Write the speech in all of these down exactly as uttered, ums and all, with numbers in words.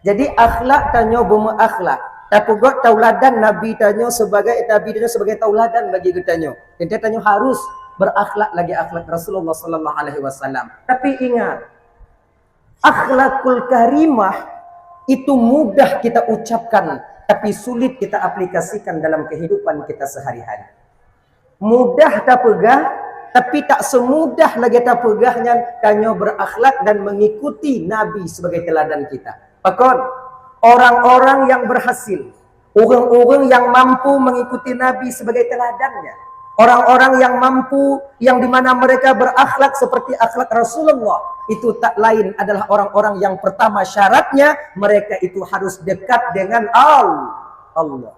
Jadi akhlak tanyoe beumeuakhlak. Tapeugöt tauladan Nabi tanyoe sebagai Nabi tanyoe sebagai tauladan bagi geutanyoe. Jadi tanyoe harus berakhlak lagi akhlak Rasulullah sallallahu alaihi wasallam. Tapi ingat, akhlakul karimah itu mudah kita ucapkan, tapi sulit kita aplikasikan dalam kehidupan kita sehari-hari. Mudah tapeugah, tapi tak semudah lagi tapeugah nyan tanyoe berakhlak dan mengikuti Nabi sebagai teladan kita. Pakon, orang-orang yang berhasil, orang-orang yang mampu mengikuti Nabi sebagai teladannya, orang-orang yang mampu, yang di mana mereka berakhlak seperti akhlak Rasulullah, itu tak lain adalah orang-orang yang pertama syaratnya mereka itu harus dekat dengan Allah.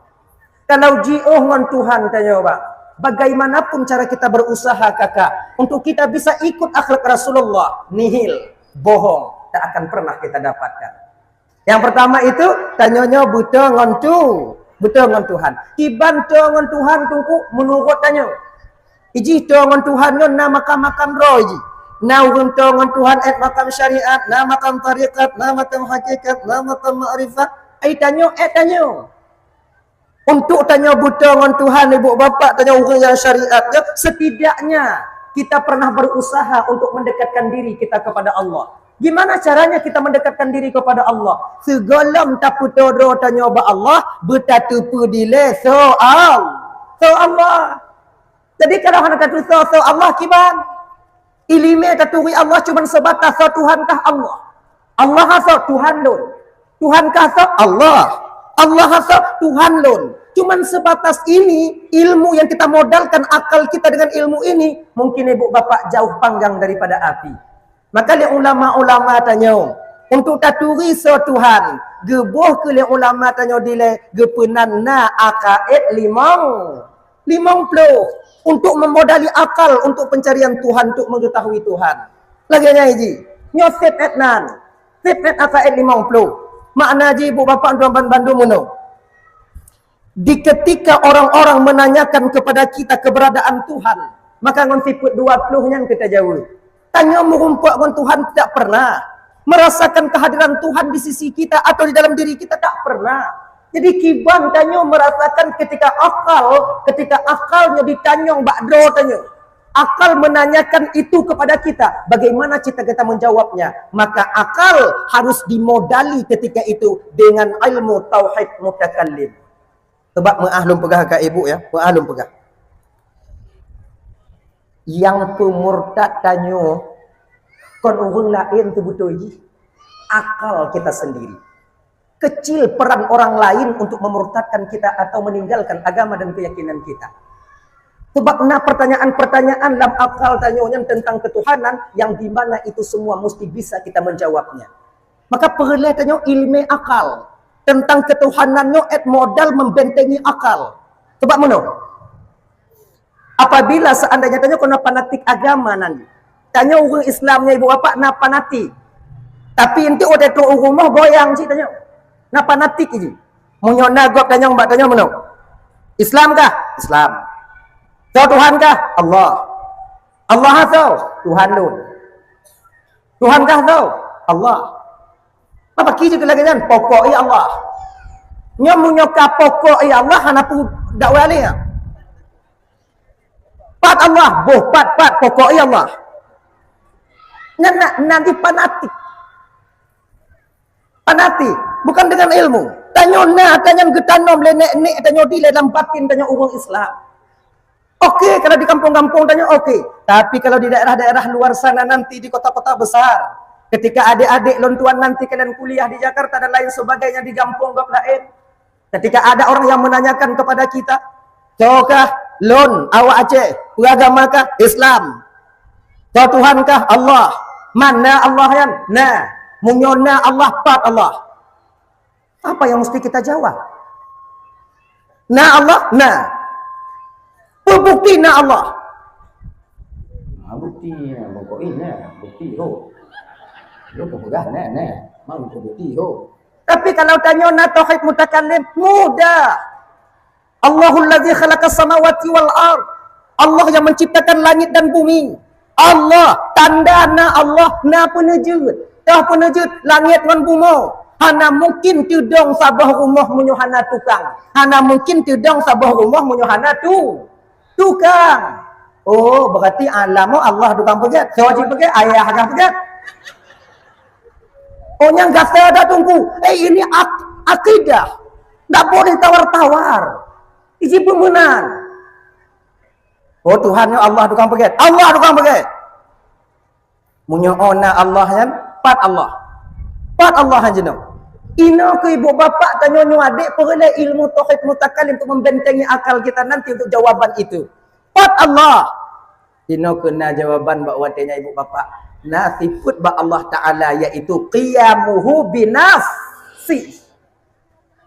Kalau jiôh ngon Tuhan tanyoe, bang, bagaimanapun cara kita berusaha, kakak, untuk kita bisa ikut akhlak Rasulullah, nihil, bohong, tak akan pernah kita dapatkan. Yang pertama itu, tanyoe nyoe beutôi ngon tu, beutôi ngon Tuhan. Kiban toe ngon Tuhan, Teungku, menurut tanyoe. Iji toe ngon Tuhan nyoe na makam-makam droe iji. Na ureuëng toe ngon Tuhan ét makam syariat, na makam tarekat, na makam hakikat, na makam makrifat. Ai tanyoe ét tanyoe. Untuk tanyoe beutôi ngon Tuhan, ibu bapak, tanyoe ureuëng nyang syariat, ya, setidaknya kita pernah berusaha untuk mendekatkan diri kita kepada Allah. Gimana caranya kita mendekatkan diri kepada Allah? Sigohlom tapeutoro tanyoe bak Allah, beutateupeue dilée soe Al-, soe Allah. Jadi kalau hana tateusoe soe Allah, kiban? Iéleumé taturi Allah cuma sebatas soe Tuhan kah Allah. Allah soe Tuhan lôn. Tuhan kah soe Allah. Allah soe Tuhan lôn. Cuman sebatas ini, ilmu yang kita modalkan akal kita dengan ilmu ini, mungkin ibu bapak jauh panggang daripada api. Maka lé ulama-ulama tanyoe, untuk taturi soe Tuhan, geuboh keu lé ulama tanyoe dilée geupeunan na akaid limong, limong ploh untuk memodali akal untuk pencarian Tuhan, untuk mengetahui Tuhan. Lagée nyan ji, nyoe sép ét nan, sép ét akaid limong ploh. Makna ji ibu bapak tuan ban bandum meunoe. Di ketika orang-orang menanyakan kepada kita keberadaan Tuhan, maka ngon sifeut dua ploh nyan kita jaweueb. Tanyoe meurumpok ngon Tuhan tidak pernah. Merasakan kehadiran Tuhan di sisi kita atau di dalam diri kita tak pernah. Jadi kiban tanyoe merasakan ketika akal, ketika akal nyoe ditanyong bak droe tanyoe. Akal menanyakan itu kepada kita, bagaimana kita, kita menjawabnya? Maka akal harus dimodali ketika itu dengan ilmu tauhid mutakallim. Sebab meuah lôn peugah ka ibu ya, meuah lôn peugah. Yang peumurtad tanyoe kon ureuëng laén teuh beutôi jih, akal kita sendiri. Kecil peran orang lain untuk memurtadkan kita atau meninggalkan agama dan keyakinan kita. Sebab na pertanyaan-pertanyaan lam akal tanyoe nyan tentang ketuhanan yang di mana itu semua mesti bisa kita menjawabnya. Maka peureulée tanyoe ilmu akal tentang ketuhanan nyoe ét modal membentengi akal. Sebab meunoe, apabila seandainya tanyoe keunoe fanatik agama nan, tanyoe ureuëng Islam nyoe ibu bapak na fanatik. Tapi enti udah tu ureuëng moh goyang cit tanyoe. Na fanatik ji. Meunyoe na gob tanyong bak tanyoe meunoe. Islam kah? Islam. Soe Tuhan kah? Allah. Allah soe? Tuhan lôn. Tuhan kah soe? Allah. Apa ki je lagée nyan? Pokok ya Allah. Nyoe meunyoe ka pokok ya Allah hana pu dakwah lé. Pat Allah, boh pat pat pokok ya Allah. Nyan nak nanti fanatik. Fanatik, bukan dengan ilmu. Tanyoe na, tanyoe geutanom lé nek-nek tanyoe di dalam batin tanyoe ureuëng Islam. Oke, kalau di kampung-kampung tanyoe oke. Tapi kalau di daerah-daerah luar sana nanti di kota-kota besar, ketika adik-adik lôn tuan nanti kalian kuliah di Jakarta dan lain sebagainya di kampung gob laén, ketika ada orang yang menanyakan kepada kita, "Soe kah lôn, awak Aceh, peue agama kah? Islam. Soe Tuhan kah? Allah. Mana Allah nyan?" Nah, meunyoe na Allah, pat Allah. Apa yang mesti kita jawab? Na Allah? Na. Peue bukti na Allah? Ha, bukti, ha, pokok na, bukti ho. Lu peugah na, na. Mang bukti ho. Tapi kalau tanyoe na tauhid mutakallim, mudah. Allahul ladzi khalaqas samawati wal ard. Allah yang menciptakan langit dan bumi. Allah, tanda na Allah, na peuneujeuet. Toh peuneujeuet langit ngon bumoe. Hana mungkin teudong saboh rumoh meunyoe hana tukang. Hana mungkin teudong saboh rumoh meunyoe hana tu, tukang. Oh, berarti alam Allah tukang peugét. Soe cit peugét? Ayah dah peugét. Oh, nyang gata dah tunggu. Eh, ini ak- akidah. Tak boleh tawar-tawar. Iji peumeunan. Oh, Tuhan nyoe Allah tukang peugét. Allah tukang peugét. Meunyoe na Allah nyan, pat Allah. Pat Allah nyan jinoe. Inoe keu ibu bapak tanyoe nyoe adék peureulée ilmu tauhid mutakalim untuk membentengi akal kita nanti untuk jawaban itu. Pat Allah. Inoe keu na jawaban bak watée nyan ibu bapak. Na sifeut bak Allah Taala yaitu qiyamuhu binafsi.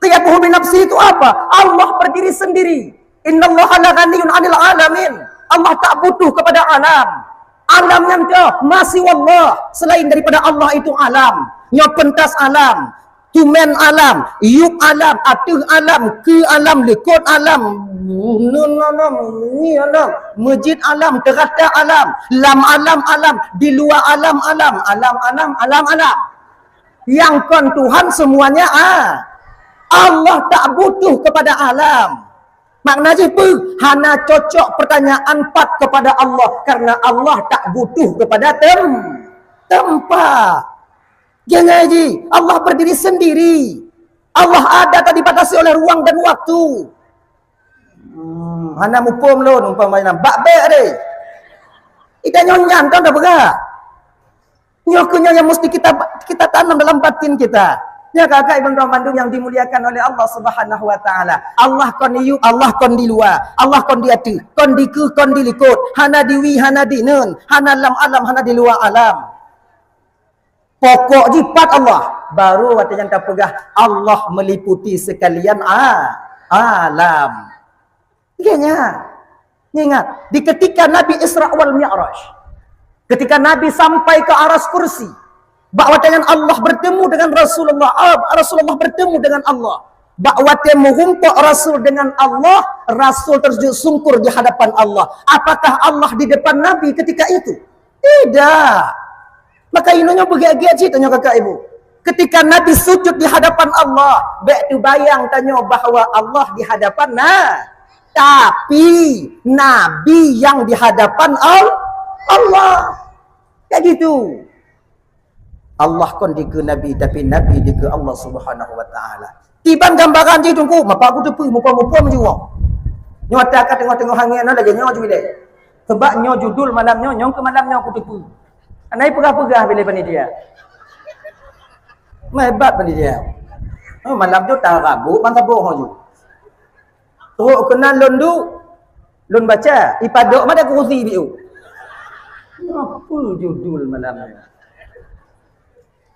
Qiyamuhu binafsi itu apa? Allah berdiri sendiri. Innallaha la ghaniyun 'anil 'alamin. Allah tak butuh kepada alam. Alam nyan keuh ma siwallah, selain daripada Allah itu alam. Nyoe peuntas alam, tumen alam, yup alam, ateueh alam, keue alam, likot alam, buneuen alam, ngi alam, meujid alam, teurata alam, lam alam alam, di luwa alam alam, alam alam, alam alam. Nyang kon Tuhan semuanya, ah. Allah tak butuh kepada alam. Makna jih peue? Hana cocok pertanyaan pat kepada Allah karena Allah tak butuh kepada tem- tempat. Jangan ji, Allah berdiri sendiri. Allah ada tak dibatasi oleh ruang dan waktu. Hmm, hana muphom lôn umpamanya bak bék deh. Ida nyoe nyan kan dah peugah. Nyoe keuh nyoe yang mesti kita kita tanam dalam batin kita. Ya kakak ibu bandum yang dimuliakan oleh Allah Subhanahu wa taala. Allah kon di yup, Allah kon di luwa, Allah kon di ateueh, kon di keue, kon di likot, hana di wie, hana di neuen, hana lam alam, hana di luwa alam. Pokok jih pat Allah, baru watée nyan tapeugah Allah meliputi sekalian a- alam. Ingat, ingat, di ketika Nabi Isra wal Mi'raj, ketika Nabi sampai ke aras kursi, bak watée nyan Allah bertemu dengan Rasulullah, ah, Rasulullah bertemu dengan Allah. Bak watée meurumpok Rasul dengan Allah, Rasul tersujud sungkur di hadapan Allah. Apakah Allah di depan Nabi ketika itu? Tidak. Maka inoe nyoe beugét-gét cit tanyoe kakak ibu. Ketika Nabi sujud di hadapan Allah, bék teubayang tanyoe bahwa Allah di hadapan na. Tapi Nabi yang di hadapan Al- Allah. Kayak gitu. Allah kon dikeue Nabi, tapi Nabi dikeue Allah Subhanahu wa taala. Kiban gambaran jih Teungku, mapa kuteupeue muphom-muphom jih woe. Nyoe ata ka teungoh-teungoh angén na lagée nyoe ju ilée. Sebab nyoe judul malam nyoe, nyang keu malam nyoe kuteupeue. Anai peugah-peugah bilé panitia. Meuhebat panitia. Oh, malam tu tarabuk ban saboh ju. Trok keunan lôn duek, lôn baca, ipadok mada kurusi biu. Apa judul malam ni?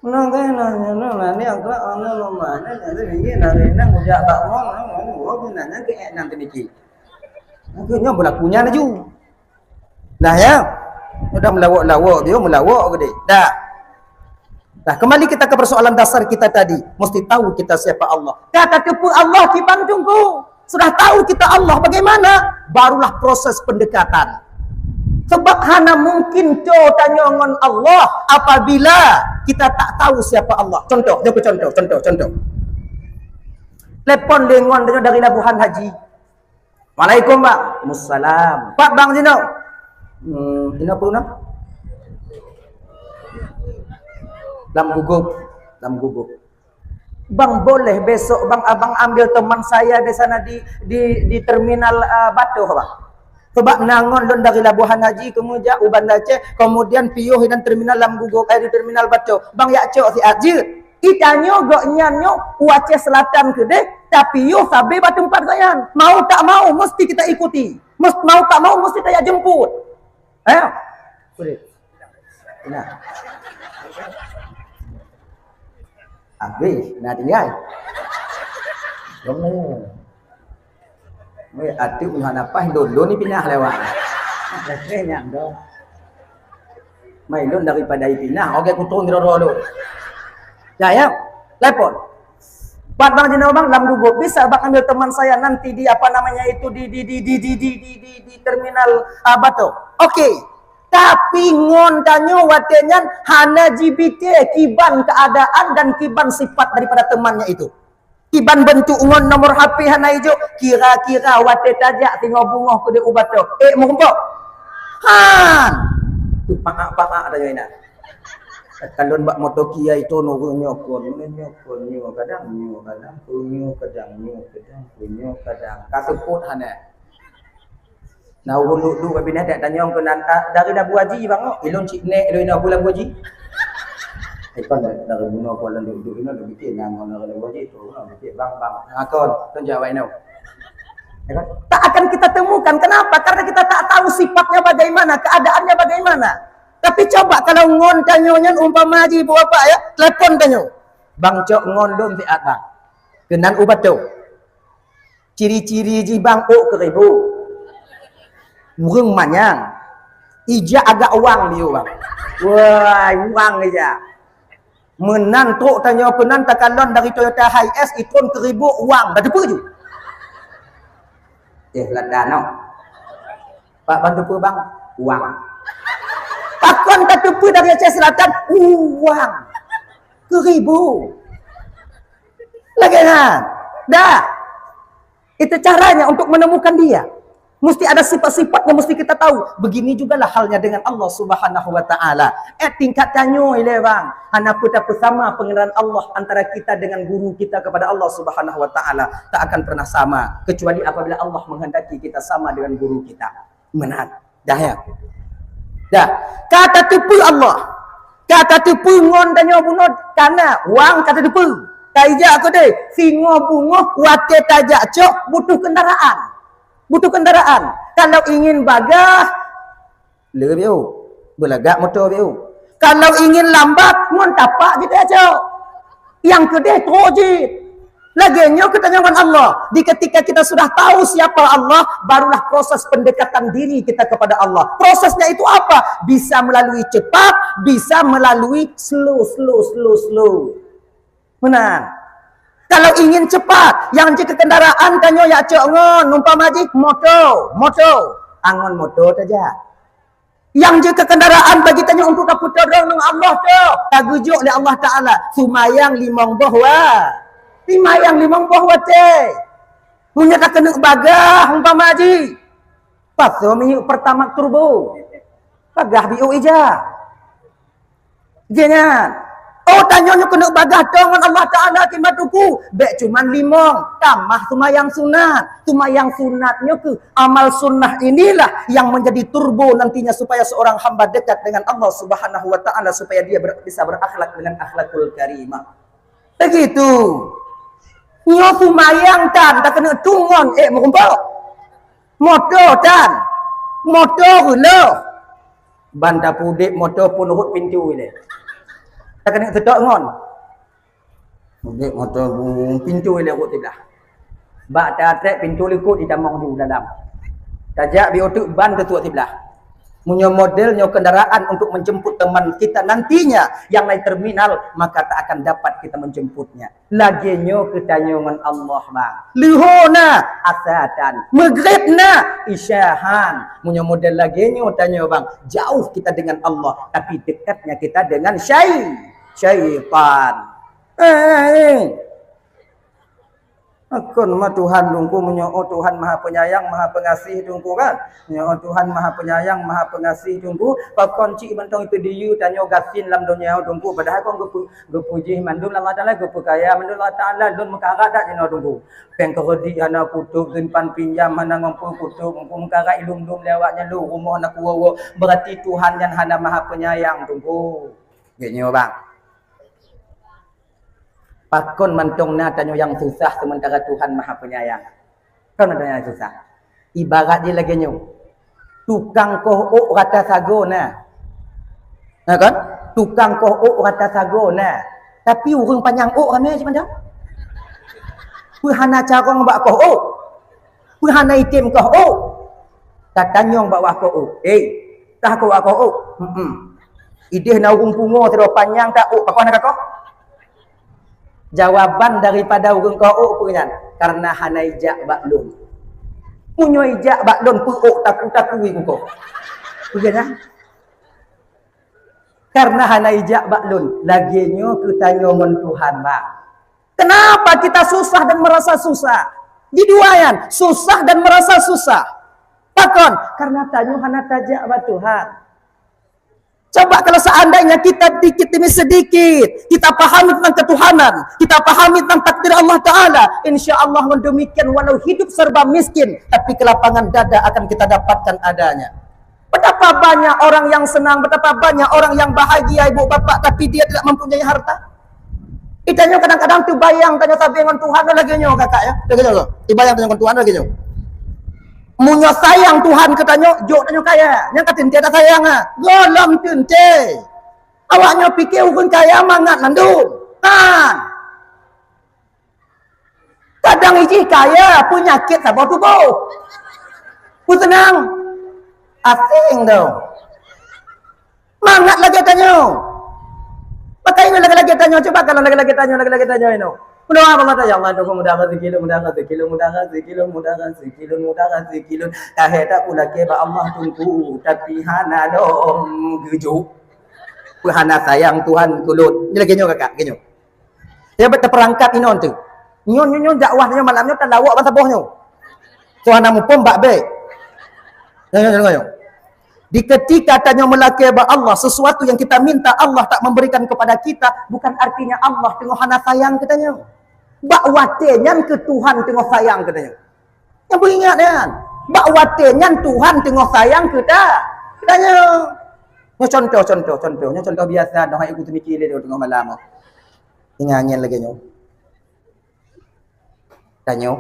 Nang kena nang ni aku ana nama ni ni ni ni ni mujak bak wong ni ni wong ni nang ke enam tadi ki. Aku nyoe berlakunya laju. Nah ya, udah melawak-lawak dia melawak gede. Dah. Nah, kembali kita ke persoalan dasar kita tadi. Mesti tahu kita siapa Allah. Kata teupeu Allah kiban Teungku. Sudah tahu kita Allah bagaimana? Barulah proses pendekatan. Sebab hana mungkin to tanyoe ngon Allah apabila kita tak tahu siapa Allah. Contoh, jawab contoh, contoh, contoh. Telepon lé ngon tanyoe dari Labuhan Haji. Waalaikum, Bang. Musalam. Pat Bang sinoe? Hmm, sinoe peue na? Lam Guguk, Lam Guguk. Bang, boleh besok, Bang, abang ambil teman saya di sana di di di terminal uh, Batoh, Bang. Sebab nangon lôn dari Labuhan Haji kemudian u Banda Aceh, kemudian piôh dan terminal Lam Guguk, eh, di terminal Batoh. Bang, yak cok siat jeuet. Itanyoe gobnyan nyoe u Aceh Selatan keudeh, tapi yoh sabe bak teumpat gobnyan. Mau tak mau mesti kita ikuti. Mes- mau tak mau mesti kita jemput. Eh? Boleh. Nah. Habis, nah tinggal. Kamu. Weh, atuk punya nafas lon-lon ni pinah lewat. Nyan dong. Mai lon daripada ipinah, oke kutung kira-kira lon. Ya, ya. Telepon. Buat Bang Jino, Bang, Lam Guguk. Bisa Bang ambil teman saya nanti di, apa namanya itu, di, di, di, di, di, di, di, di, di terminal, ah, Batu. Oke. Tapi ngon tanyoe watée nyan hana jibité kiban keuadaan dan kiban sifat daripada teumannya itu. Kiban beuntuk ngon nomor H P hana ijok, kira-kira watée tajak singoh beungoh keudeh ubat tu. Eh, meurumpok. Han. Tu paak-paak dah jina. Kalon bak moto kiai tu nurun nyokon, nurun nyokon, nyo kadang, nyo kadang, nyo kadang, nyo kadang, nyo kadang. Ka seupôt hana. Nah, ulôn duek-duek bak binéh, dak tanyong keunan, "Ah, dari Labu Haji, Bang, oh?" Ilôn cit nek, ilôn ina bu Labu Haji. Eh, kon dari bunoe kon lôn duek-duek inoe, lôn pikir nyan ngon dari Labu Haji tu, lôn pikir, "Bang, bang." Ha, kon, kon jawab inoe. Ya kan? Tak akan kita temukan. Kenapa? Karena kita tak tahu sifatnya bagaimana, keadaannya bagaimana. Tapi coba kalau ngon tanyoe nyan umpama ji, Bapak, ya, telepon tanyoe. "Bang, cok ngon lôn siat, Bang." Keunan ubat tu. Ciri-ciri jih bang ôk keuribu. Ureueng manyang. Ijak agak wang liu bang. Wah, wang ijak. Meunan trok tanyoe keunan takalon dari Toyota Hiace itron keuribu wang. Dah teupeue ju. Eh, lada noh. Pak bang teupeue bang, wang. Pakon ka teupeue dari Aceh Selatan, wang. Keuribu. Lagèe nyan. Dah. Itu caranya untuk menemukan dia. Mesti ada sifat-sifat yang mesti kita tahu. Begini jugalah halnya dengan Allah Subhanahu wa Ta'ala. Eh, tingkat tanyoe ilèe bang. Hana peue tapeusama pengenalan Allah antara kita dengan guru kita kepada Allah Subhanahu wa Ta'ala. Tak akan pernah sama kecuali apabila Allah menghendaki kita sama dengan guru kita. Meunan. Dah ya. Dah. Ka tateupeue Allah. Ka tateupeue ngon tanyoe bunoe kana wang ka tateupeue. Ka ijak keudeh singoh beungoh watèe tajak cok butuh kendaraan. Butuh kendaraan. Kalau ingin bagah, le biu. Beulagak moto biu. Kalau ingin lambat, ngon tapak jih tajak cok. Nyang keudeh trok jih. Lagèe nyoe keu tanyoe ngon Allah. Di ketika kita sudah tahu siapa Allah, barulah proses pendekatan diri kita kepada Allah. Prosesnya itu apa? Bisa melalui cepat, bisa melalui slow, slow, slow, slow. Meunan. Kalau ingin cepat, nyang jeuet keu kendaraan tanyoe jak cok ngon, umpama jih moto, moto. Angon moto tajak. Nyang jeuet keu kendaraan bagi tanyoe untuk tapeutolong ngon Allah tu, tageujok lé Allah Taala, seumayang limong boh wa-, seumayang limong boh watèe. Meunyoe takeuneuk bagah umpama jih, pasoe minyeuk Pertamax turbo, bagah biu ija. Jih nyan. Oh, tanyoe nyoe keuneuk bagah tô ngon Allah Taala keu matuku, bèk cuman limong, tamah seumayang sunat. Seumayang sunat nyoe keuh Amal sunnah inilah yang menjadi turbo nantinya supaya seorang hamba dekat dengan Allah Subhanahu wa Ta'ala, supaya dia ber-, bisa berakhlak dengan akhlakul karimah. Begitu. Nyoe seumayang tan, takeuneuk tungon, eh, meurumpok. Moto tan. Moto reuloh. Ban tapudek moto pun rhot pintu ilèe. Takeuneuk seutôt ngon. Udép moto bu-, pintu ilèe rhot siblah. Bak tatrek pintu likot itamong ju dalam. Tajak bi uteuk ban teutuek siblah. Meunyoe model nyoe kendaraan untuk menjemput teman kita nantinya yang naik terminal, maka tak akan dapat kita menjemputnya. Lagèe nyoe keu tanyoe ngon Allah, bang. Leuho na, asa tan. Meugréb na, isya han. Meunyoe model lagèe nyoe tanyoe, bang, jauh kita dengan Allah, tapi dekatnya kita dengan syai-, syaitan. Eh, eh, eh. Kon ma Tuhan Teungku, meunyoe Tuhan Maha Penyayang, Maha Pengasih Teungku kan? Meunyoe Tuhan Maha Penyayang, Maha Pengasih Teungku, pakon cit mantong itu diyu tanyoe gasien lam donya Teungku, padahai kon geupeu-, geupuji mandum Allah Taala, geupeukaya mandum Allah Taala, lôn meukarat dak jinoe Teungku. Péng keureudi hana kutôb, simpan pinjam hana ngon peue kutôb, Teungku meukarat ilôn-lôn lé awak nyan lôn, rumoh na kuwoe-woe, berarti Tuhan nyan hana Maha Penyayang Teungku. Geuh nyoe bang. Pakon mantong na tanyoe nyang susah sementara Tuhan Maha Penyayang? Kon mantong nyang susah. Ibarat jih lagèe nyoe. Tukang koh ôk rata sagoe na. Na kan? Tukang koh ôk rata sagoe na. Tapi ureueng panyang ôk ramè cit mantong. Peue hana carông bak koh ôk? Peue hana item koh ôk? Tatanyong bak wakoe ôk, "Eh, kah koh wakoe ôk?" "Heeh." "Ideh na ureueng pungo sidroe panyang that ôk, pakon hana kakoh?" Jawaban daripada ureueng koh ôk peue nyan? "Karena hana ijak bak lôn. Meunyoe ijak bak lôn, peue ôk taku-taku ikukoh." Peue nyan? Karena hana ijak bak lôn, lagèe nyoe keu tanyoe ngon Tuhan, bah. Kenapa kita susah dan merasa susah? Di dua nyan, susah dan merasa susah. Pakon? Karena tanyoe hana tajak bak Tuhan. Coba kalau seandainya kita dikit demi sedikit, kita pahami tentang ketuhanan, kita pahami tentang takdir Allah Ta'ala, insya Allah dengan demikian walau hidup serba miskin, tapi kelapangan dada akan kita dapatkan adanya. Betapa banyak orang yang senang, betapa banyak orang yang bahagia ibu bapak, tapi dia tidak mempunyai harta. Itanyoe kadang-kadang teubayang tanyoe sabe ngon Tuhan lagèe nyoe kakak ya. Lagèe nyoe. Teubayang tanyoe ngon Tuhan lagèe nyoe. Meunyoe sayang Tuhan keu tanyoe, jok tanyoe kaya. Nyang ka teuntèe tasayang ah. Gohlom teuntèe. Awak nyoe pike ureueng kaya mangat mandum. Kan? Kadang ijih kaya peunyakét saboh tuboh. Peuseunang. Asing tu. Mangat lagèe tanyoe. Pakai ingat lagèe-lagèe tanyoe. Cuba kalau lagèe-lagèe tanyoe, lagèe-lagèe tanyoe inoe. Mudah apa mata ya Allah tu mudah rezeki lu, mudah rezeki lu, mudah rezeki lu, mudah rezeki lu, mudah rezeki lu. Tahe tak pula ke ba Allah tunggu tapi hana dong gejuk. Peuhana sayang Tuhan kulot. Ni lagèe nyoe kakak, lagèe nyoe. Dia bet terperangkap inoe tu. Nyoe nyoe nyoe dakwah nyoe malam nyoe tan lawak ban saboh nyoe. Tuhan nak muphom bak bek. Nyoe nyoe nyoe. Di ketika tanyoe meulakèe bak Allah sesuatu yang kita minta Allah tak memberikan kepada kita, bukan artinya Allah teungoh hana sayang keu tanyoe. Bak watèe nyan keu Tuhan teungoh sayang keu tanyoe. Nyang beuingat nyan, bak watèe nyan Tuhan teungoh sayang keu ta. Keu tanyoe. Nyoe contoh, contoh, contoh. Nyoe contoh biasa, noh hai ku teumiki lé teungoh malam. Ingat nyan lagèe nyoe. Tanyoe,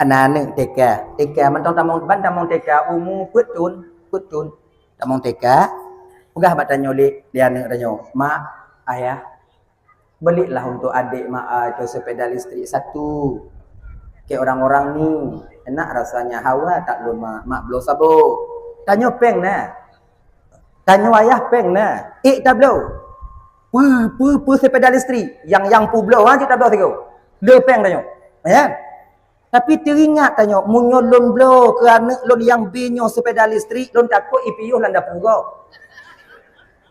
aneuk-aneuk T K, T K mantong tamong, ban tamong T K, umu peuet thon, peuet thon. Tamong T K, peugah bak tanyoe lé, lé aneuk tanyoe, "Mak, Ayah, belilah untuk adik Mak, ah, itu sepeda listrik satu. Kayak orang-orang ni, enak rasanya, hawa tak lôn, Mak, Mak bloe saboh." Tanyoe péng na. Tanyoe ayah péng na. Ék tabloe. Peue, peue, peue sepeda listrik. Yang, yang peue bloe, ha, cit tabloe sigoe. Le péng tanyoe. Ya. Tapi teuingat tanyoe, meunyoe lôn bloe keu aneuk lôn nyang B nyoe sepeda listrik, lôn takot ipiôh lam dapu gob.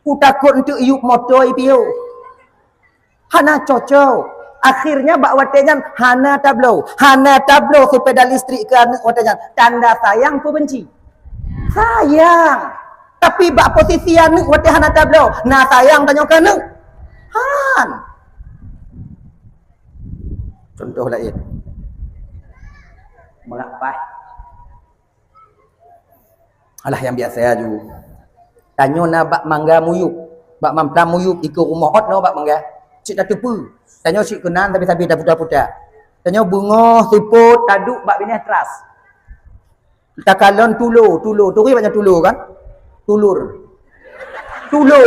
Kutakot eunteuk yup moto ipiôh. Hana cocok. Akhirnya bak watèe nyan hana tabloe. Hana tabloe sepeda listrik keu aneuk watèe nyan. Tanda sayang peu benci? Sayang. Tapi bak posisi aneuk watèe hana tabloe, na sayang tanyoe keu aneuk? Han. Contoh laén. Meurah paih. Alah nyang biasa aju. Tanyoe na bak mangga muyup, bak mamplam muyup, ikeue rumoh ot nyoe bak mangga. Cit tateupeue. Tanyoe cit keunan tapi-tapi taputa-puta. Tanyoe beungoh seupôt taduek bak binéh teras. Takalon tulo, tulo. Turi banyak tulo kan? Tulur. Tulo.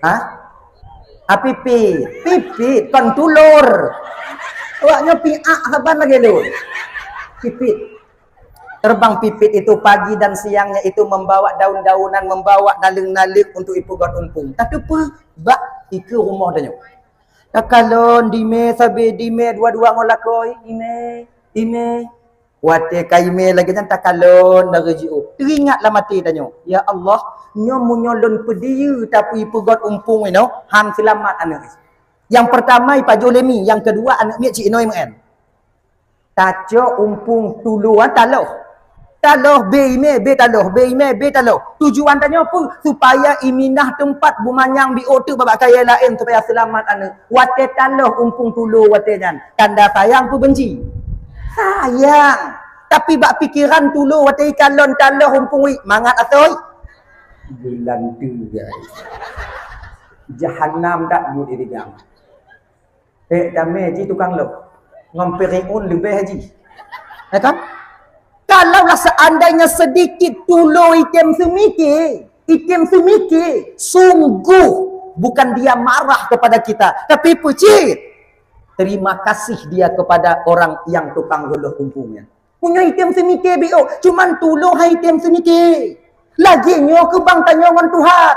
Ha? Ah, pipit. Pipit, kon tulur. Awak nyoe piak saban lagèe lôn. Pipit. Terbang pipit itu pagi dan siangnya itu membawa daun-daunan, membawa naleueng-naleueng untuk ipeugöt umpung. Tateupeue bak ikeue rumoh tanyoe. Takalon dimé sabe dimé dua-dua ngon lakoe, dimé, dimé. Watèe ka imé lagèe nyan takalon dari jiôh. Teuingat lam até tanyoe, "Ya Allah, nyoe meunyoe lôn peudiyeu tapi ipeugöt umpung inoe, han seulamat aneuk." Nyang peurtama ipajoh lé mi, nyang keudua aneuk miet cit inoe meu'en. Tacok umpung tulo, ha, taloh. Taloh bé imé, bé taloh, bé imé, bé taloh. Tujuan tanyoe peue? Supaya iminah teumpat beumanyang biôh teuk bak kayèe laén supaya seulamat aneuk. Watèe taloh umpung tulo watèe nyan, tanda sayang peu benci? Sayang. Tapi bak pikeran tulo watèe ikalon taloh umpung wit, mangat asoe? Bulan tu, guys. Jahanam dak buet di gang. Eh, damé ji tukang lom. Ngon Firaun leubeh ji. Ya kan? Kalaulah seandainya sedikit tulo item semike, item semike, sungguh bukan dia marah kepada kita, tapi peucit. Terima kasih dia kepada orang yang tukang geuloh umpungnya. Meunyoe item semike biôh, cuman tulo hai item semike. Lagèe nyoe keubang tanyoe ngon Tuhan.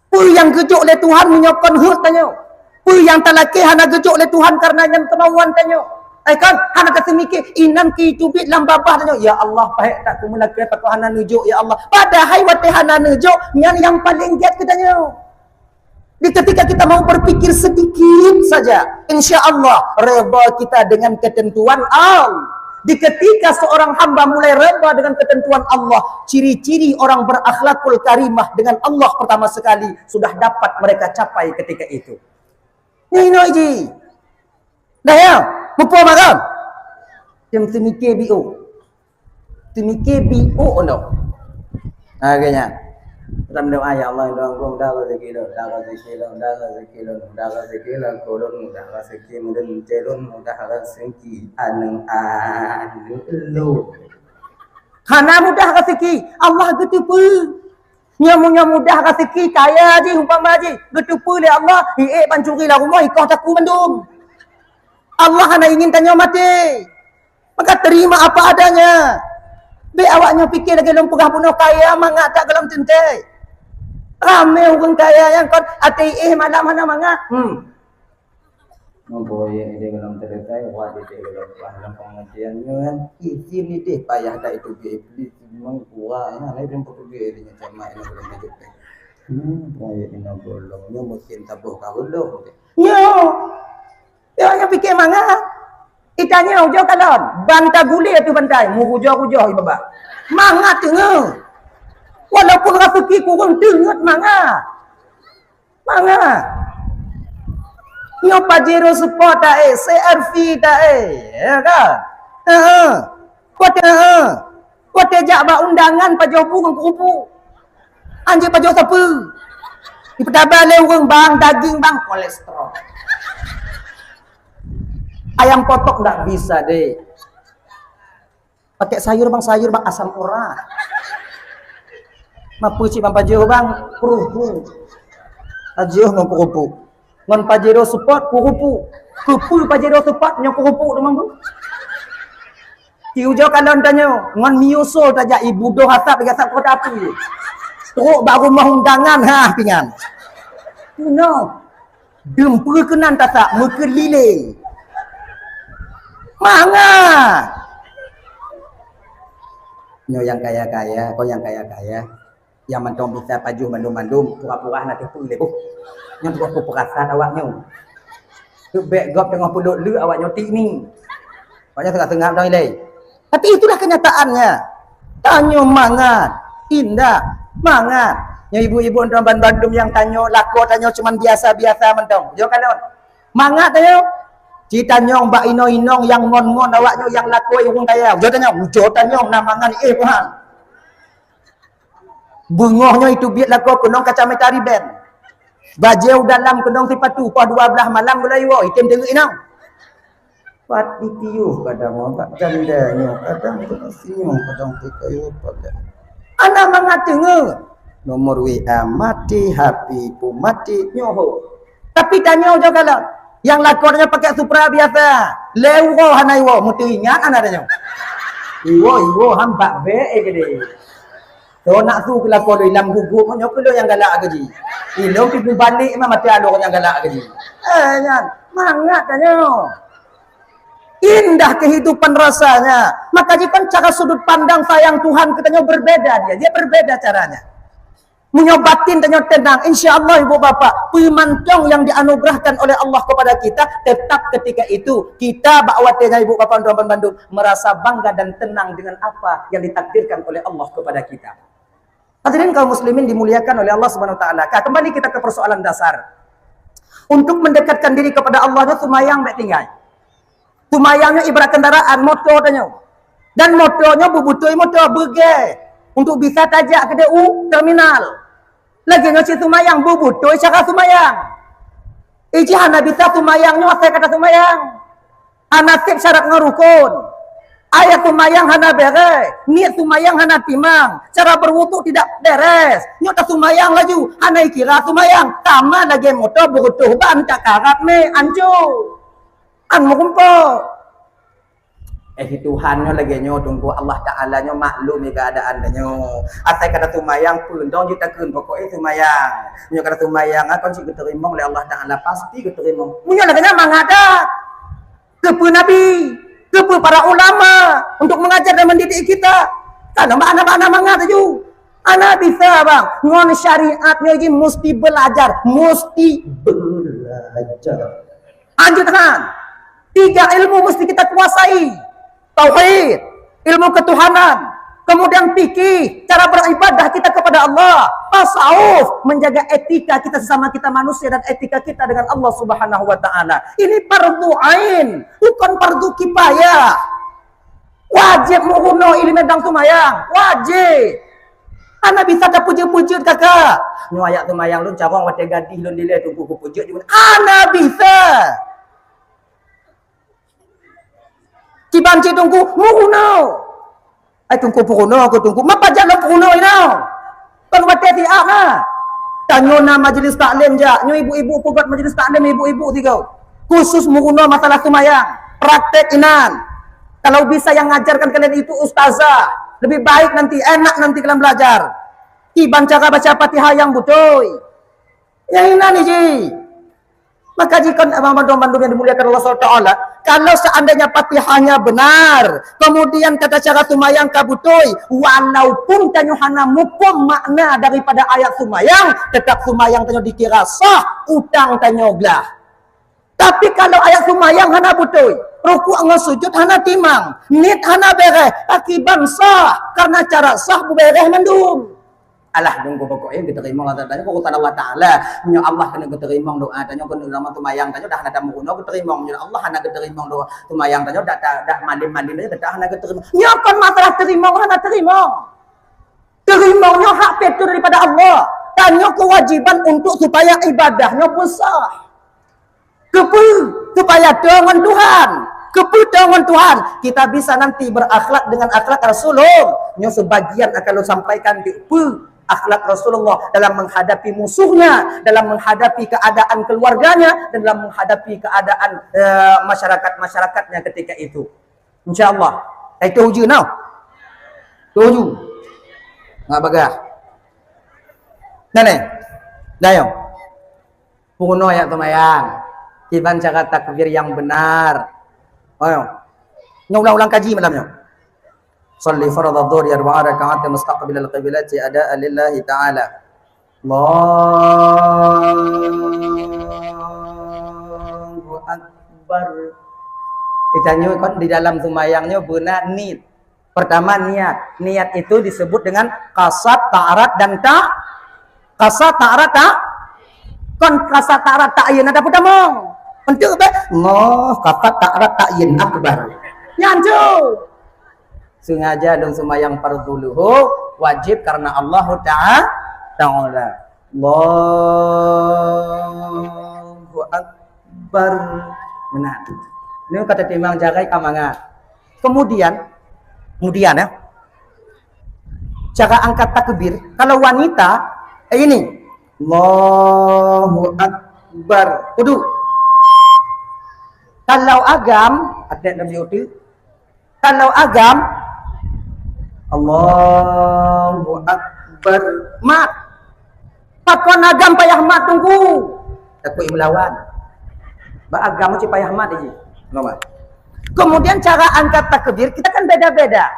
Peue nyang geujok lé Tuhan meunyoe kon heuet tanyoe? Peue nyang talakèe hana geujok lé Tuhan kareuna nyan keumauan tanyoe? Eh kan, hana taseumiké, inan keu teubiet lam babah tanyoe, "Ya Allah, pahek that kumeulakée pakon hana neujok, ya Allah." Padahai watée hana neujok, nyan nyang paleng gét keu tanyoe. Di ketika kita mau berpikir sedikit saja, insya Allah redha kita dengan ketentuan Allah. Di ketika seorang hamba mulai redha dengan ketentuan Allah, ciri-ciri orang berakhlakul karimah dengan Allah pertama sekali sudah dapat mereka capai ketika itu. Nyoe inoe jih. Dah ya, muphom kan? Tem teumiké biôh. Teumiké biôh noh. Ha, kaya nyan. Dalam doa, "Ya Allah, indong mudah rezeki lôn, mudah rezeki lôn, mudah rezeki lôn, mudah rezeki lôn, mudah rezeki lôn, mudah rezeki aneuk-aneuk lôn." Hana mudah rezeki, Allah geuteupeue. Nyoe meunyoe mudah rezeki, kaya jih umpama jih, geuteupeue lé Allah, hiék pancuri lam rumoh, ikoh takue mandum. Allah hana ingin tanyoe maté. Maka terima apa adanya. Bék awak nyoe pike lagée lôn peugah bunoe kaya mangat that gohlom teuntée. Ramé ureuëng kaya nyang kon até éh malam hana mangat. Hmm. Membawa yang idéh dalam teuretai, wah idéh dalam pah dalam pengajian nyoe kan. Izin idéh payah dak itu ke iblis memang kuat ya, lain yang bekerja idéh macam mana dalam hidup ni. Hmm, proyek ini bolong nyoe mungkin taboh ka bolong. Nyoe. Nyoe nyang pike mangat. Itanyoe ujoe kalon, ban tagulé ateueh bantai, meurujoh-rujoh ié babah. Mangat teungoh. Walaupun raseuki kureueng teungeut mangat. Mangat. Nyoe Pajero Sport taé, C R V taé, ya kan? Heeh. Watée, heeh. Watée jak bak undangan pajoh bu ngon kupu. Anjing pajoh sapeue. Dipeutaba lé ureuëng bang daging bang kolesterol. Ayam potong ndak bisa deh. Pakai sayur bang, sayur bang asam urat. Mapeue cit bang pajoh bang, kurupu. Pajoh ngon kurupu. Ngon Pajero Sport kurupu. Kupu Pajero Sport nyoe kurupu teuma bu. Ti ujoe kalon tanyoe, ngon miuso tajak ibu doh asap gasap kota api. Trok bak rumoh undangan ha pingan. Noh. Dum peue keunan tasak meukeulileng. Mangat. Nyoe nyang kaya-kaya, kon nyang kaya-kaya. Nyang mantong bisa pajoh mandum-mandum, pura-pura na teupeu lé boh. Nyoe tuboh peurasaan awak nyoe. Teubek gob teungoh peulot le awak nyoe tik ni. Awak nyoe seungab-seungab dong ilée. Tapi itulah kenyataannya. Tanyoe mangat, indah, mangat. Nyoe ibu-ibu nyoe ban bandum nyang tanyoe lakoe tanyoe cuman biasa-biasa mantong. Yo kalon. Mangat tanyoe. Ci tanyong bak inong-inong nyang ngon-ngon awak nyoe nyang lakoe ureuëng kaya. Ujoe tanyong, ujoe tanyong na mangat éh Tuhan. Beungoh nyoe itu biet lakoe keunong kacamata riben. Bajée u dalam keunong sipatu, poh dua blaih malam gulai woe, item deungeuk inong. Pat ditiuh kadang bak janda nyoe, kadang keunoe sinyoe, kadang teukayu pada. Ana mangat teungoh. Nomor W A mati, H P pun mati, nyoe ho. Tapi tanyoe ujoe kalon, nyang lakoe nyoe pakai Supra biasa. Lé uroe hana iwoe, meuteuingat hana tanyoe. Iwoe, iwoe ham bak bék eh gede. Toh nak su keu lakoe lôn lam gugup nyoe keu lôn nyang galak keu jih. Ilôn pi mubalek mah maté along nyang galak keu jih. Eh nyan, mangat tanyoe. Indah kehidupan rasanya. Maka jih kan cara sudut pandang sayang Tuhan kita nyoe berbeda dia. Dia berbeda caranya. Meunyoe batin tanyoe tenang, insya Allah ibu bapak, peumantong yang dianugerahkan oleh Allah kepada kita, tetap ketika itu kita bak watée nyan ibu bapak tuan bandum merasa bangga dan tenang dengan apa yang ditakdirkan oleh Allah kepada kita. Hadirin kaum muslimin dimuliakan oleh Allah Subhanahu wa taala. Ka, kembali kita ke persoalan dasar. Untuk mendekatkan diri kepada Allah nyoe seumayang bék tinggai. Seumayang nyoe ibarat kendaraan, moto tanyoe. Dan moto nyoe beubutôi moto beugée untuk bisa tajak keudeh u terminal. Lagée nyoe cit seumayang beubutôi cara seumayang. Iji hana bisa seumayang nyoe asai kata seumayang. Hana sép syarat ngon rukon. Ayat seumayang hana bérés, niet seumayang hana timang, cara berwudhu tidak bérés. Nyoe taseumayang laju, hana ikira seumayang, sama lagée moto beureutoh ban takarat mé anco. An meurumpok. Eh si Tuhan nyoe lagée nyoe tunggu Allah Taala nyoe maklum keadaan tanyoe. Asai kada seumayang pun dong jeuet takheun pokok eh seumayang. Nyoe kada seumayang akan si geuteurimong lé Allah Taala pasti geuteurimong. Meunyoe lagée nyan mangat dah. Keupeue Nabi? Keupeue para ulama untuk mengajar dan mendidik kita? Kan nampak anak-anak mangat laju. Anak bisa, bang. Ngon syariat nyoe jih mesti belajar, mesti belajar. Lanjut, Han. Tiga ilmu mesti kita kuasai. Tauhid, ilmu ketuhanan, kemudian fikih, cara beribadah kita kepada Allah, tasawuf, menjaga etika kita sesama kita manusia dan etika kita dengan Allah Subhanahu wa taala. Ini fardu ain, bukan fardu kifayah. Wajib meurunoe ilmu dan seumayang, wajib. Hana bisa tapeujeuet-peujeuet kaka. Nyoe ayat seumayang lôn carông watèe gadih lôn dilèe teungku kupeujeuet, hana bisa. Kiban cit teungku meurunoe. Ai teungku peurunoe keu teungku. Mapa jak lôn peurunoe inoe? Kon watèe siat na. Tanyoe na majlis taklim jak. Nyoe ibu-ibu peugöt majlis taklim ibu-ibu sigoe. Khusus meurunoe masalah seumayang. Praktek inan. Kalau bisa yang ngajarkan kalian itu ustazah, lebih baik nanti, enak nanti kalian belajar. Kiban cara baca Fatihah nyang beutôi. Nyang inan jih. Maka jikon abang bandum-bandum yang dimuliakan Allah subhanahu wa taala, kalau seandainya Fatihahnya benar, kemudian tata cara seumayang ka beutôi, walaupun tanyoe hana muphom makna daripada ayat seumayang, tetap seumayang tanyoe dikira sah, utang tanyoe glah. Tapi kalau ayat seumayang hana beutôi, rukuk ngon sujud hana timang, niet hana bèrèh, akiban sah, karena cara sah beubeureh mandum. Alah, nunggu pokok nyan geuteurimong lah, tanyoe urusan Allah Taala. Meunyoe Allah keuneuk geuteurimong doa tanyoe, keuneuk lama seumayang tanyoe, dah hana tameurunoe geuteurimong. Meunyoe Allah hana geuteurimong doa seumayang tanyoe, dah, dah, dah malem-malem tanyoe, dah hana geuteurimong. Nyoe kon masalah teurimong hana teurimong. Teurimong nyoe hak fitrah daripada Allah. Tanyoe kewajiban untuk supaya ibadah nyoe pun sah. Keupeue? Supaya toe ngon Tuhan. Keupeue toe ngon Tuhan? Kita bisa nanti berakhlak dengan akhlak Rasulullah. Nyoe sebagian akan lôn sampaikan keupeue akhlak Rasulullah dalam menghadapi musuhnya, dalam menghadapi keadaan keluarganya, dan dalam menghadapi keadaan, eh, masyarakat-masyarakatnya ketika itu. Insya Allah. Eh, itu uji now. Tuju. Nggak bagah. Nah, nih. Dayong. Peurunoe ayat seumayang. Kiban cara takbir nyang beunar. Ayo. Nyoe ulang-ulang kaji malam nyoe. Shalli fardhadh dhuhri arba'a raka'atin mustaqbilal qiblati adaan lillahi ta'ala. Allahu Akbar. Kita nyoe kan di dalam seumayang nyoe beuna niet. Pertama, niat. Niat itu disebut dengan qasad, ta'arad, dan ta-, qasad, ta'arad, ta-, kon qasad, ta'arad, ta'yin, ada peutamong. Untuk apa? Ngoh, qasad, ta'arad, ta'yin akbar. Nyan tu. Sengaja lôn seumayang fardhu luhur, wajib karena Allahu Ta'a-, Ta'ala. Allahu Akbar. Nah, ini kata timang jagai kamangat. Kemudian, kemudian ya, cara angkat takbir, kalau wanita, eh, ini. Allahu Akbar. Kudu. Kalau agam, até dalam YouTube. Kalau agam, Allahu Akbar. Mat. Pakon agam payah mat teungku? Takut melawan. Bak agam cit payah mat jih. Kemudian cara angkat takbir kita kan beda-beda.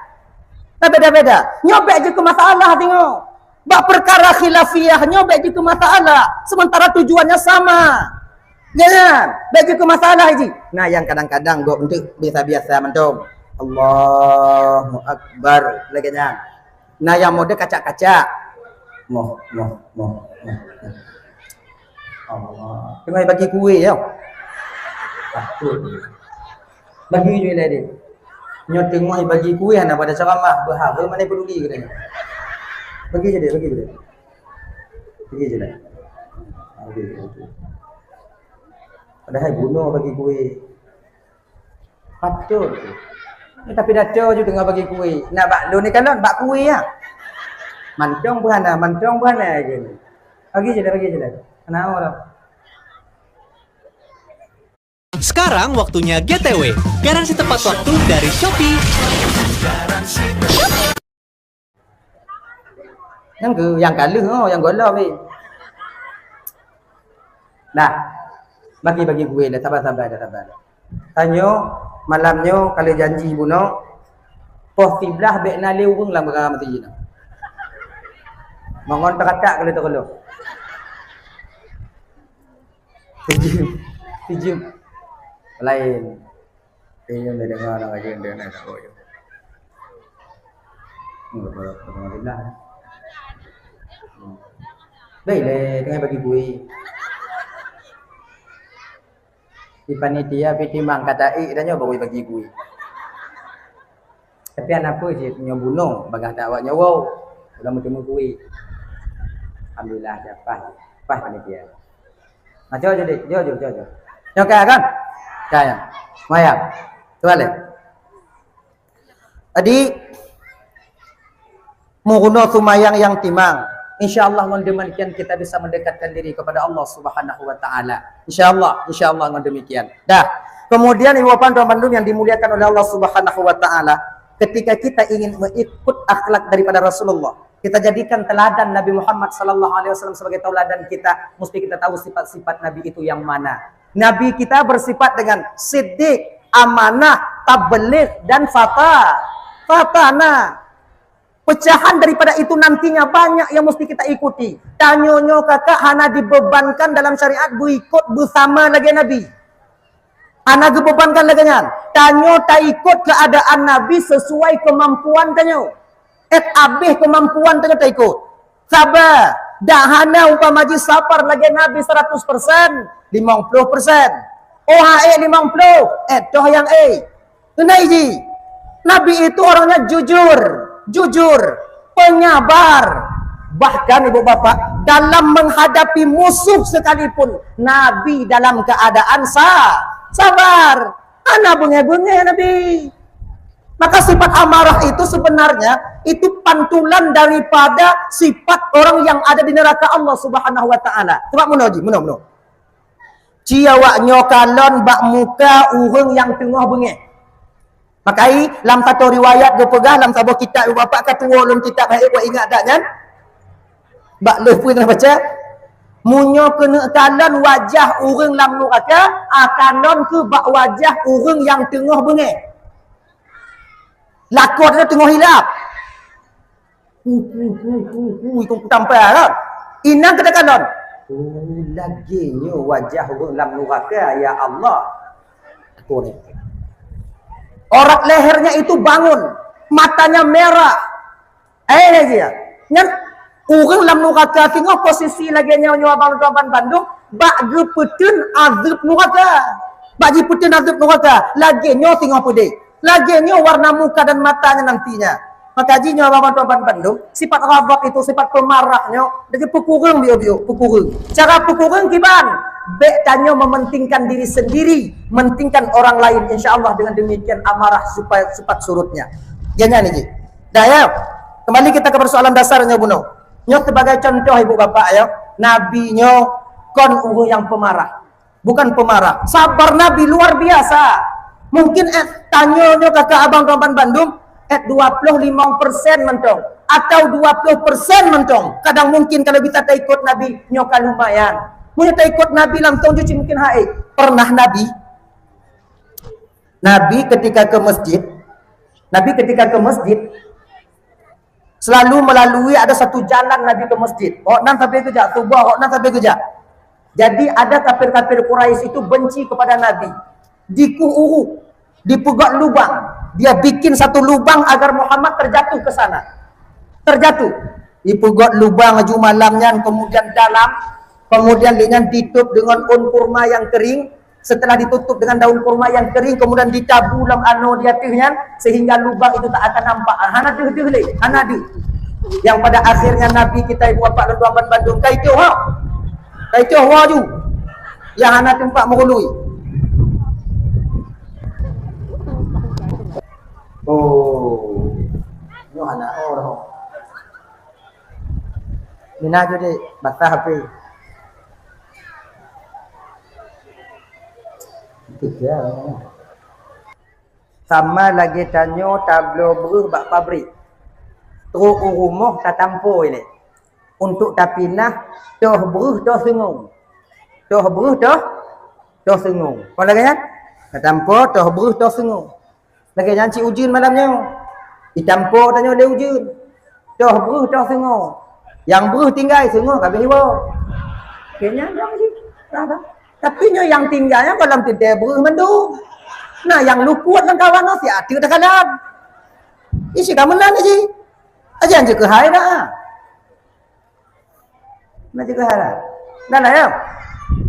Nah, beda-beda. Nyoe bèk jeuet keu masalah teungoh. Bak peukara khilafiyah nyoe bèk jeuet keu masalah, sementara tujuannya sama. Ya kan? Bèk jeuet keu masalah jih. Nah, yang kadang-kadang gob untuk biasa-biasa mantong. Allahu Akbar. Lagèe nyan. Nah, yang mode kacak-kacak. Moh, moh, moh, moh. Allah. Tengah bagi kueh ya. Takut. Bagi je lah dia. Nyoe teungoh bagi kueh hana pada ceramah, beuhareuem hana peduli katanya. Bagi je dia, bagi je dia. Bagi je lah. Bagi je. Padahai bunoe bagi kueh. Patut. Tapi dato je teungoh bagi kueh. Nak bak lôn ni kalon, bak kueh ya. Mantong pun hana, mantong pun hana lagi. Bagi je lah, bagi je lah. Kenapa lah? Sekarang waktunya G T W, garansi tepat waktu dari Shopee. Nyang ke, nyang ka lheueh, oh, nyang gohlom, eh. Nah, bagi-bagi kueh dah, sabar-sabar dah, sabar. Tanyoe malam nyoe ka lheueh janji bunoe, poh siblaih bèk na lé ureueng lam rara meuseujid nyoe. Meungon teuratak ka lheueh teureulôh. Sijeuem, sijeuem. Laén. Inyoe neudeungoe na lagèe nyan na, tak boleh. Hmm, betul, betul, betul. Baik lé, tengah bagi kuih. Di panitia piti mang kata ik dah nyoe baru bagi kuih. Tapi aneuk peue cit nyoe bunoe bagah that awak nyoe wow. Udah meuteumé kuih. Alhamdulillah, dah pas. Pas panitia. Nah, jom, jom, jom, jom, jom, jom. Nyoe ka kan? Ka ya. Maya. Tuan leh. Jadi, meurunoe seumayang nyang timang. Insya Allah, ngon demikian kita bisa mendekatkan diri kepada Allah Subhanahu wa Ta'ala. Insya Allah, insya Allah, ngon demikian. Dah. Kemudian, ibu bapak dan bandum yang dimuliakan oleh Allah Subhanahu wa Ta'ala, ketika kita ingin mengikut akhlak daripada Rasulullah, kita jadikan teladan Nabi Muhammad sallallahu alaihi wasallam sebagai tauladan kita, mesti kita tahu sifat-sifat Nabi itu yang mana. Nabi kita bersifat dengan siddiq, amanah, tabligh, dan fata. Fatana. Pecahan daripada itu nantinya banyak yang mesti kita ikuti. Tanyoe nyoe kakak hana dibebankan dalam syariat berikut bersama lagi Nabi. Hana geubebankan lagèe nyan. Tanyoe taikot keuadaan Nabi sesuai kemampuan tanyoe. Et abéh kemampuan tanyoe taikot. Saba, dak hana umpama jih sabar lagèe Nabi seratus persen, limong puluh persen. Oh, ha ék limong puluh, eh, toh nyang ék. Keuneuk ji, Nabi itu orangnya jujur, jujur, penyabar. Bahkan ibu bapak, dalam menghadapi musuh sekalipun, Nabi dalam keadaan sa-, sabar. Hana beungéh-beungéh Nabi. Maka sifat amarah itu sebenarnya itu pantulan daripada sifat orang yang ada di neraka Allah Subhanahu wa Taala. Cuba meunoe ji, meunoe, meunoe. Ci awak nyoe kalon bak muka ureueng nyang teungoh beungéh. Makai lam satu riwayat geupeugah lam saboh kitab, bapak ka tuwo lôn kitab, hai buet ingat dak nyan? Bak lheueh peue na baca? Meunyoe keuneuk kalon wajah ureueng lam nuraka, a kalon keu bak wajah ureueng nyang teungoh beungéh. Lakoe teungoh hilap. Hu, hu, hu, hu, hu, itu tampa kan. Inong keuneuk kalon. Oh, lagèe nyoe wajah ureueng lam nuraka, ya Allah. Aku ni. Aurat lehernya itu bangun, matanya merah. Eh, lagèe nyan. Nyan ureueng lam nuraka singoh posisi lagèe nyoe nyoe abang tuan bandum bak geupeuteun azeueb nuraka. Bak jipeuteun azeueb nuraka, lagèe nyoe singoh peudeh. Lagèe nyoe warna muka dan matanya nantinya. Maka jih nyoe abang tuan bandum, sifat ghadab itu, sifat pemarah nyoe, lagèe peukureueng biôk-biôk, peukureueng. Cara peukureueng kiban, bèk tanyoe mementingkan diri sendiri, mentingkan orang lain. Insya Allah dengan demikian amarah supaya sifat surutnya. Jangan ini. Dah ya. Kembali kita ke persoalan dasarnya bunoe. Nyoe sebagai contoh ibu bapak ya, Nabi nyoe kon ureueng nyang pemarah. Bukan pemarah. Sabar Nabi luar biasa. Mungkin eh, tanyoe nyoe kakak abang tuan bandum, eh dua puluh lima persen mantong atau dua puluh persen mantong. Kadang mungkin kalau bisa taikot Nabi nyoe ka lumayan. Meunyoe taikot Nabi langsung cuci mungkin hai. Pernah Nabi, Nabi ketika ke masjid, Nabi ketika ke masjid, selalu melalui ada satu jalan Nabi ke masjid. Awak nan sampai keujak, tuboh awak nan sampai keujak. Jadi ada kafir-kafir Quraisy itu benci kepada Nabi. Dikuh uruk, dipeugöt lubang. Dia bikin satu lubang agar Muhammad terjatuh ke sana. Terjatuh. Dipeugöt lubang aju malam nyan, kemudian dalam, kemudian lé nyan ditutup dengan daun kurma yang kering. Setelah ditutup dengan daun kurma yang kering, kemudian ditabu lam anoe di ateueh nyan, sehingga lubang itu tak akan nampak. Ah, hana deuh-deuh lé, hana deuh. Yang pada akhirnya Nabi kita ibu bapak dan tuan bandum, "Kai teuh, ha? Kai teuh, wa ju." Yang hana teumpat meurului. Oh. Nyoe hana orang. Mina jadi basah api. Sama lagèe tanyoe tabloe breuh bak pabrik. Trok u rumoh tatampoi lé. Untuk tapinah toh breuh toh seungong. Toh breuh toh, toh seungong. Kon lagèe nyan? Ka tampo toh breuh toh seungoh. Lagèe nyan cit ujeuen malam nyoe. Itampo tanyoe lé ujeuen. Toh breuh toh seungoh. Nyang breuh tinggai seungoh ka abéh iwoe. Lagèe nyan dong cit. Tapi nyoe nyang tinggai nyan goh lom teuntèe breuh mandum. Nah, nyang luput lam kawan nyoe siat teuk takalam. Isi ka meunan cit. Ajan cit keuhai dah. Nah, jaga hara. Nah, nah, ya.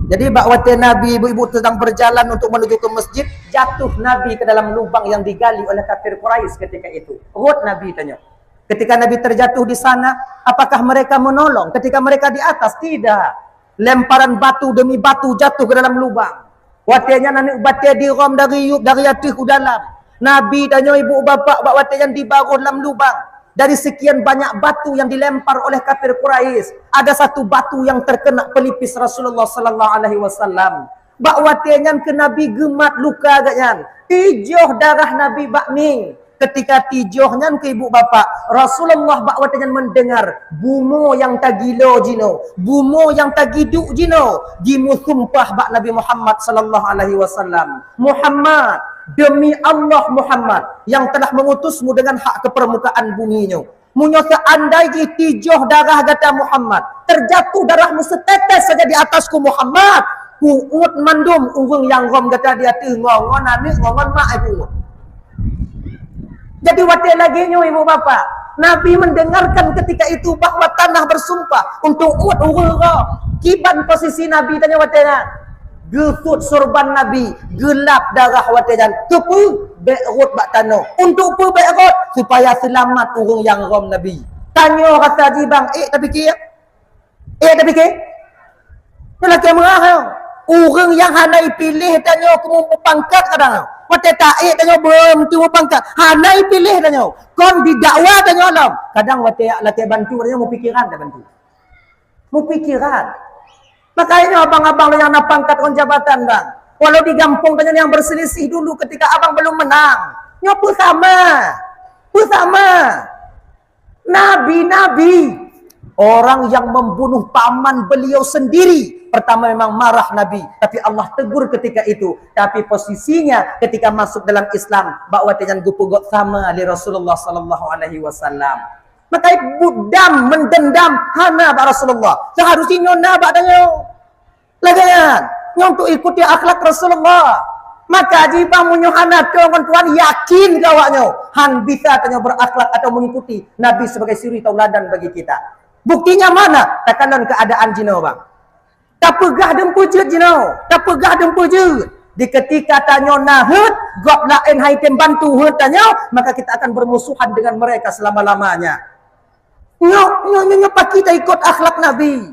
Jadi, bak watèe Nabi ibu-ibu sedang berjalan untuk menuju ke masjid, jatuh Nabi ke dalam lubang yang digali oleh kafir Quraisy ketika itu. Rhot Nabi tanyoe. Ketika Nabi terjatuh di sana, apakah mereka menolong ketika mereka di atas? Tidak. Lemparan batu demi batu jatuh ke dalam lubang. Watèe nyan aneuk batèe dirhom dari yup, dari ateueh u dalam. Nabi tanyoe ibu bapak bak watèe nyan dibaroh lam lubang. Dari sekian banyak batu yang dilempar oleh kafir Quraisy, ada satu batu yang terkena pelipis Rasulullah sallallahu alaihi wasallam. Bak watèe nyan keu Nabi geumat luka geuh nyan. Tijoh darah Nabi bak mieng. Ketika tijoh nyan keu ibu bapak, Rasulullah bak watèe nyan mendengar bumoe nyang tagilo jinoe, bumoe nyang tagiduek jinoe, jimeusumpah bak Nabi Muhammad sallallahu alaihi wasallam, "Muhammad, demi Allah Muhammad yang telah mengutusmu dengan hak ke permukaan bumi nyoe, meunyoe seandai jih tijoh darah gata Muhammad, terjatuh darahmu setetes saja di atasku Muhammad, kuuet mandum ureueng nyang rhom gata di ateueh ngon, ngon aneuk, ngon, ngon mak ibu." Jadi watèe lagèe nyoe ibu bapak, Nabi mendengarkan ketika itu bahwa tanah bersumpah untuk uet ureueng rhom. Kiban posisi Nabi tanyoe watèe nyan? Geusut surban Nabi, geulap darah watèe nyan. Keupeue? Bèk rhot bak tanoh. Untuk peue bèk rhot? Supaya seulamat ureueng nyang rhom Nabi. Tanyoe rasa jih bang, ék tapiké? Ék tapiké? Nyoe lakèe meurah nyoe. Ureueng nyang hana ipiléh tanyoe keu meupangkat kadang. Watèe taék tanyoe beumeuteumeupangkat. Hana ipiléh tanyoe. Kon didakwa tanyoe lom. Kadang watèe lakèe bantu tanyoe meupikiran tabantu. Meupikiran. Makanya abang-abang nyang na pangkat ngon jabatan, bang. Walau di gampông tanyoe nyang berselisih dulu ketika abang belum menang. Nyoe peue sama? Peue sama? Nabi-nabi, orang yang membunuh paman beliau sendiri, pertama memang marah Nabi, tapi Allah tegur ketika itu. Tapi posisinya ketika masuk dalam Islam, bak watèe nyan geupeugot sama lé Rasulullah sallallahu alaihi wasallam. Maka budam, mendendam hana bak Rasulullah. Seharusnya nyoe na bak tanyoe. Lagèe nyan, nyoe untuk ikuti akhlak Rasulullah. Maka jih bang meunyoe hana keu ngon Tuhan, yakin keu awak nyoe, han bisa tanyoe berakhlak atau mengikuti Nabi sebagai suri tauladan bagi kita. Buktinya mana? Takalon keadaan jinoe, bang. Tapeugah deumpeu jeuet jinoe, tapeugah deumpeu jeuet. Di ketika tanyoe na heuet, gob laén han item bantu heuet tanyoe, maka kita akan bermusuhan dengan mereka selama-lamanya. Nyoe, nyoe, nyoe, nyoe pakri taikot akhlak Nabi.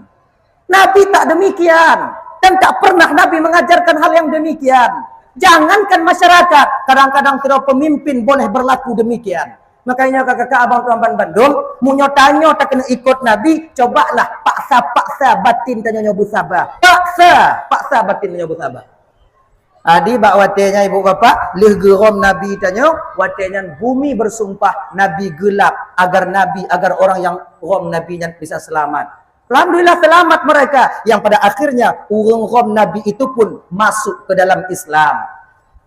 Nabi tak demikian. Dan tak pernah Nabi mengajarkan hal yang demikian. Jangankan masyarakat, kadang-kadang sidroe pemimpin boleh berlaku demikian. Makanya kakak-kakak abang tuan ban bandum, meunyoe tanyoe takeuneuk ikot Nabi, cobalah paksa-paksa batin tanyoe nyoe beusaba. Paksa, paksa batin tanyoe beusaba. Jadi bak watèe nyan ibu bapak, lheueh geurhom Nabi tanyoe, watèe nyan bumi bersumpah Nabi geulap agar Nabi, agar orang yang rhom Nabi nyan bisa selamat. Alhamdulillah selamat mereka yang pada akhirnya ureueng rhom Nabi itu pun masuk ke dalam Islam.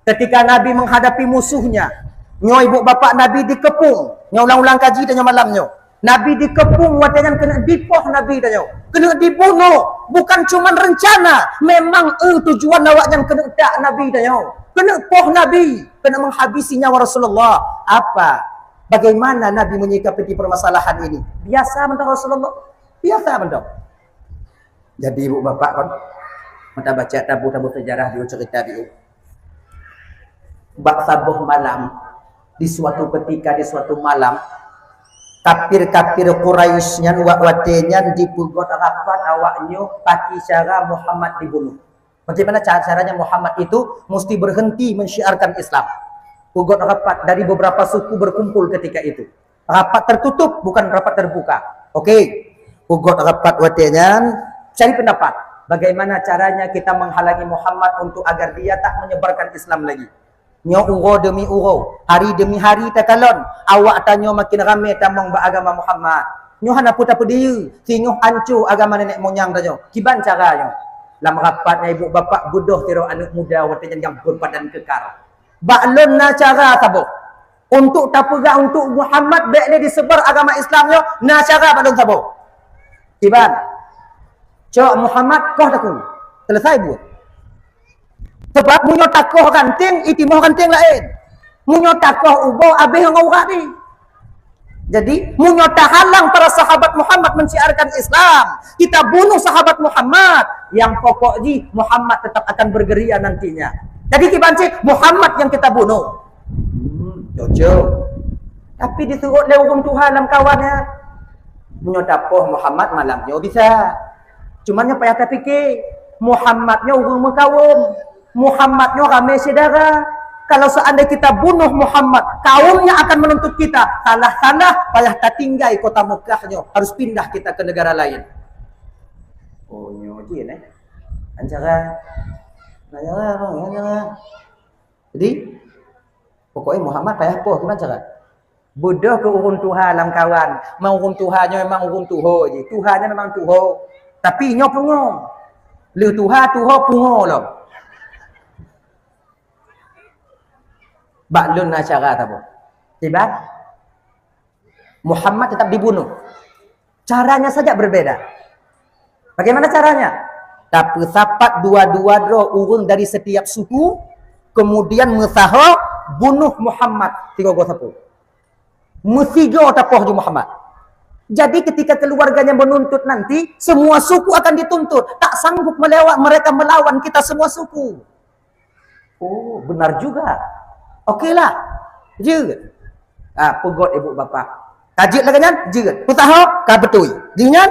Ketika Nabi menghadapi musuhnya, nyoe ibu bapak Nabi dikepung, nyoe ulang-ulang kaji tanyoe malam nyoe. Nabi dikepung watèe nyan keuneuk dipoh Nabi tanyoe, keuneuk dibunuh. Bukan cuman rencana, memang eh tujuan awak nyan keuneuk tak Nabi tanyoe, keuneuk poh Nabi, keuneuk menghabisi nyawa Rasulullah. Apa? Bagaimana Nabi menyikapi permasalahan ini? Biasa mantong Rasulullah. Biasa mantong. Jadi ibu bapak kan, mata baca tabu-tabu sejarah di cerita di bak saboh malam, di suatu ketika, di suatu malam, kafir-kafir Quraisy nyan wak watèe nyan dipeugot rapat awak nyoe pakri cara Muhammad dibunuh. Bagaimana ca-, caranya Muhammad itu mesti berhenti mensyiarkan Islam. Peugot rapat dari beberapa suku berkumpul ketika itu. Rapat tertutup, bukan rapat terbuka. Oke. Peugot rapat watèe nyan, cari pendapat. Bagaimana caranya kita menghalangi Muhammad untuk agar dia tak menyebarkan Islam lagi? Nyoe uroe demi uroe, hari demi hari takalon, awak tanyoe makin ramè tamong bak agama Muhammad. Nyoe hana peue tapeudiyeu, singoh anco agama nenek moyang tanyoe. Kiban cara nyoe? Lam rapat nyan ibu bapak beudôh sidroe aneuk muda watée nyan nyang berbadan kekar. Bak lôn na cara saboh. Untuk tapeugah untuk Muhammad bék lé disebar agama Islam nyoe, na cara bak lôn saboh. Iban, cok Muhammad koh takue. Selesai buet. Sebab meunyoe takoh ranting, itimoh ranting laén. Meunyoe takoh ubôh, abéh ngon urat jih. Jadi, meunyoe tahalang para sahabat Muhammad menciarkan Islam, kita bunuh sahabat Muhammad, yang pokok jih Muhammad tetap akan bergeria nantinya. Jadi, kiban cit Muhammad yang kita bunuh. Hmm, cocok. Tapi disuruh lé ureuëng tuha lam kawan nyan. Meunyoe tapoh Muhammad malam nyoe bisa. Cuma nyoe payah tapike, Muhammad nyoe ureuëng meukawöm. Muhammad nyoe ramé syedara. Kalau seandai kita bunuh Muhammad, kaumnya akan menuntut kita. Salah-salah, payah tatinggai kota Mekah nyoe. Harus pindah kita ke negara lain. Oh, nyoe jih, eh. Ancara. Ancara, ancara. Jadi, pokoknya Muhammad payah poh, gimana cara? Beudôh keu ureuëng tuha lam kawan. Memang ureuëng tuha nyoe memang ureuëng tuho jih. Tuha nyoe memang tuho. Tapi nyoe pungo. Lheueh tuha, tuho, pungo lom. Bak lôn na cara saboh. Kiban, Muhammad tetap dibunuh. Caranya saja berbeda. Bagaimana caranya? Tapeusapat dua-dua droe ureuëng dari setiap suku, kemudian meusaho bunuh Muhammad sigoe-goe sapeue. Meusigoe tapoh ju Muhammad. Jadi ketika keluarganya menuntut nanti, semua suku akan dituntut. Tak sanggup melewa-, mereka melawan kita semua suku. Oh, benar juga. Oke lah. Jeuet. Ah, peugöt ibu bapa. Ka jeuet lagée nyan, jeuet. Peusaho, ka beutôi. Jih nyan,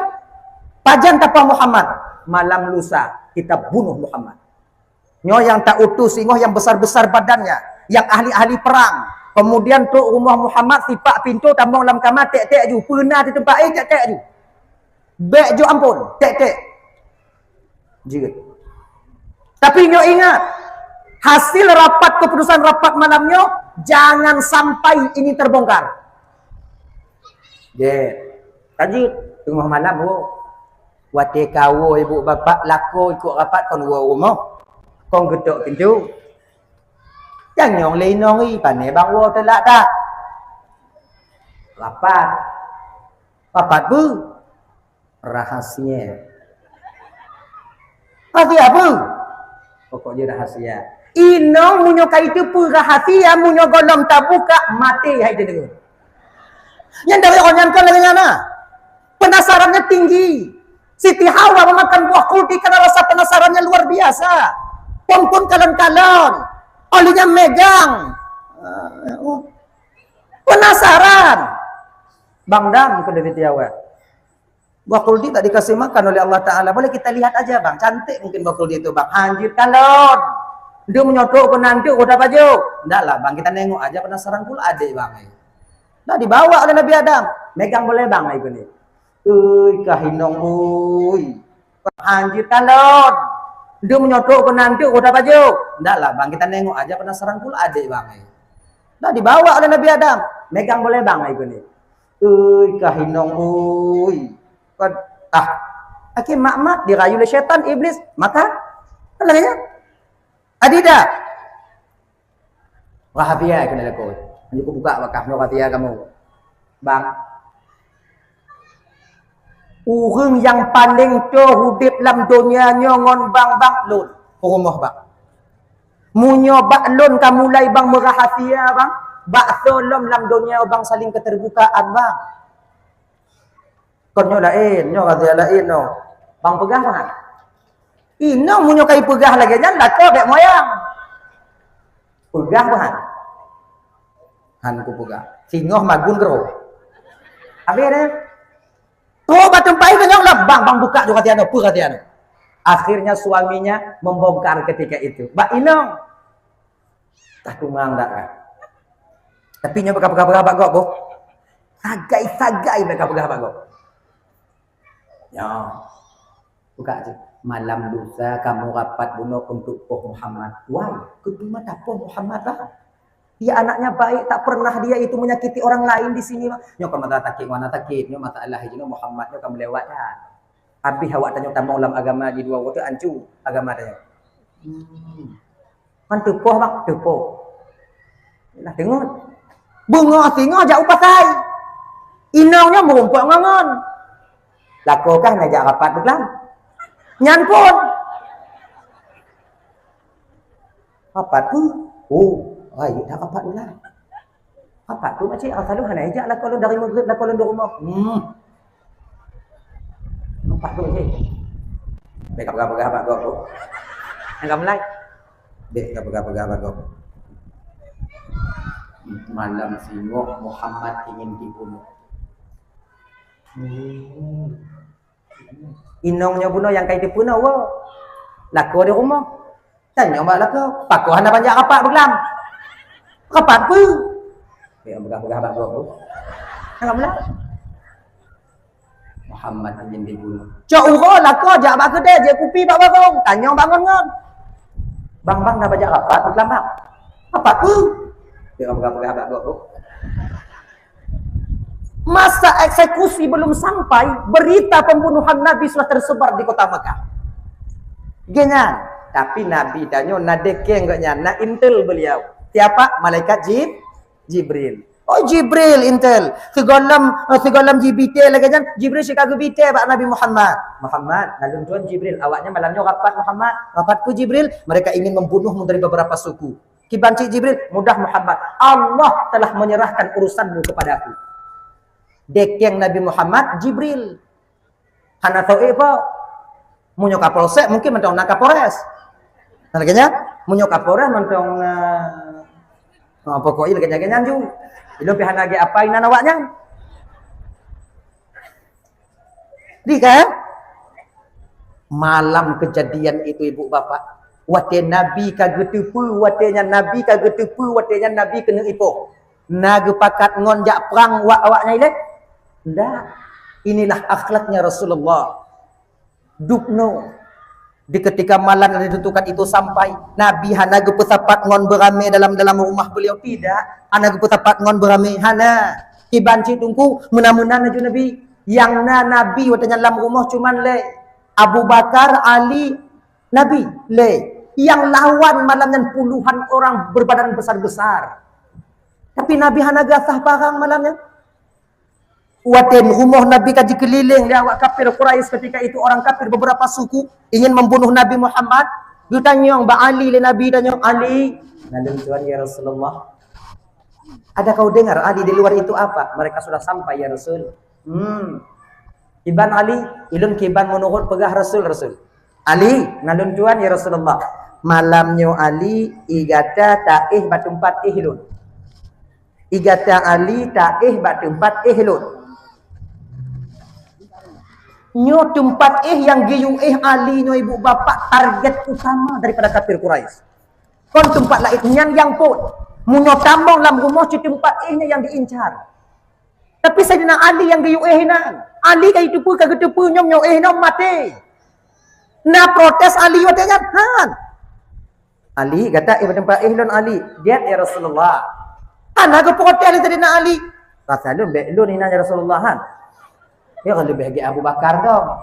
pajan tapoh Muhammad. Malam lusa, kita bunuh Muhammad. Nyoe nyang ta utus singoh nyang besar-besar badannya, nyang ahli-ahli perang. Kemudian trok rumoh Muhammad, sipak pintoe, tamong lam kama, tek-tek ju. Peuna di teumpat, eh, tek-tek ju. Bék jok amphon, tek-tek. Jeuet. Tapi nyoe ingat, hasil rapat, keputusan rapat malam nyoe, jangan sampai ini terbongkar. Jeuet. Ka jeuet, teungoh malam, wo. Watée kawoe ibu bapak lakoe ikot rapat kon woe rumoh. Kon geutok pintoe. Nyang nyong lé inong i, pane bang woe teulak that. Rapat. Rapat peue? Rahasia. Rahasia peue? Pokok jih rahasia. Inong meunyoe ka iteupeue rahasia, meunyoe gohlom tabuka, maté hai teudeungoe. Nyan dari awak nyan kan lagée nyan na. Penasarannya tinggi. Siti Hawa memakan buah kuldi karena rasa penasarannya luar biasa. Pon-pon kalon-kalon. Olinya megang. Ah, oh. Penasaran. Bang dam keu Siti Hawa. Buah kuldi tak dikasih makan oleh Allah Ta'ala. Boleh kita lihat aja, Bang. Cantik mungkin buah kuldi itu, Bang. Hanjit kalon. Dia menyodok ke nanti, udah baju. Enggak lah, Bang. Kita nengok aja, penasaran pula adik, Bang. Dah dibawa oleh Nabi Adam. Megang boleh, Bang, ikut ni. Ui, kahinong, ui. Hanjit kalon. Dia menyodok ke nanti, udah baju. Enggak lah, Bang. Kita nengok aja, penasaran pula adik, Bang. Dah dibawa oleh Nabi Adam. Megang boleh, Bang, ikut ni. Ui, kahinong, ui. Kan, ah, aki mak-mak dirayu lé setan, iblis, maka, kan lagée nyan. Adida. Rahasia keuneuk lakoe. Hanjeuet kubuka bak kah, nyoe rahasia kamoe. Bang. Ureuëng nyang paleng toe udeb lam donya nyoe ngon bang, bang, lôn. Peurumoh bang. Meunyoe bak lôn ka mulai bang meurahasia bang, bak soe lom lam donya bang saling keterbukaan bang. Kon nyoe laén, nyoe rahasia laén nyoe. Bang peugah bang. Inong meunyoe ka ipeugah lagée nyan, lakoe bék moyang. Peugah bang. Han kupeugah. Singoh magun keudroe. Habis deh. Trok bak teumpat inong lom, bang, bang buka ju rahasia nyoe, peue rahasia nyoe. Akhirnya suaminya membongkar ketika itu. Bak inong. Tah tumang dak kan. Tapi nyoe baka peugah-peugah bak gob boh. Sagai-sagai baka peugah bak gob. Ya. Buka je. Malam lusa kamoe rapat bunoe untuk poh Muhammad. Wai, keuteuma tapoh Muhammad lah. Dia anaknya baik, tak pernah dia itu menyakiti orang lain di sini, Bang. Nyoe kan masalah sakit, mana sakit, nyoe masalah jinoe Muhammad nyoe kan melewat dah. Habéh awak tanyoe tamong lam agama jidua woe teuh ancu agama tanyoe. Hmm. Kan teupoh bang, teupoh. Nah, teungoh. Beungoh singoh jak u pasai. Inong nyoe meurumpok ngon ngon. Lakoe kah na jak rapat beuklam. Nyan pun. Rapat peue? Oh, rayeuk dak rapat beuklam. Rapat peue makcik? Rasa lôn hana ijak lakoe lôn dari Maghrib, lakoe lôn di rumoh. Hmm. Rapat peue makcik? Bèk ka peugah-peugah bak gob tu. Nyang ka mulai. Bèk ka peugah-peugah bak gob. Malam singoh Muhammad ingin dibunuh. Hmm. Inong nyoe bunoe nyang ka jiteupeue na woe. Lakoe di rumoh. Tanyong bak lakoe, "Pakon hana banjak rapat beuklam?" "Rapat peue?" Bèk peugah-peugah bak gob tu. Hana mulai. Muhammad ingin dibunuh. Cok uroe lakoe jak bak keudè, jép kupi bak warong. Tanyong bak ngon-ngon. "Bang, bang, na banjak rapat beuklam, bang?" "Rapat peue?" Bèk peugah-peugah bak gob tu. Masa eksekusi belum sampai, berita pembunuhan Nabi sudah tersebar di kota Mekah. Geuh nyan, tapi Nabi tanyoe na dekeng geuh nyan, na intel beliau. Siapa? Malaikat Jib-, Jibril. Oh, Jibril intel. Sigohlom, eh, sigohlom jibitè lagèe nyan, Jibril sika geubitè bak Nabi Muhammad. "Muhammad, na lôn tuan Jibril, awaknyan malam nyoe rapat Muhammad." "Rapat peue Jibril?" "Mereka ingin membunuhmu dari beberapa suku." "Kiban cit Jibril?" "Mudah Muhammad, Allah telah menyerahkan urusanmu kepadaku." Dekeng Nabi Muhammad Jibril. Hana soe po. Meunyoe Kapolsek mungkin mantong na Kapolres. Nah, lagèe nyan, meunyoe Kapolres mantong na, oh, pokoknya lagèe nyan, lagèe nyan ju. Ilôn pih hana gèt apa inan awaknyan. Di kan? Malam kejadian itu, ibu bapak, watèe Nabi ka geuteupeue, watèe nyan Nabi ka geuteupeue, watèe nyan Nabi keuneuk ipoh. Na geupakat ngon jak prang wak awaknyan ilèe? Ndak. Inilah akhlaknya Rasulullah. Dubnoe. Di ketika malam yang ditentukan itu sampai, Nabi hana geupeusapat ngon beuramé dalam, dalam rumah beliau, tidak. Hana geupeusapat ngon beuramé, hana. Kiban cit Teungku, meunan-meunan laju Nabi. Nyang na Nabi watèe nyan lam rumoh cuman lé Abu Bakar, Ali, Nabi, lé. Nyang lawan malam nyan puluhan orang berbadan besar-besar. Tapi Nabi hana geuasah parang malam nyan. Watèe rumoh Nabi ka jikeulileng lé awak kafir Quraisy ketika itu, orang kafir beberapa suku ingin membunuh Nabi Muhammad. Geutanyong bak Ali lé Nabi, tanyong, "Ali, na lôn tuan ya Rasulullah." "Ada kau dengar Ali di luar itu apa?" "Mereka sudah sampai ya Rasul." "Hmm. Kiban Ali?" "Ilôn kiban meunurot peugah Rasul, Rasul." "Ali, na lôn tuan ya Rasulullah." "Malam nyoe Ali, i gata taéh bak teumpat éh lôn." I gata Ali taéh bak teumpat éh lôn. Nyoe teumpat éh nyang geuyue éh Ali nyoe, ibu bapak, target utama daripada kafir Quraisy. Kon teumpat laén nyan nyang phôn. Meunyoe tamong lam rumoh, cit teumpat éh nyan nyang diincar. Tapi Saidina Ali nyang geuyue éh inan. Ali ka jiteupeue, ka geuteupeue nyoe, nyoe éh nyoe maté. Na protes Ali watèe nyan? Han. "Ali, gata éh bak teumpat éh lôn, Ali." "Gèt, ya Rasulullah." Hana geuprotes lé Saidina Ali. "Rasa lôn bèk lôn inan, ya Rasulullah, han." "Ya, leubeh gèt Abu Bakar dong.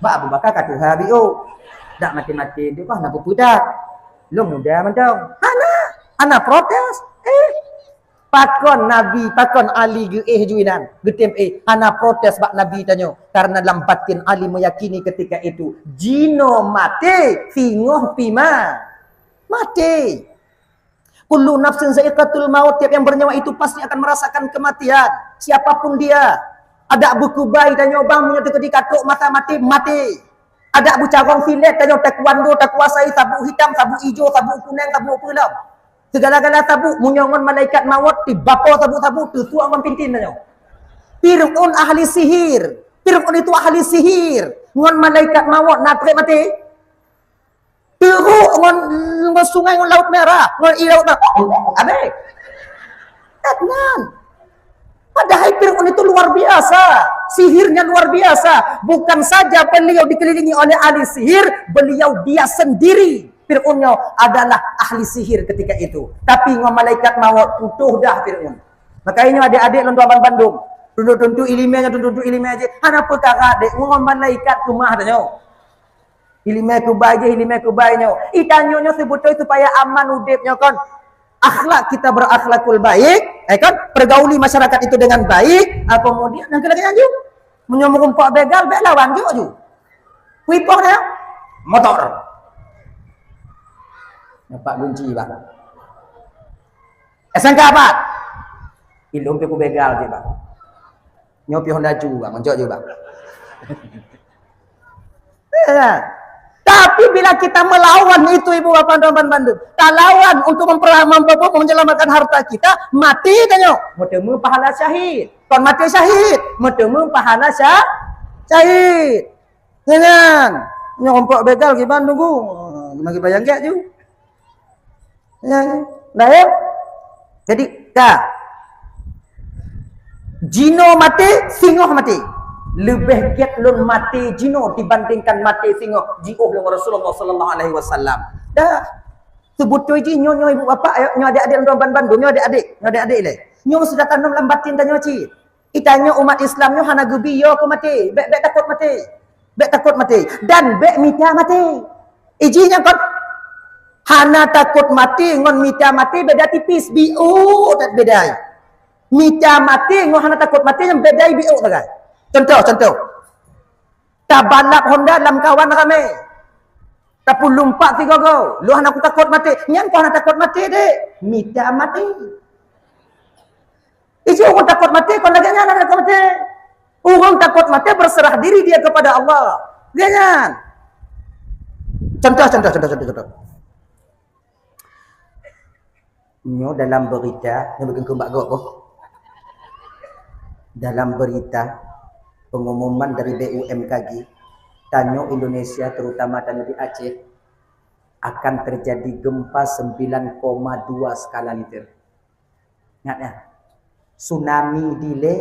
Bak Abu Bakar ka tuha biôh. Dak maté-maté duek bah na peupeudak. Lôn muda mantong." Hana, hana protes. Eh, pakon Nabi, pakon Ali geuéh ju inan, geutem éh, hana protes bak Nabi tanyoe. Karena lam batin Ali meyakini ketika itu, jinoe maté, singoh pih ma-, maté. "Kullu nafsin za'iqatul maut," tiap yang bernyawa itu pasti akan merasakan kematian. Siapapun dia, adak beukubai tanyoe bang, meunyoe teukeudi ka trok masa maté, maté. Adak beucarông silet tanyoe, taekwondo takuasai, sabuk hitam, sabuk ijo, sabuk kuneng, sabuk peue lom. Segala-gala sabuk, meunyoe ngon malaikat mawöt, tibapo sabuk-sabuk, teusuak ngon pintin tanyoe. Fir'aun ahli sihir. Fir'aun itu ahli sihir. Ngon malaikat mawöt na trép maté. Teurok ngon, ngon sungai, ngon Laut Merah, ngon i Laut Merah. Habéh. Kan? Padahal Fir'aun itu luar biasa. Sihirnya luar biasa. Bukan saja beliau dikelilingi oleh ahli sihir, beliau dia sendiri, Fir'aun nyoe, adalah ahli sihir ketika itu. Tapi ngon malaikat mawöt putôh dah Fir'aun. Maka nyoe adék-adék lôn tuan bandum, Tuntut-tuntut iéleumé nyoe, tuntut-tuntut iéleumé jih. Hana peukara dek, ngon malaikat keumah tanyoe. Iéleumé keubai jih, iéleumé keubai nyoe. Itanyoe nyoe seubeutôi supaya aman udeb nyoe kon. Akhlak kita berakhlakul baik, eh kan? Pergauli masyarakat itu dengan baik, ah, kemudian nyang keunan laju. Meunyoe meurumpok begal, bèk lawan jok ju. Kuipoh nyoe, motor. Nampak gunci, Bang. S M K apat? Ilôn pih kubegal cit, Bang. Nyoe pih Honda Ju, Bang. Mencok ju, Bang. Ya. Tapi bila kita melawan itu, Ibu Bapak, teman-teman bandum, talawan untuk memper-, memper-, menyelamatkan harta kita, mati tanyoe. Meuteumé pahala syahid. Kon mati syahid, meuteumé pahala sya-, syahid. Nyan, nyoe umpok begal kiban tunggu. Mari bayang gèt ju. Ya, dah ya. Jadi, ka. Jinoe maté, singoh maté. Leubeh gèt lôn maté jinoe dibandingkan maté singoh, jiôh lé Rasulullah sallallahu alaihi wasallam. Dah. Seubeutôi jih nyoe, nyoe ibu bapak, nyoe adik-adik, nyoe ban-, bandum, nyoe adik-adik, nyoe adik-adik lé. Nyoe sudah tanom lam batin tanyoe cit. Itanyoe umat Islam nyoe hana geubi yo keu maté. Bèk, bèk takot maté. Bèk takot maté. Dan bèk mita maté. Iji nyang kon hana takot maté ngon mita maté beda tipis. Biôh that beda. Mita maté ngon hana takot maté nyang beda biôh sagai. Contoh, contoh. Tabalap Honda lam kawan ramé. Tapulumpat sigoe-goe. Lôn hana kutakot maté. Nyan kon hana takot maté, dek. Mita maté. Iji ureueng takot maté, kon lagèe nyan takot maté. Ureueng takot maté berserah diri dia kepada Allah. Lagèe nyan. Contoh, contoh, contoh, contoh, contoh. Nyoe dalam berita, nyoe bukon keumbak gob boh. Dalam berita, pengumuman dari B U M K G, tanyoe Indonesia, terutama tanyoe di Aceh, akan terjadi gempa sembilan koma dua skala Richter. Ingat ya, tsunami dilèe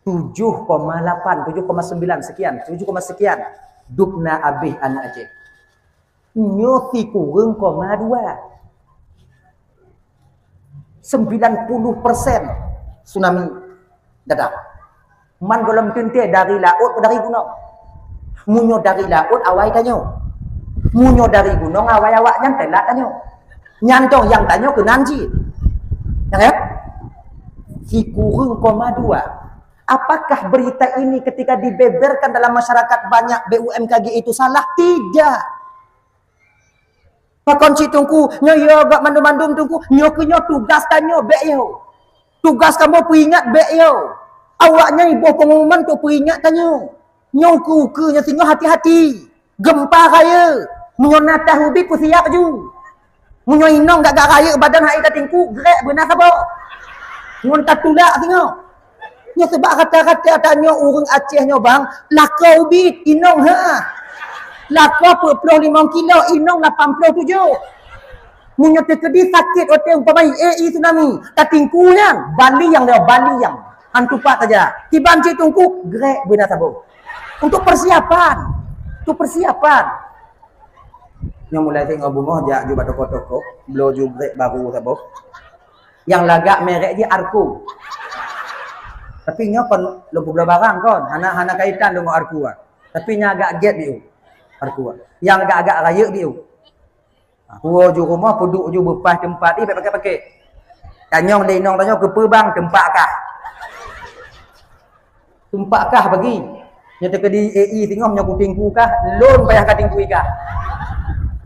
tujoh koma lapan, tujoh koma sembilan sekian, tujoh koma sekian. Dubna abéh aneuk Aceh. Nyoe sikureueng koma dua. Sembilan puluh persen tsunami datang. Man gohlom teuntèe dari laôt atau dari gunong. Meunyoe dari laôt awai tanyoe. Meunyoe dari gunong awai awaknyan teulat tanyoe. Nyan dong nyang tanyoe keunan cit. Ya kan? Sikureueng koma dua. Apakah berita ini ketika dibeberkan dalam masyarakat banyak B U M K G itu salah? Tidak. Pakon cit Teungku, nyoe yo gak mandum-mandum Teungku, nyoe keuh nyoe tugas tanyoe bèk yo. Tugas kamoe peuingat bèk yo. Awaknyan iboh pengumuman untuk peuingat tanyoe. Nyoe ukeue-ukeue nyoe singoh hati-hati. Gempa rayeuk. Meunyoe na tah ubit peusiap ju. Meunyoe inong gak-gak rayeuk badan hai ka tingku, grek beuna saboh. Ngon tatulak singoh. Nyoe sebab rata-rata tanyoe ureueng Aceh nyoe bang, lakoe ubit inong ha. Lakoe peuet ploh limong kilo, inong lapan ploh tujoh. Meunyoe teukeudi sakét watèe umpama A I tsunami, tatingku nyan, bali nyang lewat bali nyang. Hantu pat saja. Kiban cit Teungku, grek beuna saboh. Untuk persiapan. Untuk persiapan. Nyoe mulai tengok bungoh jak ju bak toko-toko, bloe ju grek baru saboh. Nyang lagak merek jih Arku. Tapi nyoe kon lôn peubloe barang kon, hana, hana kaitan deungon Arku ah. Tapi nyang agak gèt biu. Arku ah. Nyang agak-agak rayeuk biu. Puwoe ju rumoh peuduek ju beupaih teumpat, ih, bèk pakai-pakai. Tanyong lé inong tanyoe keupeue bang teumpat kah? Teumpat kah bagi? Nyoe teukeudi A I singoh nyoe kutingku kah, lôn payah ka tingkui kah.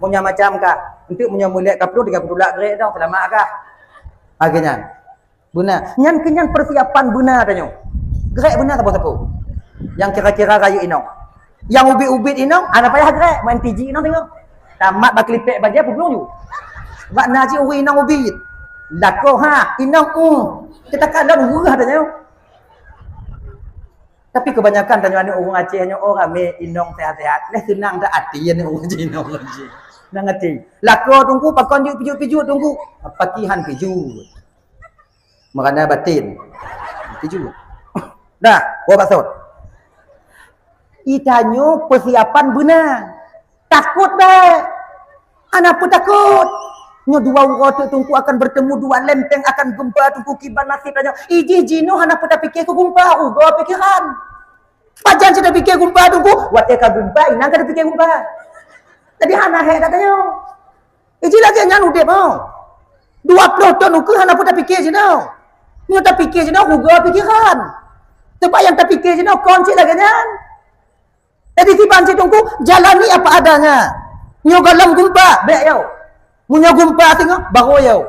Meunyoe macam kah, enteuk meunyoe mulet ka ploh tiga puluh lak grek dong, seulamat kah? Ha, geuh nyan. Beuna. Nyan keuh nyan persiapan beuna tanyoe. Grek beuna sapo-sapo. Nyang kira-kira rayeuk inong. Nyang ubit-ubit inong, hana payah grek, main tiji inong tengok. Tamat bak klipek bajèe peubloe ju. Bak na cit ureueng inong ubit. Lakoe ha, inong uh. Kita kalon weuh tanyoe. Tapi kebanyakan tanyoe aneuk ureueng Aceh nyoe, oh, ramé inong sehat-sehat. Leh seunang that até aneuk ureueng Aceh, inong ureueng Aceh. Nang até. Lakoe Teungku pakon jeuet pijuet-pijuet Teungku. Pakihan pijuet. Meurana batin. Pijuet. Dah, woe bak sot. Itanyoe persiapan beuna. Takot bèk. Hana peue takot. Nyoe dua uroe teuk Teungku akan bertemu, dua lempeng akan gempa Teungku, kiban nasib tanyoe. Ijih jinoe hana peue tapike keu gempa, uroe pikiran. Pajan cit tapike gempa Teungku, watée ka gempa, inan ka tapike gempa. Jadi hana hék that tanyoe. Ijih lagée nyan udeb, oh. Dua ploh thon ukeue hana peue tapike jinoe. Nyoe tapike jinoe, uroe pikiran. Sebab nyang tapike jinoe kon cit lagée nyan. Jadi kiban cit Teungku, jalani apa adanya. Nyoe gohlom gempa, bék yo. Meunyoe gempa singoh, barô yo.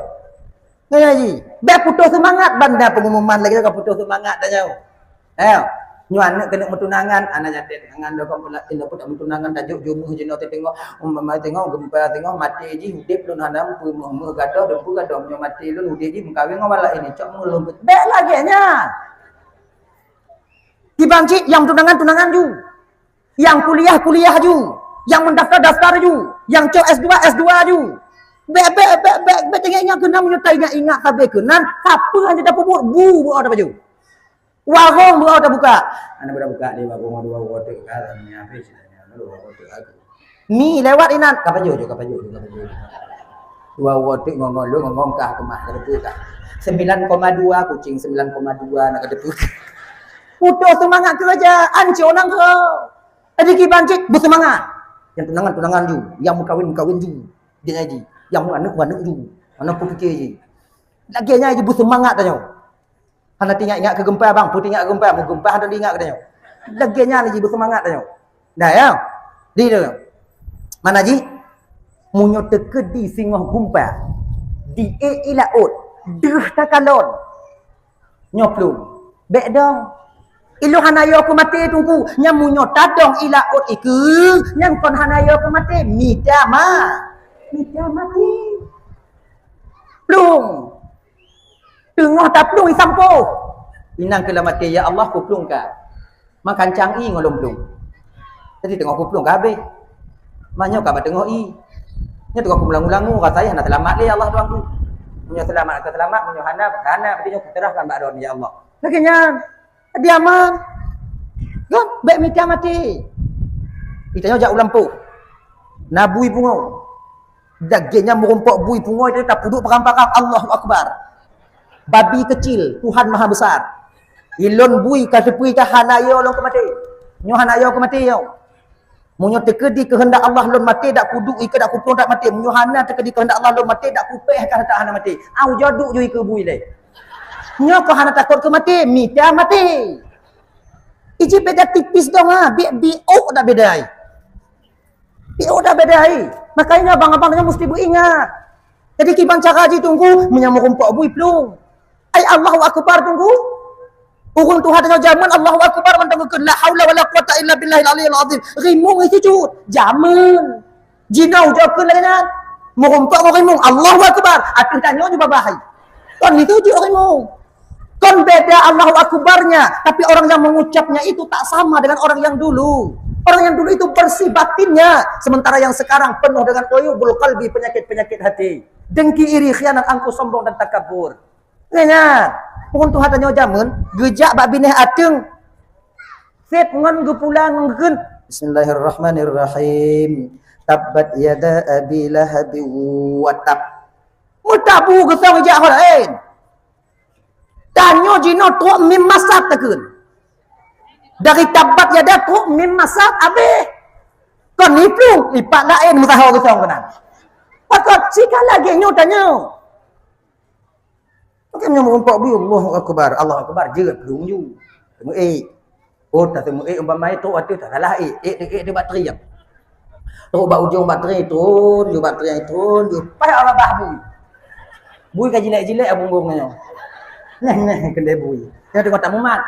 Nyan ji, bék putôh seumangat, banda pengumuman lagée ka putôh seumangat dah nyoe. Eh, nyoe aneuk keuneuk meutunangan, aneuk jadi tunangan dah kon pula, indah pun tak meutunangan, tajok jumuh jinoe teuh tengok, umpama tengok gempa tengok, maté jih udeb lôn hana peue meuh-meuh gadoh, deumpu gadoh, nyoe maté lôn udeb jih meukawen ngon walak ini, cok meuh lôn. Bék lagée nyan. Kiban cit nyang tunangan, tunangan ju. Nyang kuliah, kuliah ju. Nyang meudaftar, daftar ju. Nyang cok S dua, S dua ju. Bék, bék, bék, bék, bék teuingat-ingat keunan, meunyoe taingat-ingat sabe keunan, sapeue hana tapeubuet, bu beuo tapaju. Warong beuo tabuka. Hana beuo tabuka di warong dua uroe teuk ka, nya habéh dua uroe teuk ka. Mi lewat inan, ka pajoh ju, ka pajoh ju, ka pajoh ju. Dua uroe teuk ngon-ngon lôn, ngon-ngon kah keumah, ka teupeue kah. Sembilan koma dua kucing, sembilan koma dua nak ka teupeue kah. Putôh seumangat keurajaan, cit nang keu. Jadi kiban cit beuseumangat. Nyang tunangan, tunangan ju, nyang meukawen, meukawen ju. Dia ngaji, nyang meuaneuk, meuaneuk ju. Hana peue pike jih. Lagée nyan jih beuseumangat tanyoe. Hana teuingat-ingat keu gempa bang, peue teuingat keu gempa, meu gempa hana teuingat keu tanyoe. Lagée nyan jih beuseumangat tanyoe. Nah ya. Di tu. Mana jih? Meunyoe teukeudi singoh gempa, di ék i laôt, deuh takalon. Nyoe plueng. Bék dong. Ilôn hana yo keu maté Teungku. Nyan meunyoe tadong i laôt ikeue, nyan kon hana yo keu maté, mita ma. Mita maté. Plueng. Teungoh taplueng isampoe. Inan keu lam até, "Ya Allah, kuplueng ka." Makancang ié ngon lôn plueng. Jadi teungoh kuplueng ka habéh. Manyoe ka bak teungoh ié. Nyoe teungoh kumeulangu-langu, rasa hana seulamat lé, ya Allah Tuhanku. Meunyoe seulamat ka seulamat, meunyoe hana ka hana, berarti nyoe kuserahkan bak droe, ya Allah. Lagée nyan. Diaman. Kan bék mita maté. Itanyoe jak u lampôh. Na bui pungoe. Lagée nyan meurumpok bui pungoe teuh tapeuduek parang-parang, Allahu Akbar. Babi kecil, Tuhan Maha Besar. Ilôn bui ka teupeue ka hana yo lôn keu maté. Nyoe hana yo keu maté yo. Meunyoe teukeudi keuheundak Allah lôn maté, dak kuduek ikeue dak kuplueng dak maté. Meunyoe hana teukeudi keuheundak Allah lôn maté, dak kupéh ka hana maté. Au jaduk ju ikeue bui lé. Nyoe keu hana takot keu maté, mita maté. Iji beda tipis dong ha, bi biôk dak beda ai. Piôh dah beda hai. Makanya abang-abang nyoe mesti beuingat. Jadi kiban cara jih Teungku, meunyoe meurumpok bui plueng. Ai Allahu Akbar Teungku. Ureueng tuha tanyoe jameun Allahu Akbar mantong geukheun la haula wala quwata illa billahil aliyil azim. Rimong sujud. Jameun. Jinoe jokheun lagée nyan. Meurumpok ngon rimong Allahu Akbar. Ateueh tanyoe ju babah hai. Kon itu jok rimong. Kon beda Allahu Akbarnya, tapi orang yang mengucapnya itu tak sama dengan orang yang dulu. Orang yang dulu itu bersih batinnya, sementara yang sekarang penuh dengan uyubul qalbi, penyakit-penyakit hati. Dengki, iri, khianat, angkuh, sombong dan takabur. Nyan, pun Tuhan tanyoe jameun, geujak bak binéh ateueng. Sép ngon geupulang ngon geukheun. Bismillahirrahmanirrahim. Tabbat yada Abi Lahab wa tab. Meutabu geusong ijak ho laén. Tanyoe jinoe trok mim masab takheun. Dari tabbat yada trok mim masab abéh. Kon iplueng, ipat laén meusaho geusong keunan. Pakon sika lagée nyoe tanyoe. Maka nyoe meurumpok bui Allahu Akbar, Allahu Akbar jeuet plueng ju. Meuék. Oh, taseumeuk ék umpama ék trok ateueh tasalah ék. Ék teuh ék teuh bak trieng. Trok bak ujong bak trieng, tron ju bak trieng, tron ju. Paih Allah bah bui. Bui ka jilek-jilek punggong nyoe. Neh, neh, keudeh bui. Nyoe teungoh tamumat.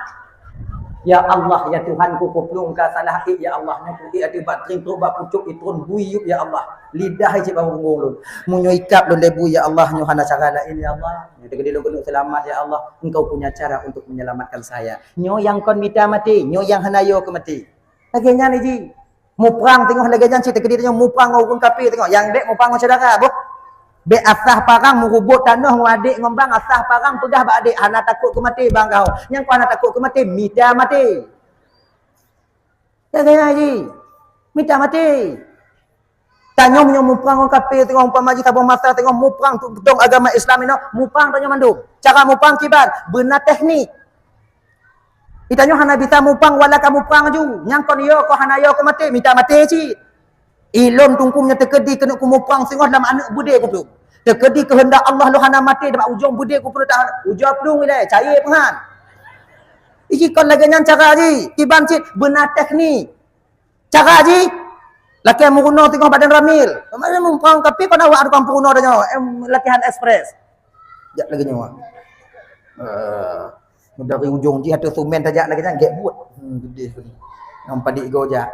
Ya Allah, ya Tuhanku, kuplueng ka salah ék, ya Allah. Nyoe ku ék ateueh bak trieng, trok bak pucok, itron bui yup, ya Allah. Lidah cit bak punggong lôn. Meunyoe ikab lôn lé bui, ya Allah, nyoe hana cara laén, ya Allah. Nyoe teukeudi lôn keuneuk seulamat, ya Allah. Engkau punya cara untuk menyelamatkan saya. Nyoe nyang kon mita maté, nyoe nyang hana yo keu maté. Lagée nyan jih. Muprang teungoh lagée nyan cit teukeudi tanyoe muprang ngon ureueng kafé teungoh. Nyang bék muprang ngon syedara, boh. Bék asah parang meurubot tanoh ngon adék ngon bang, asah parang peugah bak adék, hana takot keu maté bang kau. Nyang kon hana takot keu maté, mita maté. Lagée nyan jih. Mita maté. Tanyoe meunyoe muprang ngon kafé, teungoh umpama jih saboh masa teungoh muprang untuk peudong agama Islam inoe, muprang tanyoe mandum. Cara muprang kiban, beuna teknik. Di tanyoe hana bisa muprang wala ka muprang aju. Nyang kon yo, kon hana yo, kon maté, mita maté cit. Ilôn tungkum nyang teukeudi keuneuk kumuprang singoh lam aneuk beudé kuplueng. Teukeudi keuheundak Allah lôn hana maté, bak ujong beudé kuplueng tahan. Ujoe plueng ilée, cayée peungan. Iji kon lagée nyan cara jih, kiban cit beuna teknik. Cara jih, lakée meurunoe singoh badan ramil. Kemarin muprang, tapi kon awak tukang peurunoe tanyoe, em, latihan ekspres. Jak lagée nyoe. Eh, dari ujong jih ateueh sumen tajak lagée nyan, gét buet. Hmm, geudeh tu. Ngon padit go jak.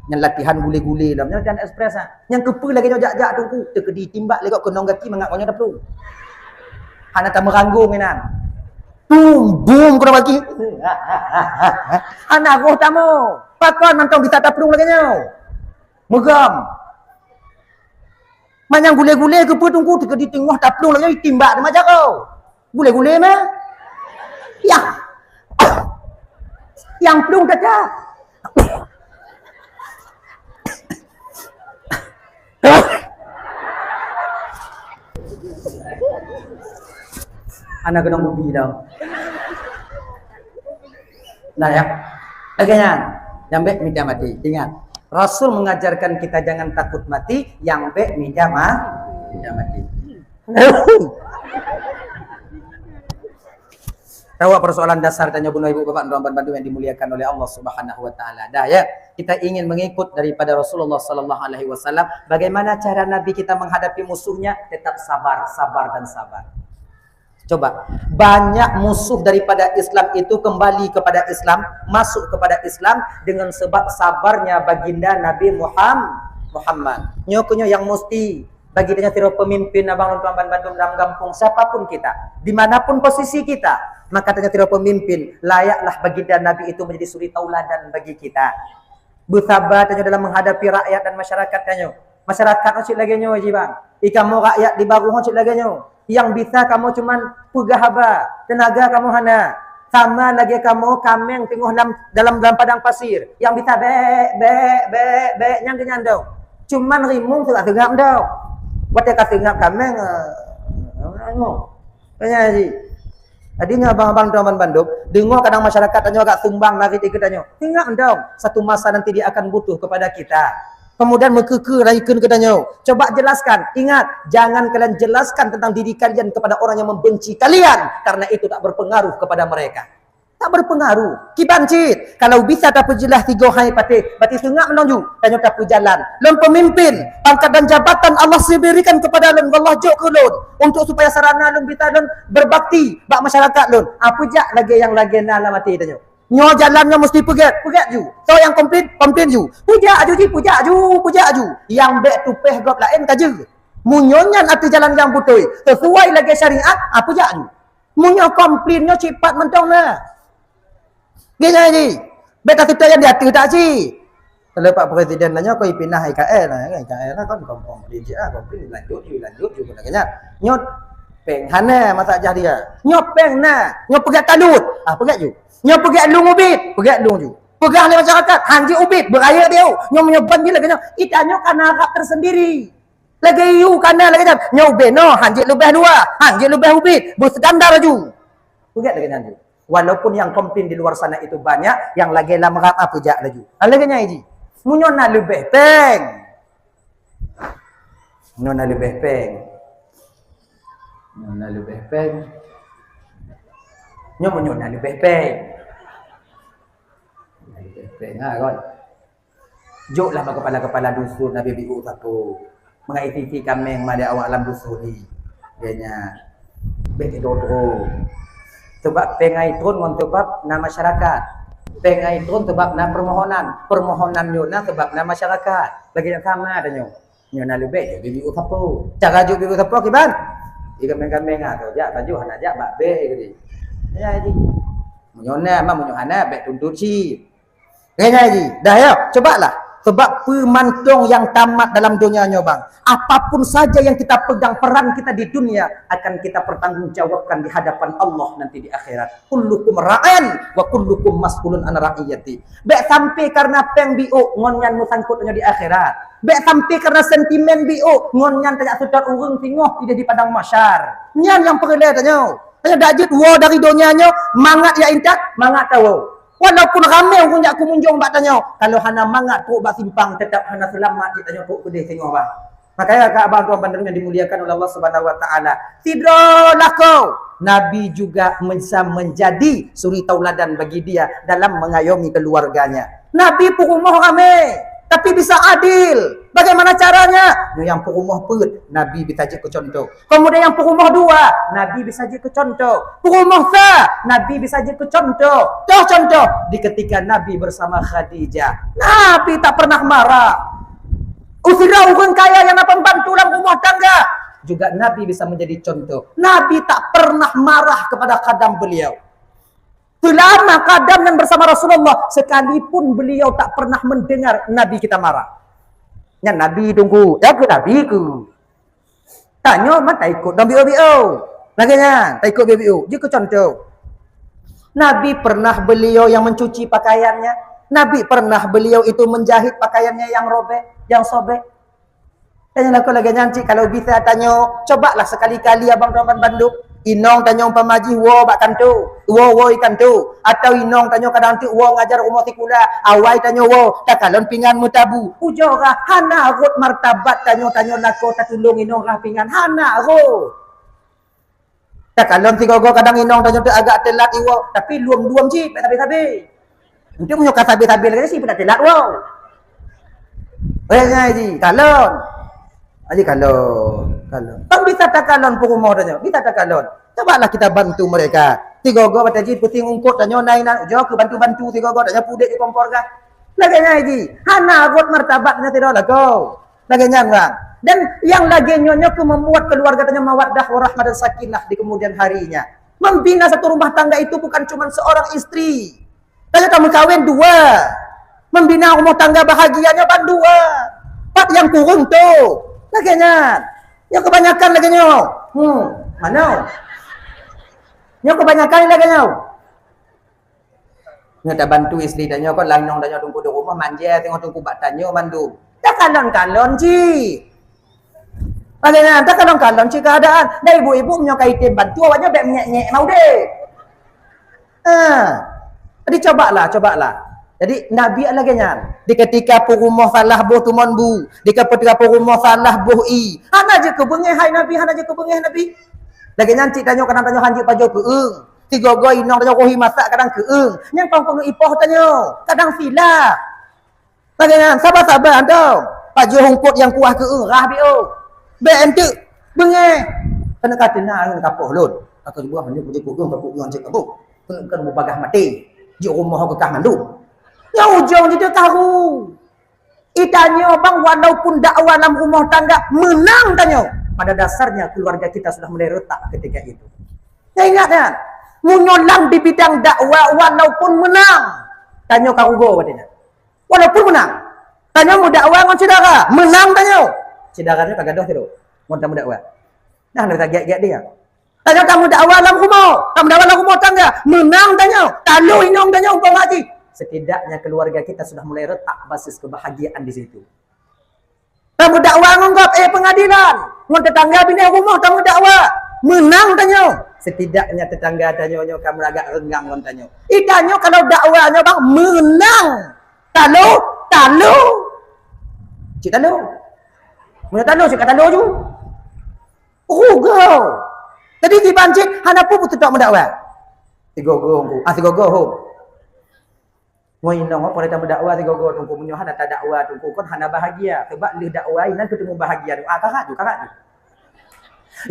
Nyan latihan gule-gule lam. Nyan latihan ekspres ah. Nyan keupeue lagée nyoe jak-jak teungku. Teukeudi timbak lé gob keunong gaki mangat ngon nyoe taplueng. Hana tameuranggong inan. Bum, bum, keunong gaki. Hana roh tamoe. Pakon mantong bisa taplueng lagée nyoe. Meugam. Manyang gule-gule keupeue teungku, teukeudi teungoh taplueng lagée timbak teuma jaroe. Gule-gule mah. Yah. Nyang plueng teuka. Hana keunong ubi tau. Nah ya. Lagée nyan, nyang bék mita maté. Ingat, Rasul mengajarkan kita jangan takut mati, nyang bék mita ma-, mita maté. Tahu persoalan dasar tanyoe bunoe ibu bapak dan bandum yang dimuliakan oleh Allah Subhanahu wa taala. Dah ya, kita ingin mengikut daripada Rasulullah sallallahu alaihi wasallam. Bagaimana cara Nabi kita menghadapi musuhnya? Tetap sabar, sabar dan sabar. Coba, banyak musuh daripada Islam itu kembali kepada Islam, masuk kepada Islam dengan sebab sabarnya baginda Nabi Muham-, Muhammad. Nyoe keuh nyoe yang mesti bagi tanyoe sidroe pemimpin abang lôn tuan bandum dalam gampông, siapapun kita, di mana pun posisi kita, maka tanyoe sidroe pemimpin, layaklah baginda Nabi itu menjadi suri tauladan bagi kita. Beusaba tanyoe dalam menghadapi rakyat dan masyarakat tanyoe. Masyarakat nyoe cit lagée nyoe jih bang. Ikamoe rakyat di Barô nyoe cit lagée nyoe. Nyang bisa kamoe cuman peugah haba, teunaga kamoe hana. Sama lagée kamoe kaméng teungoh lam, dalam, dalam padang pasir. Nyang bisa bék, bék, bék, bék, nyang geuh nyan dong. Cuman rimueng seungab-seungab dong. Watée ka seungab kaméng, eh, nyoe. Tanya jih. Jadi nyoe abang-abang teman bandum, deungoe kadang masyarakat tanyoe agak sumbang narit keu tanyoe. Ingat dong, satu masa nanti dia akan butuh kepada kita. Kemudian meukeukeu rayekeun keu tanyoe. Coba jelaskan. Ingat, jangan kalian jelaskan tentang diri kalian kepada orang yang membenci kalian, karena itu tak berpengaruh kepada mereka. Tak berpengaruh. Kiban cit, kalau bisa tapeujeulaih tiga hai patéh, berarti seungab meunan ju, tanyoe tapeujalan. Lôn pemimpin, pangkat dan jabatan Allah berikan kepada lôn, Allah jok keu lôn, untuk supaya sarana lôn bisa lôn berbakti bak masyarakat lôn. Apa jak lagée nyang lagée na lam até tanyoe? Nyoe jalan nyoe mesti peugét, peugét ju. Soe nyang komplain, komplain ju. Peujak ju jih, peujak ju, peujak ju. Nyang bék tupéh gob laén ka jeuet. Meunyoe nyan ateueh jalan nyang beutôi, sesuai lagée syariat, ah, peujak ju. Meunyoe komplain nyoe sifat mantong na. Geuh nyan jih. Bék taseutôt nyang di ateueh tak cit. Kalau Pak Presiden nyoe keu ipinah I K L lah, kan? I K L lah kan, kom-, komplain cit ah, komplain lanjut ju, lanjut ju, kena kenyang. Nyoe péng hana masa jah dia. Nyoe péng na, nyoe peugét talut. Ah, peugét ju. Nyoe peugét lueng ubit, peugét lueng ju. Peugah lé masyarakat, hanjeuet ubit, beurayeuk dia. Nyoe meunyoe ban jih lagée nyoe, ita nyoe kana rab tersendiri. Lagée yue kana lagée nyan, nyoe ubé noh, hanjeuet leubeh luwa, hanjeuet leubeh ubit, beuseudan laju. Peugét lagée nyan ju. Walaupun nyang komplain di luar sana itu banyak, nyang lagée lam rab ah peujak laju. Ha, lagée nyan jih. Meunyoe na leubeh péng. Meunyoe na leubeh péng. Meunyoe na leubeh péng. Nyoe meunyoe na leubeh péng. Na leubeh péng, ha, kon. Joklah bak kepala-kepala dusun, na bibi u sapo. Mangat isi-isi kaméng ma lé awak lam dusun ni. Geuh nyan. Bék keudroe-droe. Sebab péng ai tron ngon sebab na masyarakat. Péng ai tron sebab na permohonan. Permohonan nyoe na sebab na masyarakat. Lagée nyan sama tanyoe. Nyoe na leubeh jok bibi u sapo. Cara jok bibi u sapo kiban? Di kaméng-kaméng ah, tu jak baju hana jak bak bék geude. Ya, jadi. Meunyoe na, ma meunyoe hana, bék tuntut cit. Geuh nyan jih. Dah ya, cobalah. Sebab peue mantong nyang tamat dalam donya nyoe, bang, apapun saja yang kita pegang, peran kita di dunia akan kita pertanggungjawabkan di hadapan Allah nanti di akhirat. Kullukum ra'in wa kullukum mas'ulun an ra'iyati. Bèk sampai karena péng biôk ngon nyan meusangkot nyoe di akhirat. Bèk sampai karena sentimen biôk ngon nyan tajak seutôt ureueng singoh idéh di padang mahsyar. Nyan nyang peureulèe tanyoe. Tanyoe dak jeuet woe dari donya nyoe mangat ya intat, mangat tawoe. Walaupun ramé ureueng jak keumunjong bak tanyoe, kalau hana mangat trok bak simpang, teutap hana seulamat cit tanyoe trok keudeh singoh, bang. Makanya, kak abang tuan bandum yang dimuliakan oleh Allah Subhanahu wa Taala, sidroe lakoe Nabi juga bisa menjadi suri tauladan bagi dia dalam mengayomi keluarganya. Nabi peurumoh ramé, tapi bisa adil. Bagaimana caranya? Nyoe nyang peurumoh peuet, Nabi bisa jeuet keu contoh. Kemudian nyang peurumoh dua, Nabi bisa jeuet keu contoh. Peurumoh sa, Nabi bisa jeuet keu contoh. Toh contoh, di ketika Nabi bersama Khadijah, Nabi tak pernah marah. Usia ureueng kaya nyang na pembantu lam rumah tangga, juga Nabi bisa menjadi contoh. Nabi tak pernah marah kepada khadam beliau. Selama khadam nyan bersama Rasulullah, sekalipun beliau tak pernah mendengar Nabi kita marah. Nyan Nabi tunggu, ya ke Nabi ku. Tanyoe man taikot dong biôh-biôh. Lagèe nyan, taikot biôh-biôh. Jeuet keu contoh. Nabi pernah beliau yang mencuci pakaiannya? Nabi pernah beliau itu menjahit pakaiannya yang robek, yang sobek? Tanyoe lakoe lagèe nyan cit, kalau bisa tanyoe, cobalah sekali-kali abang tuan bandum. Inong tanyoe umpama jih woe bak kanto, woe woe i kanto, atau inong tanyoe kadang teuk woe ngajar rumoh sikula, awai tanyoe woe, takalon pingan meutabu. Ujoe rhah hana rhot martabat tanyoe, tanyoe lakoe tatulông inong rhah pingan, hana rhot. Takalon sigoe-goe kadang inong tanyoe teuh agak teulat iwoe, tapi lom-lom cit, bèk sabe-sabe. Enteuk meunyoe ka sabe-sabe lagèe nyan, si peunak teulat woe. Eh, nyan ji, kalon. Aji kalon, kalon. Kan bisa takalon peurumoh tanyoe, bisa takalon. Cobalah kita bantu mereka. Sigoe-goe watèe jih peuting eungkôt tanyoe na inan, ujoe keu bantu-bantu sigoe-goe, tanyoe peuudép di kompor kah. Lagèe nyan ji, hana rhot martabat nyan sidroe lakoe. Lagèe nyan, bang. Dan nyang lagèe nyoe nyoe keuh membuat keluarga tanyoe mawaddah warahmah dan sakinah di kemudian harinya. Membina satu rumah tangga itu bukan cuma seorang istri. Tanyoe tameukawen dua. Membina rumah tangga bahagia nyoe ban dua. Pat nyang kureueng tu. Lagèe nyan. Nyoe kebanyakan lagèe nyoe. Hmm, mana? Nyoe kebanyakan lagèe nyoe. Nyoe tabantu istri tanyoe kon, lam inong tanyoe teungku di rumoh, manja teungoh teungku bak tanyoe mandum. Takalon-kalon cit. Lagèe nyan, takalon-kalon cit keuadaan. Dan ibu-ibu meunyoe ka item bantu, awak nyoe bèk meungèk-ngèk na udép. Ha. Jadi cobalah, cobalah. Jadi Nabi lagèe nyan. Di ketika peurumoh salah boh tumon bu, di ketika peurumoh salah boh ie. Hana jeuet keu beungèh hai Nabi, hana jeuet keu beungèh Nabi. Lagèe nyan cit tanyoe kadang tanyoe hanjeuet pajoh keueung. Sigoe-goe inong tanyoe roh i masak kadang keueung. Nyan kon keuneuk ipoh tanyoe. Kadang silap. Lagèe nyan, saba-saba hantom. Pajoh eungkôt nyang kuah keueung, rhah biôh. Bèk enteuk beungèh. Keuneuk ka teuna ngon kapoh lôn. Ka keuh buah meunyoe kujeuet keueung, ka keueung cit kaboh. Keuneuk kan mubagah maté. Jeuet rumoh keu kah mandum. Nyang ujong jih teuh karu. Itanyoe bang, walaupun dakwah lam rumoh tangga meunang tanyoe, pada dasarnya keluarga kita sudah mulai retak ketika itu. Nyan ingat nyan, meunyoe lam di bidang dakwah walaupun meunang, tanyoe ka rugoe watèe nyan. Walaupun meunang, tanyoe meudakwah ngon syedara, meunang tanyoe. Syedara nyoe ka gadôh sidroe ngon tameudakwah. Nah, na gèt-gèt dia. Tanyoe ka meudakwah lam rumoh, ka meudakwah lam rumoh tangga, meunang tanyoe, talo inong tanyoe umpama jih. Setidaknya keluarga kita sudah mulai retak basis kebahagiaan di situ. Ka meudakwah ngon gob, eh, pengadilan, ngon tetangga binéh rumoh ka meudakwah, meunang tanyoe. Setidaknya tetangga tanyoe nyoe ka meuragak reunggam ngon tanyoe. Itanyoe kalau dakwah nyoe bang meunang, talo, talo. Cit talo. Meunyoe talo, cit ka talo ju. Rugoe. Jadi kiban cit hana peue beuteutok meudakwah. Sigoe-goe teungku. Ah, sigoe-goe hom. Ngon inong, oh, pada tameudakwah sigoe-goe teungku. Meunyoe hana tadakwah teungku, kon hana bahagia. Sebab lheueh dakwah inan keuteumé bahagia. Ah, karat tu, karat tu.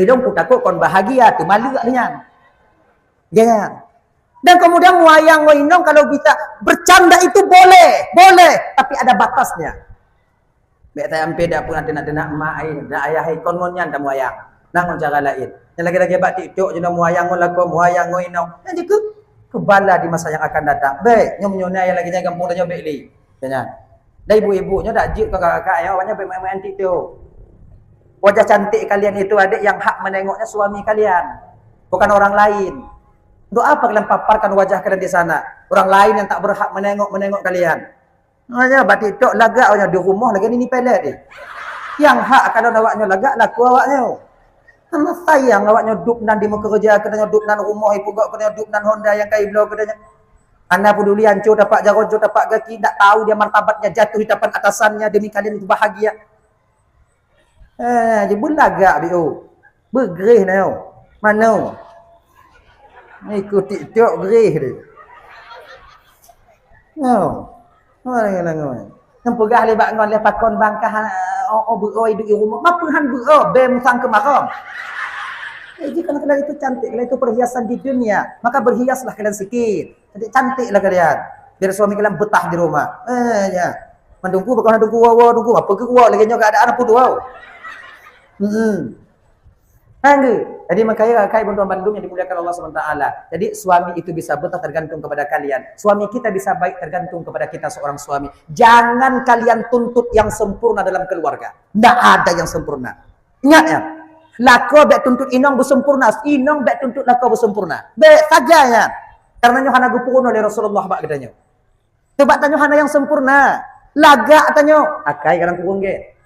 Ilong ku takot kon bahagia tu, maleuek nyan. Ya, ya. Dan kemudian meuyang ngon inong kalau bisa bercanda itu boleh, boleh, tapi ada batasnya. Bèk tasampé dak peureunah teunak-teunak mak ai, dak ayah ai kon ngon nyan tamuyang. Nah, ngon cara laén. Nyang lagèe-lagèe bak TikTok jinoe meuyang ngon lakoe, meuyang ngon inong. Nyan jikeu keu bala di masa yang akan datang. Bèk, nyoe meunyoe na nyang lagèe nyan gampông tanyoe bèk lé. Nyan. Dan ibu-ibu nyoe dak jeuet keu kakak-kakak, ya, awaknyan beumaén-maén TikTok. Wajah cantik kalian itu, adik, yang hak menengoknya suami kalian, bukan orang lain. Untuk apa kalian paparkan wajah kalian di sana? Orang lain yang tak berhak menengok-menengok kalian. Makanya bak TikTok lagak awaknyan di rumoh lagèe nini pelet deh. Yang hak kalon awaknyan lagak laku awaknyan. Hana sayang awaknyan dup nan di meukeureuja, keunan dup nan rumoh ipugok, keunan dup nan Honda nyang ka ibloe keunan. Hana peduli ancô tapak jaroe, ancô tapak gaki, tak tahu dia martabatnya jatuh di depan atasannya demi kalian itu bahagia. Eh, jibeulagak biôh. Beugreh na nyoe. Manoe? Ikut TikTok greh deh. Nyoe. Nyoe, nyoe, nyoe. Nyang peugah lé bak ngon lé pakon bangkah, oh, oh, beuo idup i rumoh. Mapeue han beuo, bèe musang keumarong. Eh, jadi kalau kalian itu cantik, kalian itu perhiasan di dunia, maka berhiaslah kalian sikit. Cantik-cantiklah kalian. Biar suami kalian betah di rumah. Eh, ya. Mandungku, bakal mandungku, wow, wow, dungku. Apa ke wow? Lagi nyoe keadaan apa tu, wow? Hmm. Kan ke? Jadi, makanya, rakan-rakan bandum yang dimuliakan Allah Subhanahu Wa Taala. Jadi, suami itu bisa betah tergantung kepada kalian. Suami kita bisa baik tergantung kepada kita seorang suami. Jangan kalian tuntut yang sempurna dalam keluarga. Ndak ada yang sempurna. Ingat ya, lakoe bèk tuntut inong beusempurna, inong bèk tuntut lakoe beusempurna. Bèk sagai nyan. Karena nyoe hana geupeurunoe lé Rasulullah bak geutanyoe. Teuh bak tanyoe hana nyang sempurna. Lagak tanyoe, akai kadang kureueng gèt.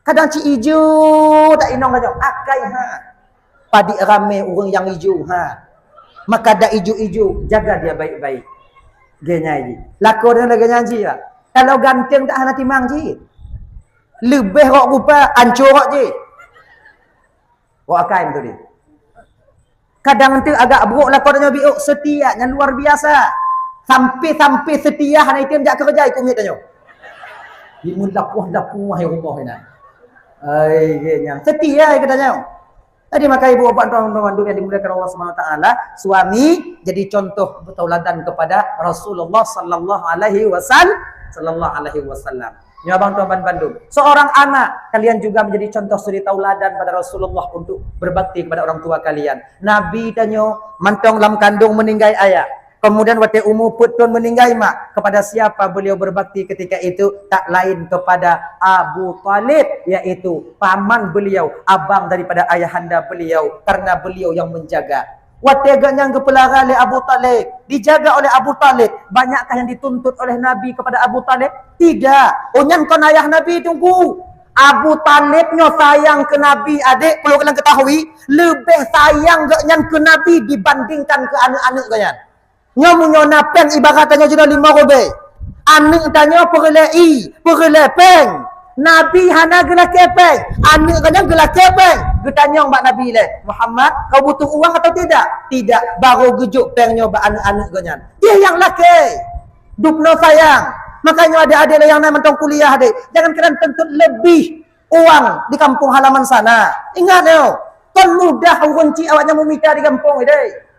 Kadang cit ijo that inong tanyoe, akai ha. Padit ramè ureueng nyang ijo ha. Maka dak ijo-ijo, jaga dia baik-baik. Gèt nyan jih. Lakoe tanyoe lagèe nyan jih, Pak. Kalau ganteng tak hana timang jih. Leubeh rok rupa, ancô rok jih. Rok akai beutôi deh. Kadang eunteuk agak brok lakoe tanyoe biôk, seutia nyang luar biasa. Sampai-sampai seutia hana item jak keureuja ikut miet tanyoe. Di meulapoh-lapoh hai rumoh inan. Ai, gèt nyan. Seutia ikut tanyoe. Jadi, maka ibu bapak tuan-tuan yang dimuliakan Allah Subhanahu Wa Taala, suami jadi contoh tauladan kepada Rasulullah sallallahu alaihi wasal-, sallallahu alaihi wasallam. Nyoe abang tuan ban bandum. Seorang anak, kalian juga menjadi contoh suri tauladan pada Rasulullah untuk berbakti kepada orang tua kalian. Nabi tanyoe mantong lam kandong meninggai ayah. Kemudian watèe umu peuet thon meninggai mak, kepada siapa beliau berbakti ketika itu? Tak lain kepada Abu Thalib, yaitu paman beliau, abang daripada ayahanda beliau, karena beliau yang menjaga. Watèe geuh nyan geupeulara lé Abu Thalib, dijaga oleh Abu Thalib, banyakkah yang dituntut oleh Nabi kepada Abu Thalib? Tidak. Oh, nyan kon ayah Nabi, Teungku. Abu Thalib nyoe sayang keu Nabi, adék, perlu kalian ketahui, leubeh sayang geuh nyan keu Nabi dibandingkan keu aneuk-aneuk geuh nyan. Nyoe meunyoe na péng ibarat tanyoe jinoe limong ribèe. Aneuk tanyoe peureulèe ie, peureulèe péng. Nabi hana geulakèe péng. Aneuk geuh nyan geulakèe péng. Geutanyong bak Nabi lé, "Muhammad, kau butuh uang atau tidak?" "Tidak." Baru geujok péng nyoe bak aneuk-aneuk geuh nyan. Jih nyang lakèe. Dubnoe sayang. Makanya adék-adék lé nyang na mantong kuliah deh, jangan kalian tuntut lebih uang di kampung halaman sana. Ingat nyoe, kon mudah ureueng chik awaknyan meumita di kampung deh.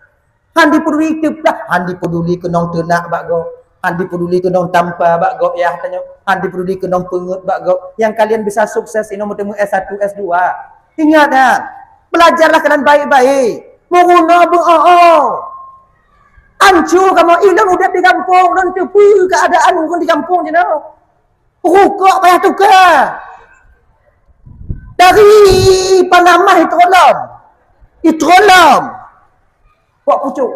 Han dipeduli teupeugah, han dipeduli keunong teunak bak gob, han dipeduli keunong tampa bak gob yah tanyoe, han dipeduli keunong peungeut bak gob. Nyang kalian bisa sukses inoe meuteumé S satu, S dua. Ingat, ha, belajarlah kalian baik-baik. Meurunoe beu-oh-oh. Ancu kamoe ilôn udép di gampông, lôn teupeue keuadaan ureueng di gampông jinoe. Rukok payah tuka. Dari Panamah itrolom. Itrolom. Kok pucuk.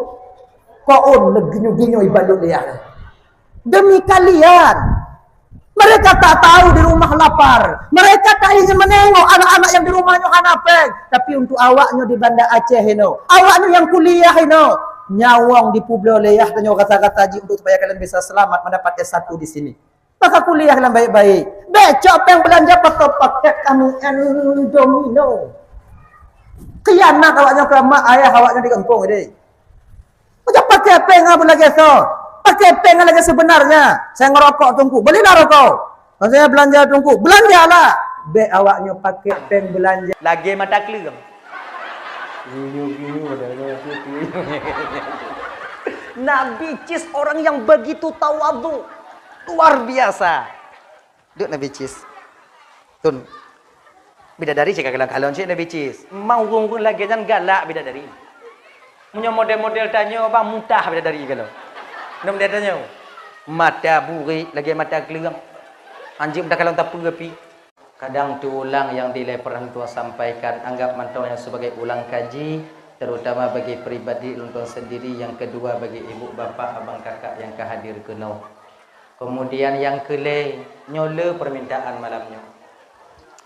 Kok on leuginyu-ginyu ibalut liah. Demi kalian. Mereka tak tahu di rumah lapar. Mereka tak ingin menengok anak-anak yang di rumahnya hana péng. Tapi untuk awaknya di Banda Aceh inoe, awaknya yang kuliah inoe, nyawong dipubloe lé yah tanyoe rasa-rasa jih untuk supaya kalian bisa selamat mendapat S satu di sini. Maka kuliah lam baik-baik. Bèk cok péng beulanja pakai paket kamu domino. Khianat awaknyan keu mak ayah awaknyan di gampông deh. Macam pakai péng apa lagi so? Pakai péng lagi sebenarnya. Saya ngerokok Teungku. Belilah rokok. Maksudnya belanja Teungku. Belanjalah. Bèk awaknyan pakai péng belanja. Lagèe mata kleueng. Nabi Cis orang yang begitu tawadhu, luar biasa. Duk Nabi Cis. Tun. Bidadari cit ka kalon-kalon cit Nabi Cis. Mau ureueng-ureueng lagèe nyan galak bidadari. Meunyoe model-model tanyoe bang mutah bidadari kalau. Meunyoe model tanyoe. Mata burik lagèe mata kleueng. Anjeuk meudakalon tapeue pih. Kadang teuulang nyang dilée pernah lôn tuan sampaikan, anggap mantong nyan sebagai ulang kaji, terutama bagi pribadi lôn tuan sendiri, nyang keudua bagi ibu, bapak, abang, kakak nyang ka hadir keunoe. Keumudian nyang keulhèe, nyoe le peumintaan malam nyoe.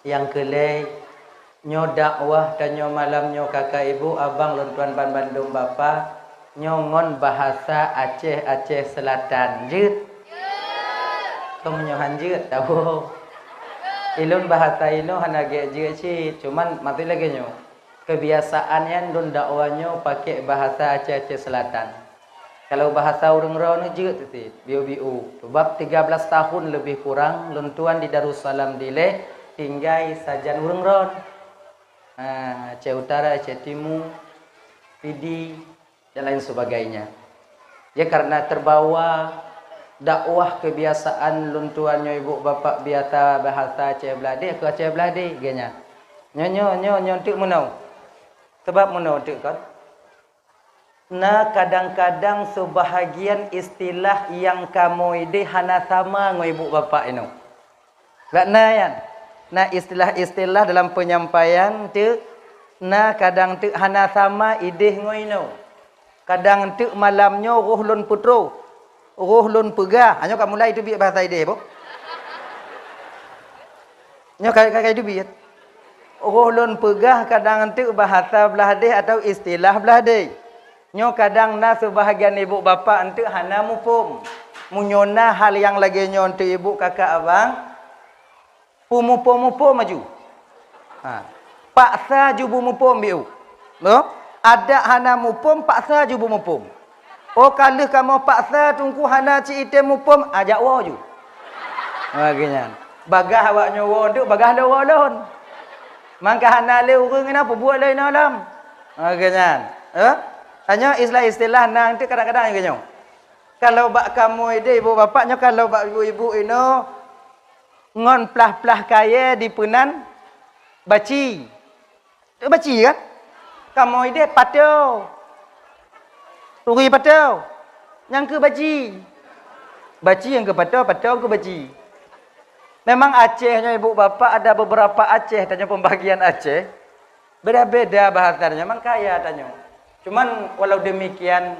Nyang keulhèe, nyoe dakwah tanyoe malam nyoe, kakak, ibu, abang, lôn tuan banmandum, bapak, nyoe ngon bahasa Aceh, Aceh Selatan. Jeuet? Kon meunyoe han jeuet, tawoe. Ilôn bahasa inoe hana gét jeuet cit, cuman maté lagée nyoe. Keubiasaan nyan lôn dakwah nyoe paké bahasa Aceh, Aceh Selatan. Kalau bahasa ureuëng droeneuh jeuet cit, biu-biu. Sebab tiga belas tahun lebih kurang lôn tuan di Darussalam dilée, tinggai sajan ureuëng droen. Ha, Aceh Utara, Aceh Timu, Pidie, dan lain sebagainya. Ya, karena terbawa dakwah kebiasaan lôn tuan nyoe ibu bapak biasa bahasa Aceh Beulade, aku Aceh Beulade, geuh nyan. Nyoe, nyoe, nyoe, nyoe teuk meunoe. Sebab meunoe teuk kan. Na kadang-kadang seubahagian istilah nyang kamoe ideh hana sama ngon ibu bapak inoe. Bak na nyan, na istilah-istilah dalam penyampaian teuk, na kadang teuk hana sama ideh ngon inoe. Kadang teuk malam nyoe roh lôn peutroh, roh lôn peugah. Hanyoe ka mulai teubiet bahasa ideh boh. Nyoe ka, ka, ka teubiet. Roh lôn peugah kadang teuk bahasa Beulade atau istilah Beulade. Nyoe kadang na seubahagian ibu bapak enteuk hana muphom. Meunyoe na hal nyang lagée nyoe enteuk ibu kakak abang, peumuphom-muphom aju. Ha. Paksa aju beumuphom biu. Loh? Adak hana muphom, paksa aju beumuphom. Oh, ka lheueh kamoe paksa teungku hana cit item muphom, ajak woe aju. Ha, geuh nyan. Bagaih awak nyoe woe enteuk, bagaih lôn woe lôn. Mangka hana lé ureuëng inoe peubuet lé inoe lom. Ha, geuh nyan. Eh? Tanyoe istilah-istilah na enteuk kadang-kadang geuh nyoe. Kalau bak kamoe ideh ibu bapak nyoe, kalau bak ibu-ibu inoe ngon plah-plah kayée dipeunan baci. Teuk baci kan? Kamoe ideh pato. Turi pato. Nyang keu baci. Baci nyang keu pato, pato keu baci. Memang Aceh nyoe ibu bapak ada beberapa Aceh, tanyoe pembagian Aceh. Beda-beda bahasa tanyoe, memang kaya tanyoe. Cuman walau demikian,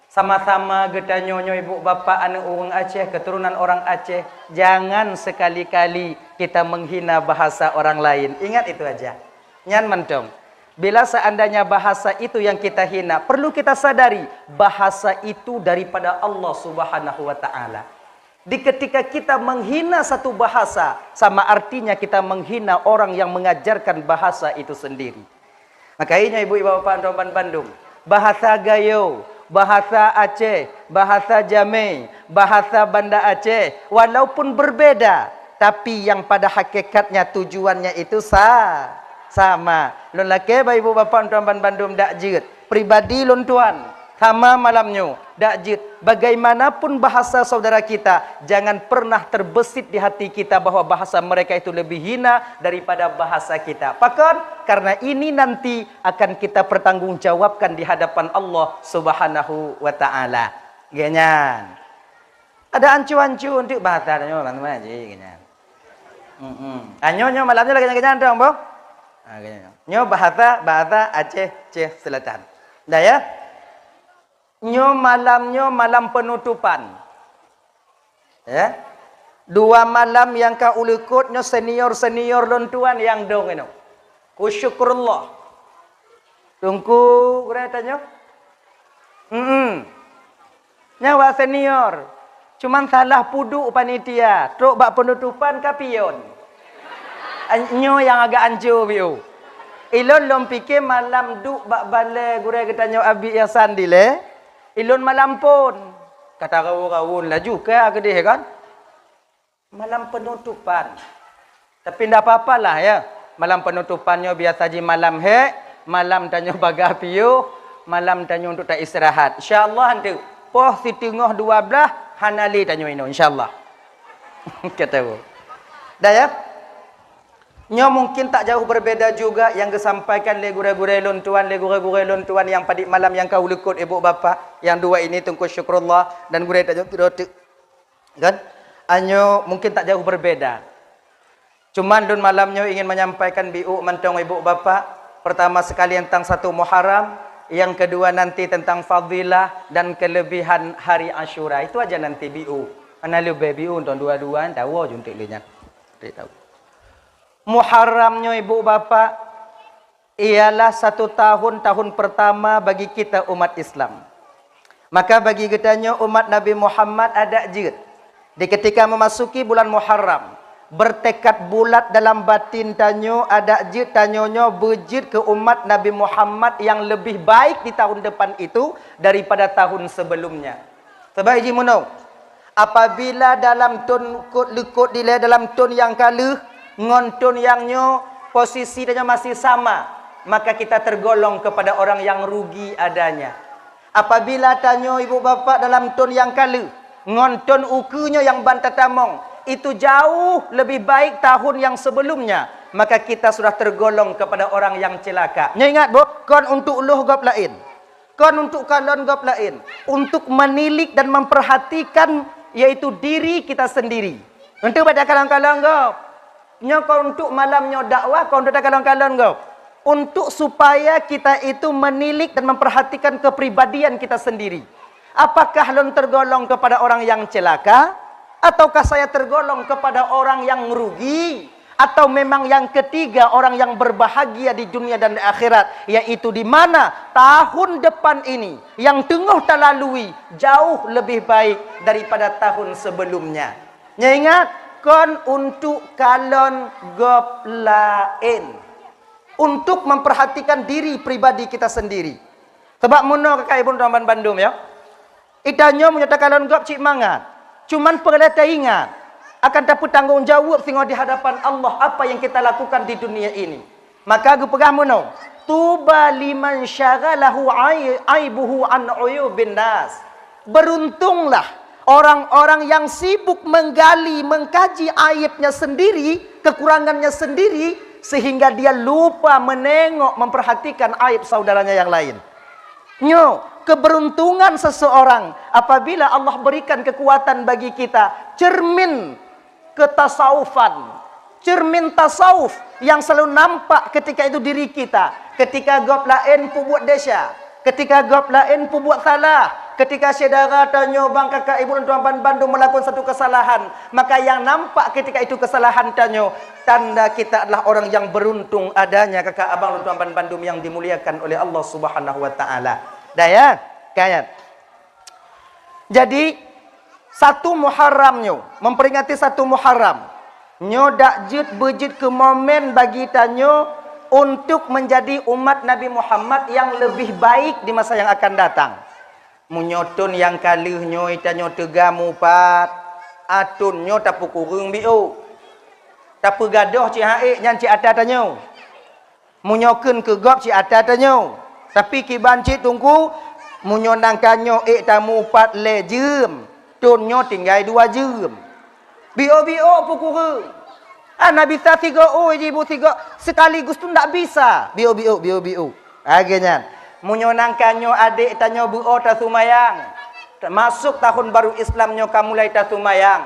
sama-sama geutanyoe nyoe ibu bapak aneuëk ureuëng Aceh, keturunan orang Aceh, jangan sekali-kali kita menghina bahasa orang lain. Ingat itu aja. Nyan mantong. Bila seandainya bahasa itu yang kita hina, perlu kita sadari bahasa itu daripada Allah Subhanahu wa taala. Di ketika kita menghina satu bahasa, sama artinya kita menghina orang yang mengajarkan bahasa itu sendiri. Maka ingat ibu-ibu bapak tuan bandum, bahasa Gayo, bahasa Aceh, bahasa Jamé, bahasa Banda Aceh, walaupun berbeda, tapi yang pada hakikatnya tujuannya itu sa-, sama. Lôn lakée bak ibu bapak tuan bandum dak jeuet. Pribadi lôn tuan, sama malam nyoe, dak jeuet. Bagaimanapun bahasa saudara kita, jangan pernah terbesit di hati kita bahwa bahasa mereka itu lebih hina daripada bahasa kita. Pakon? Karena ini nanti akan kita pertanggungjawabkan di hadapan Allah Subhanahu wa taala. Geuh nyan. Ada ancu-ancu untuk bahasa nyoe, teman-teman, ji, geuh nyan. Hmm. Ah, nyoe, nyoe malam nyoe lagée nyan, geuh nyan dong, boh. Ah, geuh nyan. Nyoe bahasa, bahasa Aceh, Aceh Selatan. Dah ya? Nyoe malam nyoe malam penutupan. Ya. Dua malam nyang ka uleukot nyoe senior-senior lôn tuan nyang dong inoe. Ku syukurullah. Teungku gurée tanyoe. Hmm. Nyan wak senior. Cuman salah peuduek panitia, trok bak penutupan ka pion. An-, nyoe nyang agak anco biu. Ilôn lôn pike malam duek bak balée gurée geutanyoe Abi Ihsan dilée, ilôn malam phon. Ka tarawon-rawon laju ka keudeh kan. Malam penutupan. Tapi ndak apa-apalah ya. Malam penutupan nyoe biasa jih malam hék, malam tanyoe bagah piôh, malam tanyoe untuk ta istirahat. Insya Allah nanti poh siteungoh dua blah hana lé tanyoe inoe insya Allah. Kata bu. Dah ya. Nyoe mungkin tak jauh berbeda juga yang disampaikan lé gurée-gurée lôn tuan, lé gurée-gurée lôn tuan yang padik malam yang ka uleukot ibu bapak, yang dua ini Teungku Syukrullah dan gurée tanyoe Tirotik. Kan? Anyo mungkin tak jauh berbeda. Cuman lôn malam nyoe ingin menyampaikan biuk mantong ibu bapak. Pertama sekali tentang satu Muharram, yang kedua nanti tentang fadilah dan kelebihan hari Asyura. Itu aja nanti biuk. Mana leubeh biuk untuk dua-dua, tahu juntik lé nyan. Tak tahu. Muharram nyoe ibu bapak, ialah satu tahun, tahun pertama bagi kita umat Islam. Maka bagi geutanyoe umat Nabi Muhammad adak jeuet. Di ketika memasuki bulan Muharram, bertekad bulat dalam batin tanyoe adak jeuet tanyoe nyoe beujeuet keu umat Nabi Muhammad yang lebih baik di tahun depan itu daripada tahun sebelumnya. Sabab jih meunoe, apabila dalam thon kot leukot dilée dalam thon nyang ka lheueh ngon thon nyang nyoe posisi tanyoe masih sama, maka kita tergolong kepada orang yang rugi adanya. Apabila tanyoe ibu bapak dalam thon nyang ka lheueh ngon thon ukeue nyoe nyang ban tatamong, itu jauh lebih baik tahun yang sebelumnya, maka kita sudah tergolong kepada orang yang celaka. Nyoe ingat, Bu, kon untuk lôh gob laén. Kon untuk kalon gob laén, untuk menilik dan memperhatikan, yaitu diri kita sendiri. Untuk baca kalon-kalon gob. Nyoe kon untuk malam nyoe dakwah, kon untuk kalon-kalon gob. Untuk supaya kita itu menilik dan memperhatikan kepribadian kita sendiri. Apakah lôn tergolong kepada orang yang celaka? Ataukah saya tergolong kepada orang yang rugi? Atau memang yang ketiga orang yang berbahagia di dunia dan di akhirat, yaitu di mana tahun depan ini yang teungoh talalui jauh lebih baik daripada tahun sebelumnya. Nyoe ingat, kon untuk kalon gob laén. Untuk memperhatikan diri pribadi kita sendiri. Sabab meunoe kakak ibu teman bandum ya. Itanyoe meunyoe takalon gob cit mangat. Cuman peureulée taingat akan tapeutanggong jaweueb singoh di hadapan Allah apa yang kita lakukan di dunia ini. Maka geupeugah meunoe, "Tuba liman syaghalahu ai-, aibuhu an uyubin nas." Beruntunglah orang-orang yang sibuk menggali, mengkaji aibnya sendiri, kekurangannya sendiri, sehingga dia lupa menengok, memperhatikan aib saudaranya yang lain. Nyoe, keberuntungan seseorang apabila Allah berikan kekuatan bagi kita, cermin ketasawufan, cermin tasawuf yang selalu nampak ketika itu diri kita, ketika gob laén peubuet desya, ketika gob laén peubuet salah, ketika syedara tanyoe bang kakak ibu lôn tuan ban bandum melakukan satu kesalahan, maka yang nampak ketika itu kesalahan tanyoe, tanda kita adalah orang yang beruntung adanya kakak abang lôn tuan ban bandum yang dimuliakan oleh Allah Subhanahu wa taala. Dah ya? Kan? Jadi, satu Muharram nyoe, memperingati satu Muharram, nyoe dak jeuet beujeuet keu momen bagi tanyoe untuk menjadi umat Nabi Muhammad yang lebih baik di masa yang akan datang. Meunyoe thon nyang ka lheueh nyoe tanyoe teuga mupat, a thon nyoe tapeukureueng biôk. Tapeugadôh cit ha'ék nyan cit ata tanyoe. Meunyoe kheun keu gob cit ata tanyoe, tapi kiban cit Teungku, meunyoe nangka nyoe ék tamupat lhée jeuem, thon nyoe tinggai dua jeuem. Biôk-biôk peukureueng. Hana bisa sigoe ôi jibu sigoe, sekaligus tu ndak bisa. Biôk-biôk, biôk-biôk. Lagée nyan. Meunyoe nangka nyoe adék tanyoe beuo tasumayang, masôk tahun baru Islam nyoe ka mulai tasumayang.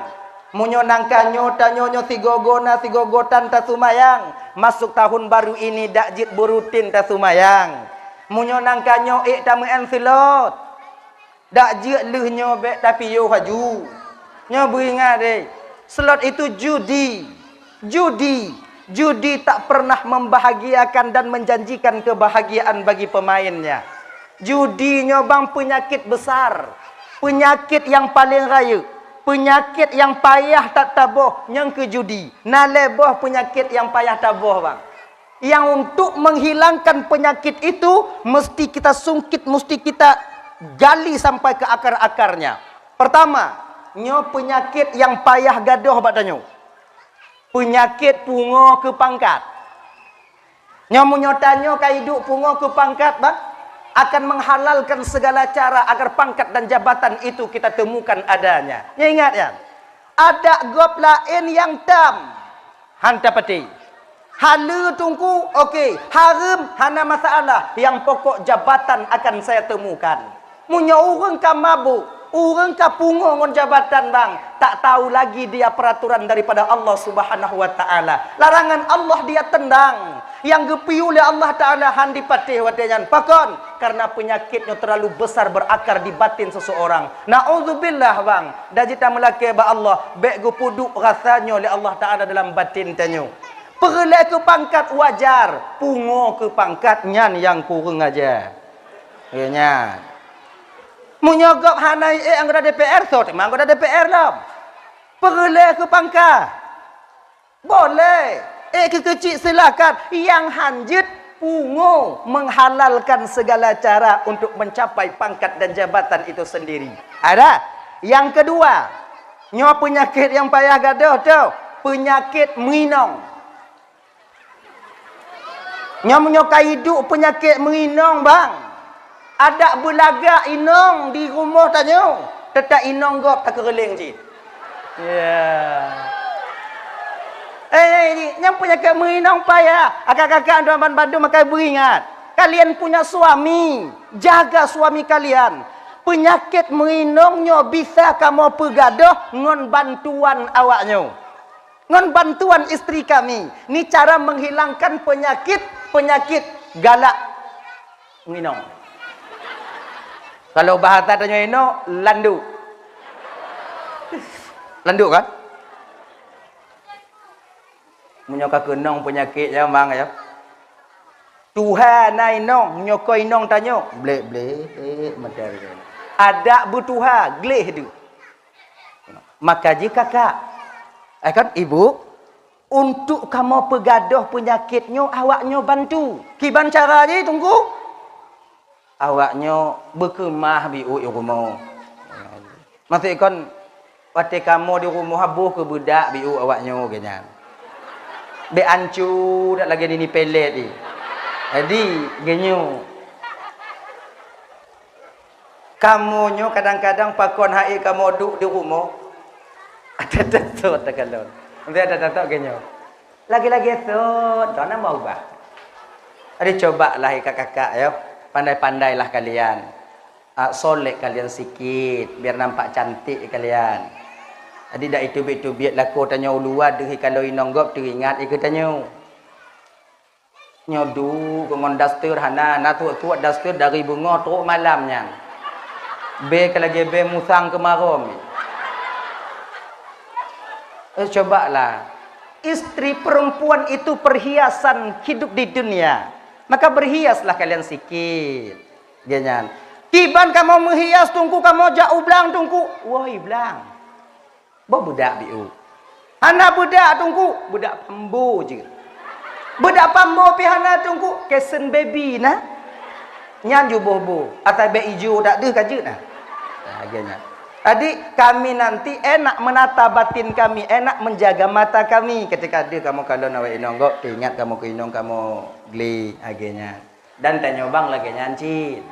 Meunyoe nangka nyoe tanyoe nyoe sigoe-goe na sigoe-goe tan tasumayang, masôk tahun baru ini dak jeuet beurutin tasumayang. Meunyoe nangka nyoe ék tameu'en seulot, dak jeuet lheueh nyoe bék tapiôh haju. Nyoe beuingat deh, seulot itu judi. Judi. Judi tak pernah membahagiakan dan menjanjikan kebahagiaan bagi pemainnya. Judi nyoe bang peunyakét besar, peunyakét nyang paleng rayeuk, peunyakét nyang payah that taboh nyang keu judi. Na lhée boh peunyakét nyang payah taboh bang. Yang untuk menghilangkan penyakit itu mesti kita sungkit, mesti kita gali sampai ke akar-akarnya. Pertama, nyoe peunyakét nyang payah gadôh bak tanyoe. Peunyakét pungoe keu pangkat. Nyoe meunyoe tanyoe ka iduek pungoe keu pangkat, bah, akan menghalalkan segala cara agar pangkat dan jabatan itu kita temukan adanya. Nyoe ingat nyan. Adak gob laén nyang tam, han tapatéh. Haleue Teungku, oke. Hareuem, hana masalah. Nyang pokok jabatan akan saya temukan. Meunyoe ureuëng ka mabök, Ureuëng ka pungo ngon jabatan, bang, tak tahu lagi dia peraturan daripada Allah Subhanahu wa Ta'ala. Larangan Allah dia tendang. Nyang geupiyu lé Allah Ta'ala han dipatéh watée nyan. Pakon? Karena penyakit nyoe terlalu besar berakar di batin seseorang. Naudzubillah, bang. Dan jita meulakée bak Allah, bék geupeuduek rasa nyoe lé Allah Ta'ala dalam batin tanyoe. Peureulée keu pangkat wajar, pungo keu pangkat nyan nyang kureueng aja. Ya nyan. Meunyoe gob hana ék anggota D P R, soe teuma anggota D P R lom? Peureulée keu pangka. Boleh. Ék keu keuchik silakan. Nyang hanjeuet pungo menghalalkan segala cara untuk mencapai pangkat dan jabatan itu sendiri. Ada? Yang kedua, nyoe peunyakét nyang payah gadôh tu, peunyakét meuinong. Nyoe meunyoe ka iduek peunyakét meuinong, bang. Adak beulagak inong di rumoh tanyoe, teutap inong gob takeureuléng cit. Ya. Eh, nyang peunyakét meuinong payah. Kakak-kakak, tuan ban bandum akai beuingat. Kalian punya suami, jaga suami kalian. Peunyakét meuinong nyoe bisa kamoe peugadôh ngon bantuan awaknyoe. Ngon bantuan istri kami, ni cara menghilangkan penyakit-penyakit galak nginong. Kalau bahasa tanyoe inoe, landuk. Landuk kan? Meunyoe ka keunong penyakit nyan, bang, ya. Tuha na inong, nyoe ko inong tanyoe, blek-blek mata dia. Adak beutuha, gleh tu. Maka jih kakak, eh kan, ibu, untuk kamoe peugadôh peunyakét nyoe, awak nyoe bantu. Kiban cara jih, Teungku? Awak nyoe beukeumah biôh i rumoh. Maksud kon, watée kamoe di rumoh, boh keu beudak biôh awak nyoe, geuh nyan. Bék ancu dak lagée nini pelet jih. Jadi, geuh nyoe. Kamoe nyoe kadang-kadang pakon hai kamoe duek di rumoh. Ada-ada sot takalon. Nanti ada-ada sot geuh nyoe. Lagi-lagi sot, dona mau ubah. Jadi, cobalah, hai kakak-kakak, ya. Pandai-pandailah kalian. Ah, solek kalian sikit, biar nampak cantik kalian. Jadi, dak itu biet-itu biet lakoe tanyoe uluwa deuh, kalau inong gob teuingat ikeu tanyoe. Nyoe duek ngon daster hana, na tuet-tuet daster dari beungoh trok malam nyan. Bée ka lagée bée musang keumarom. Eh, cobalah. Istri perempuan itu perhiasan hidup di dunia. Maka berhiaslah kalian sikit. Geuh nyan. Kiban kamoe meuhias, Teungku, kamoe jak u blang, Teungku. Woi, blang. Boh beudak biôh. Hana beudak, Teungku, beudak pambo jeuet. Beudak pambo pih hana, Teungku, kesen baby na. Nyan ju boh-boh, asai bék ijo dak deuh ka jeuet na. Nah, geuh nyan. Jadi, kami nanti enak menata batin kami, enak menjaga mata kami. Ketika deuh kamoe kalon awak inong gob, teuingat kamoe keu inong kamoe gleh, ha, geuh nyan. Dan tanyoe bang lagée nyan cit.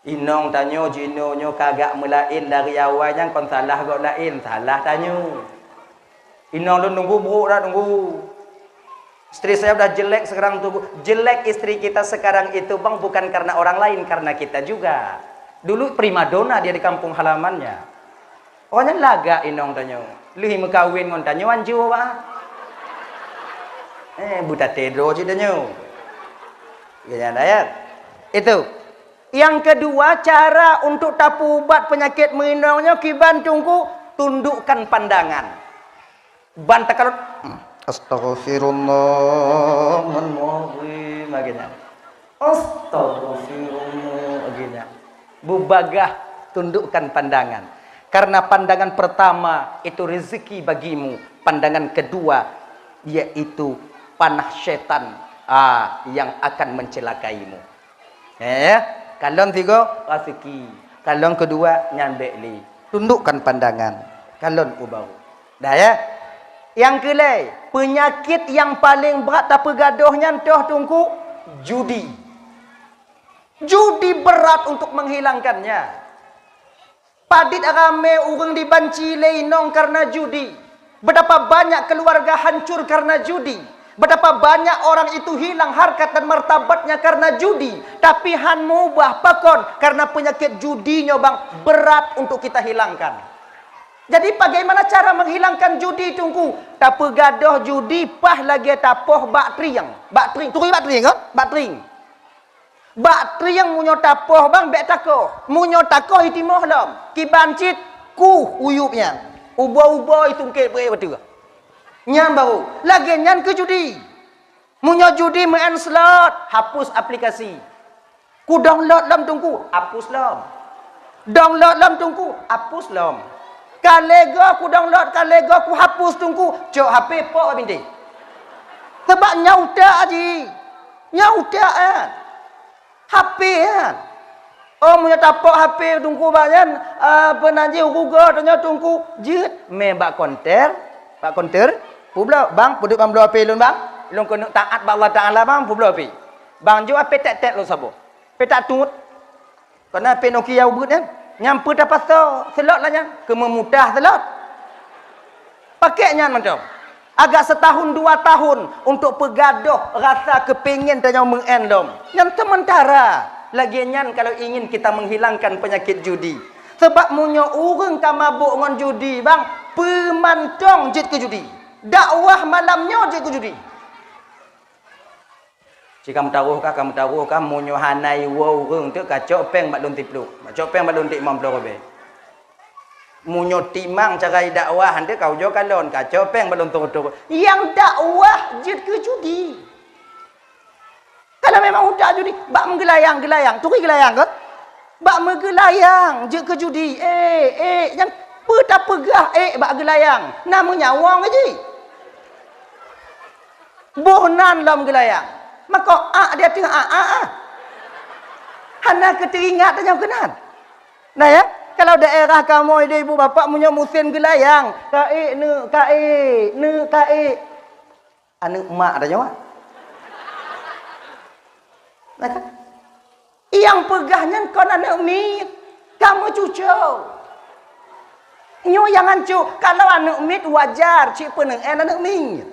Inong tanyoe jinoe nyoe ka agak meulaén dari awai nyan, kon salah gob laén, salah tanyoe. Inong lôn nunggu brok dak nunggu. Istri saya udah jelek sekarang, tunggu. Jelek istri kita sekarang itu, bang, bukan karena orang lain, karena kita juga. Dulu primadona dia di kampung halamannya. Oh, nyan lagak inong tanyoe. Lheueh meukawen ngon tanyoe anjô, bah. Eh, beutatedro cit tanyoe. Ya, nyan ayat. Itu. Yang kedua, cara untuk tapeuubat penyakit meuinong nyoe kiban, Teungku, tundukkan pandangan. Ban takalon, hmm, astaghfirullah, lagi nyan. Astaghfirullah, lagi nyan. Beubagah, tundukkan pandangan. Karena pandangan pertama itu rezeki bagimu, pandangan kedua yaitu panah setan, ah, yang akan mencelakaimu. Eh, kalon sigoe, raseuki. Kalon keudua, nyan bék lé. Tundukkan pandangan. Kalon u baroe. Dah, ya? Nyang keulhèe, peunyakét nyang paleng brat tapeugadôh nyan toh, Teungku, judi. Judi berat untuk menghilangkannya. Padit ramé ureuëng dibanci lé inong kareuna judi. Betapa banyak keluarga hancur kareuna judi. Betapa banyak orang itu hilang harkat dan martabatnya karena judi, tapi han mubah. Pakon? Karena penyakit judi nyoe bang berat untuk kita hilangkan. Jadi bagaimana cara menghilangkan judi, Teungku? Tapeugadôh judi paih lagée tapoh bak trieng. Bak trieng, turi bak trieng, kan? Bak trieng. Bak trieng meunyoe tapoh bang bék takoh. Meunyoe takoh itimoh lom. Kiban cit kuh uyueb nyan. Ubo-ubo itungkét beuet bateue. Nyan baru. Lagée nyan keu judi. Meunyoe judi meu'en slot, hapus aplikasi. Ku download lom Teungku, hapus lom. Download lom Teungku, hapus lom. Ka lhèe goe ku download, ka lhèe goe ku hapus Teungku, cok H P pok bak bintéh. Sabab nyan utak jih. Nyan utak kan. H P kan. Oh, meunyoe tapok H P Teungku bak nyan, ah, peunan jih u Google tanyoe Teungku, jeuet mé bak konter, bak konter, peubloe, "Bang, peuduek bang bloe H P lôn, Bang. Lôn keuneuk taat bak Allah Taala, Bang, peubloe H P." Bang jok H P tet-tet lôn saboh. Pé tak tut. Kona P Nokia ubeut nyan. Nyang peue tapasoe, selot lah nyan. Keu meumutah selot. Pakai nyan mantong. Agak setahun dua tahun untuk peugadôh rasa keupingin tanyoe meu'en lom. Nyan sementara. Lagée nyan kalau ingin kita menghilangkan penyakit judi. Sebab meunyoe ureuëng ka mabôk ngon judi, bang, peumantong jeuet keu judi. Dakwah malam nyoe jeuet keu judi. Cit ka meutaroh kah, ka meutaroh kah, meunyoe hana iwoe ureuëng teuk kacok péng bak lôn siplôh, kacok péng bak lôn tik limong ploh ribée. Meunyoe timang cara idakwah, han teuk ka ujoe kalon, kacok péng bak lôn troh-troh. Nyang dakwah jeuet keu judi. Kalau memang utak judi, bak meugeulayang-geulayang, turi geulayang kon? Bak meugeulayang jeuet keu judi. Eh, eh, nyang peue tapeugah eh bak geulayang? Na meunyawa ngon jih. Boh nan lom geulayang. Mako ak di ateueh ak, ak, ah. Hana keu teuingat tanyoe keunan. Nah ya, kalau daerah kamoe di ibu bapak meunyoe musém geulayang, kaék neuk kaék, neuk kaék. Aneuk mak tanyoe. Nah kan? Nyang peugah nyan kon aneuk miet, ka meucucô. Nyoe nyang hanco, kalau aneuk miet wajar cit peuneueng aneuk miet.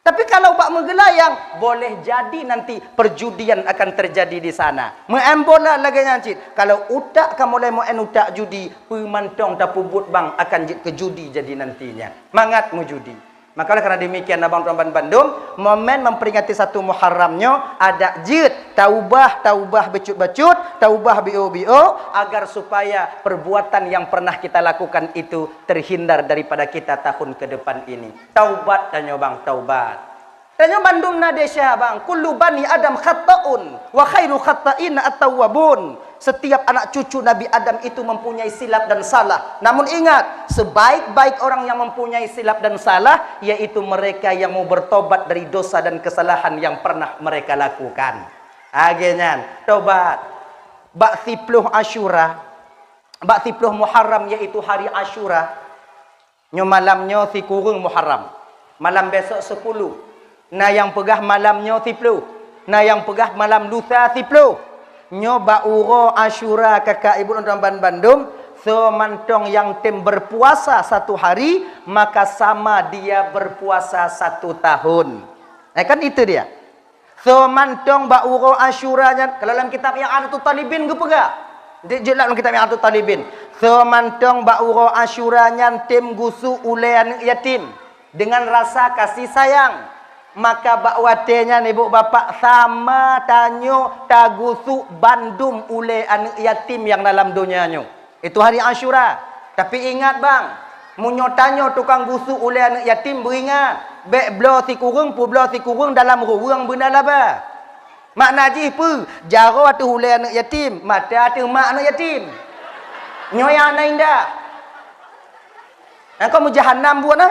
Tapi kalau bak meugeulayang, boleh jadi nanti perjudian akan terjadi di sana. Meu'en bola lagée nyan cit. Kalau utak ka mulai meu'en utak judi, peumantong tapeubuet bang akan jeuet keu judi jadi nantinya. Mangat meujudi. Maka oleh karena demikian, abang tuan bandum, momen memperingati satu Muharram nyoe, adak jeuet taubah, taubah bacut-bacut, taubah biôk-biôk, agar supaya perbuatan yang pernah kita lakukan itu terhindar daripada kita tahun ke depan ini. Taubat tanyoe bang, taubat. Tanyoe bandum na desya bang, kullu bani Adam khata'un, wa khairu khata'in at-tawwabun. Setiap anak cucu Nabi Adam itu mempunyai silap dan salah. Namun ingat, sebaik-baik orang yang mempunyai silap dan salah, yaitu mereka yang mau bertobat dari dosa dan kesalahan yang pernah mereka lakukan. Lagée nyan, tobat. Bak siplôh Asyura, bak siplôh Muharram, yaitu hari Asyura. Nyoe malam nyoe sikureueng Muharram. Malam besok sepuluh. Na nyang peugah malam nyoe siplôh. Na nyang peugah malam lusa siplôh. Nyoe bak uroe Asyura kakak ibu lôn tuan bandum, soe mantong nyang tem berpuasa satu hari, maka sama dia berpuasa satu tahun. Eh, kan itu dia. Soe mantong bak uroe Asyura nyan, kalau lam kitab I'anatut Talibin geupeugah. Di, jeuet lam kitab I'anatut Talibin. Soe mantong bak uroe Asyura nyan tem gusok ulée aneuk yatim dengan rasa kasih sayang. Maka bak watée nyan ibu bapak sama tanyoe tagusok bandum ulée aneuk yatim nyang na lam donya nyoe. Itu hari Asyura. Tapi ingat bang, meunyoe tanyoe tukang gusok ulée aneuk yatim beuingat, bék bloe sikureueng peubloe sikureueng dalam ruweueng beuna laba. Makna jih peue? Jaroe ateueh ulée aneuk yatim, mata ateueh mak aneuk yatim. Nyoe nyang hana indah. Engkau meujahanam buet na?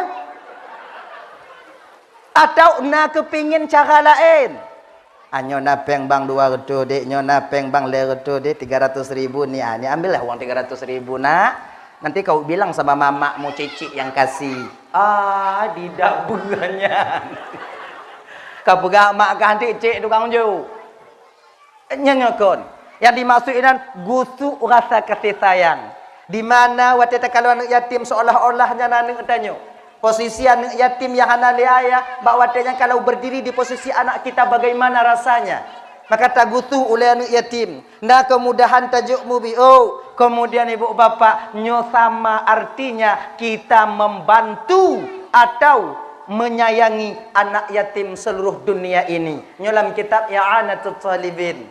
Atau na keupingin cara laén? Ah, nyoe na péng bang dua ratus dek, nyoe na péng bang lhèe ratus dek, tiga ratus ribu ni, ah, ni ambillah uang tiga ratus ribu nak. Nanti kau bilang sama mamakmu cicik yang kasih. Ah, didak beurah nyan. Ka peugah mak kah nanti cik tukang ju. Nyan nyoe kon. Yang dimaksud inan gusuk rasa kasih sayang. Di mana watée takalon aneuk yatim seolah-olah nyan aneuk tanyoe. Posisi aneuk yatim nyang hana lé ayah, bak watée nyan kalau berdiri di posisi anak kita, bagaimana rasanya? Maka tagusoh ulée aneuk yatim, na keumudahan tajok mubiôh. Kemudian ibu bapak, nyoe sama artinya kita membantu atau menyayangi anak yatim seluruh dunia ini. Nyoe lam kitab I'anatut Thalibin.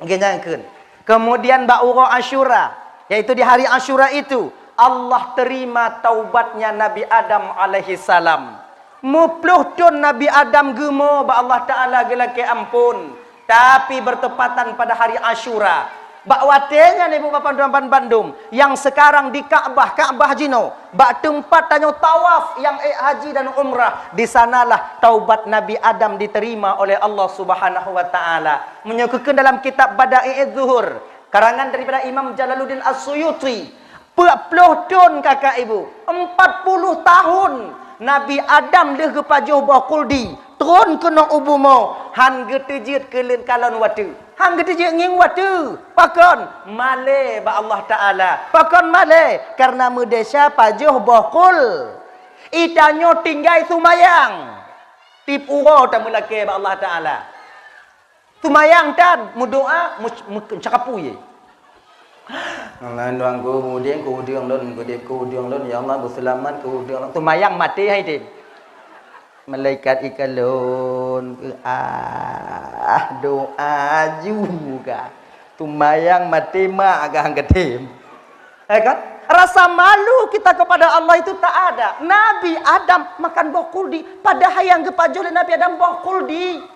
Geunyang kheun. Kemudian bak uroe Asyura, yaitu di hari Asyura itu, Allah terima taubatnya Nabi Adam alaihi salam. Meuploh thon Nabi Adam geumo bak Allah Taala geulakée amphon, tapi bertepatan pada hari Asyura. Bak watée nyan ibu bapak tuan bandum, nyang sekarang di Ka'bah, Ka'bah jinoe, bak teumpat tanyoe tawaf nyang ék haji dan umrah, di sanalah taubat Nabi Adam diterima oleh Allah Subhanahu wa Taala. Meunyoe geukheun dalam kitab Bada'i'uz Zuhur, karangan daripada Imam Jalaluddin As-Suyuti, peuet ploh thon kakak ibu, empat puluh tahun Nabi Adam lheueh geupajoh boh khuldi, tron keunoe u bumoe, han geuteujeuet keu leuen kalon watée. Han geuteujeuet ngieng watée. Pakon? Malée bak Allah Taala. Pakon malée? Karena meudesya pajoh boh khul. Itanyoe tinggai seumayang. Tiep uroe tameulakée bak Allah Taala. Seumayang tan, meudoá, meuc-, meuc-, meucakapui. Allah, Tuhanku, udeb keu udeueng lôn, udeb keu udeueng lôn, ya Allah, beuseulamat keu udeueng lôn. Seumayang maté hai tem. Malaikat ikalon, ah, doa ju ka. Seumayang maté mak agak hang katem. Eh kan? Rasa malu kita kepada Allah itu tak ada. Nabi Adam makan boh khuldi, padahai nyang geupajoh lé Nabi Adam boh khuldi.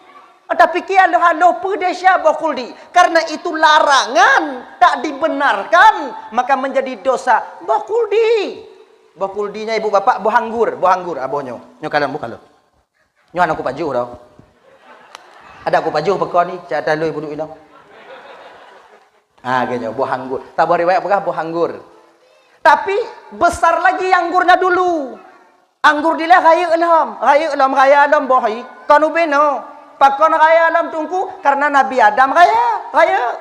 Tapi kian halo peudesya boh khuldi. Karena itu larangan, tak dibenarkan, maka menjadi dosa. Boh khuldi. Boh khuldi nyan ibu bapak boh anggur, boh anggur, ah, boh nyoe. Nyoe kalon, boh kalon. Nyoe hana kupajoh dah. Ada kupajoh pekon ni, cak talui buduk inoe. Ha, geuh nyoe, boh anggur. Saboh riwayat peugah boh anggur. Tapi besar lagi anggurnya dulu. Anggur dilée rayeuk lom, rayeuk lom, raya lom boh hi. Kon ubé no. Pakon raya lom teungku? Karena Nabi Adam raya, rayeuk.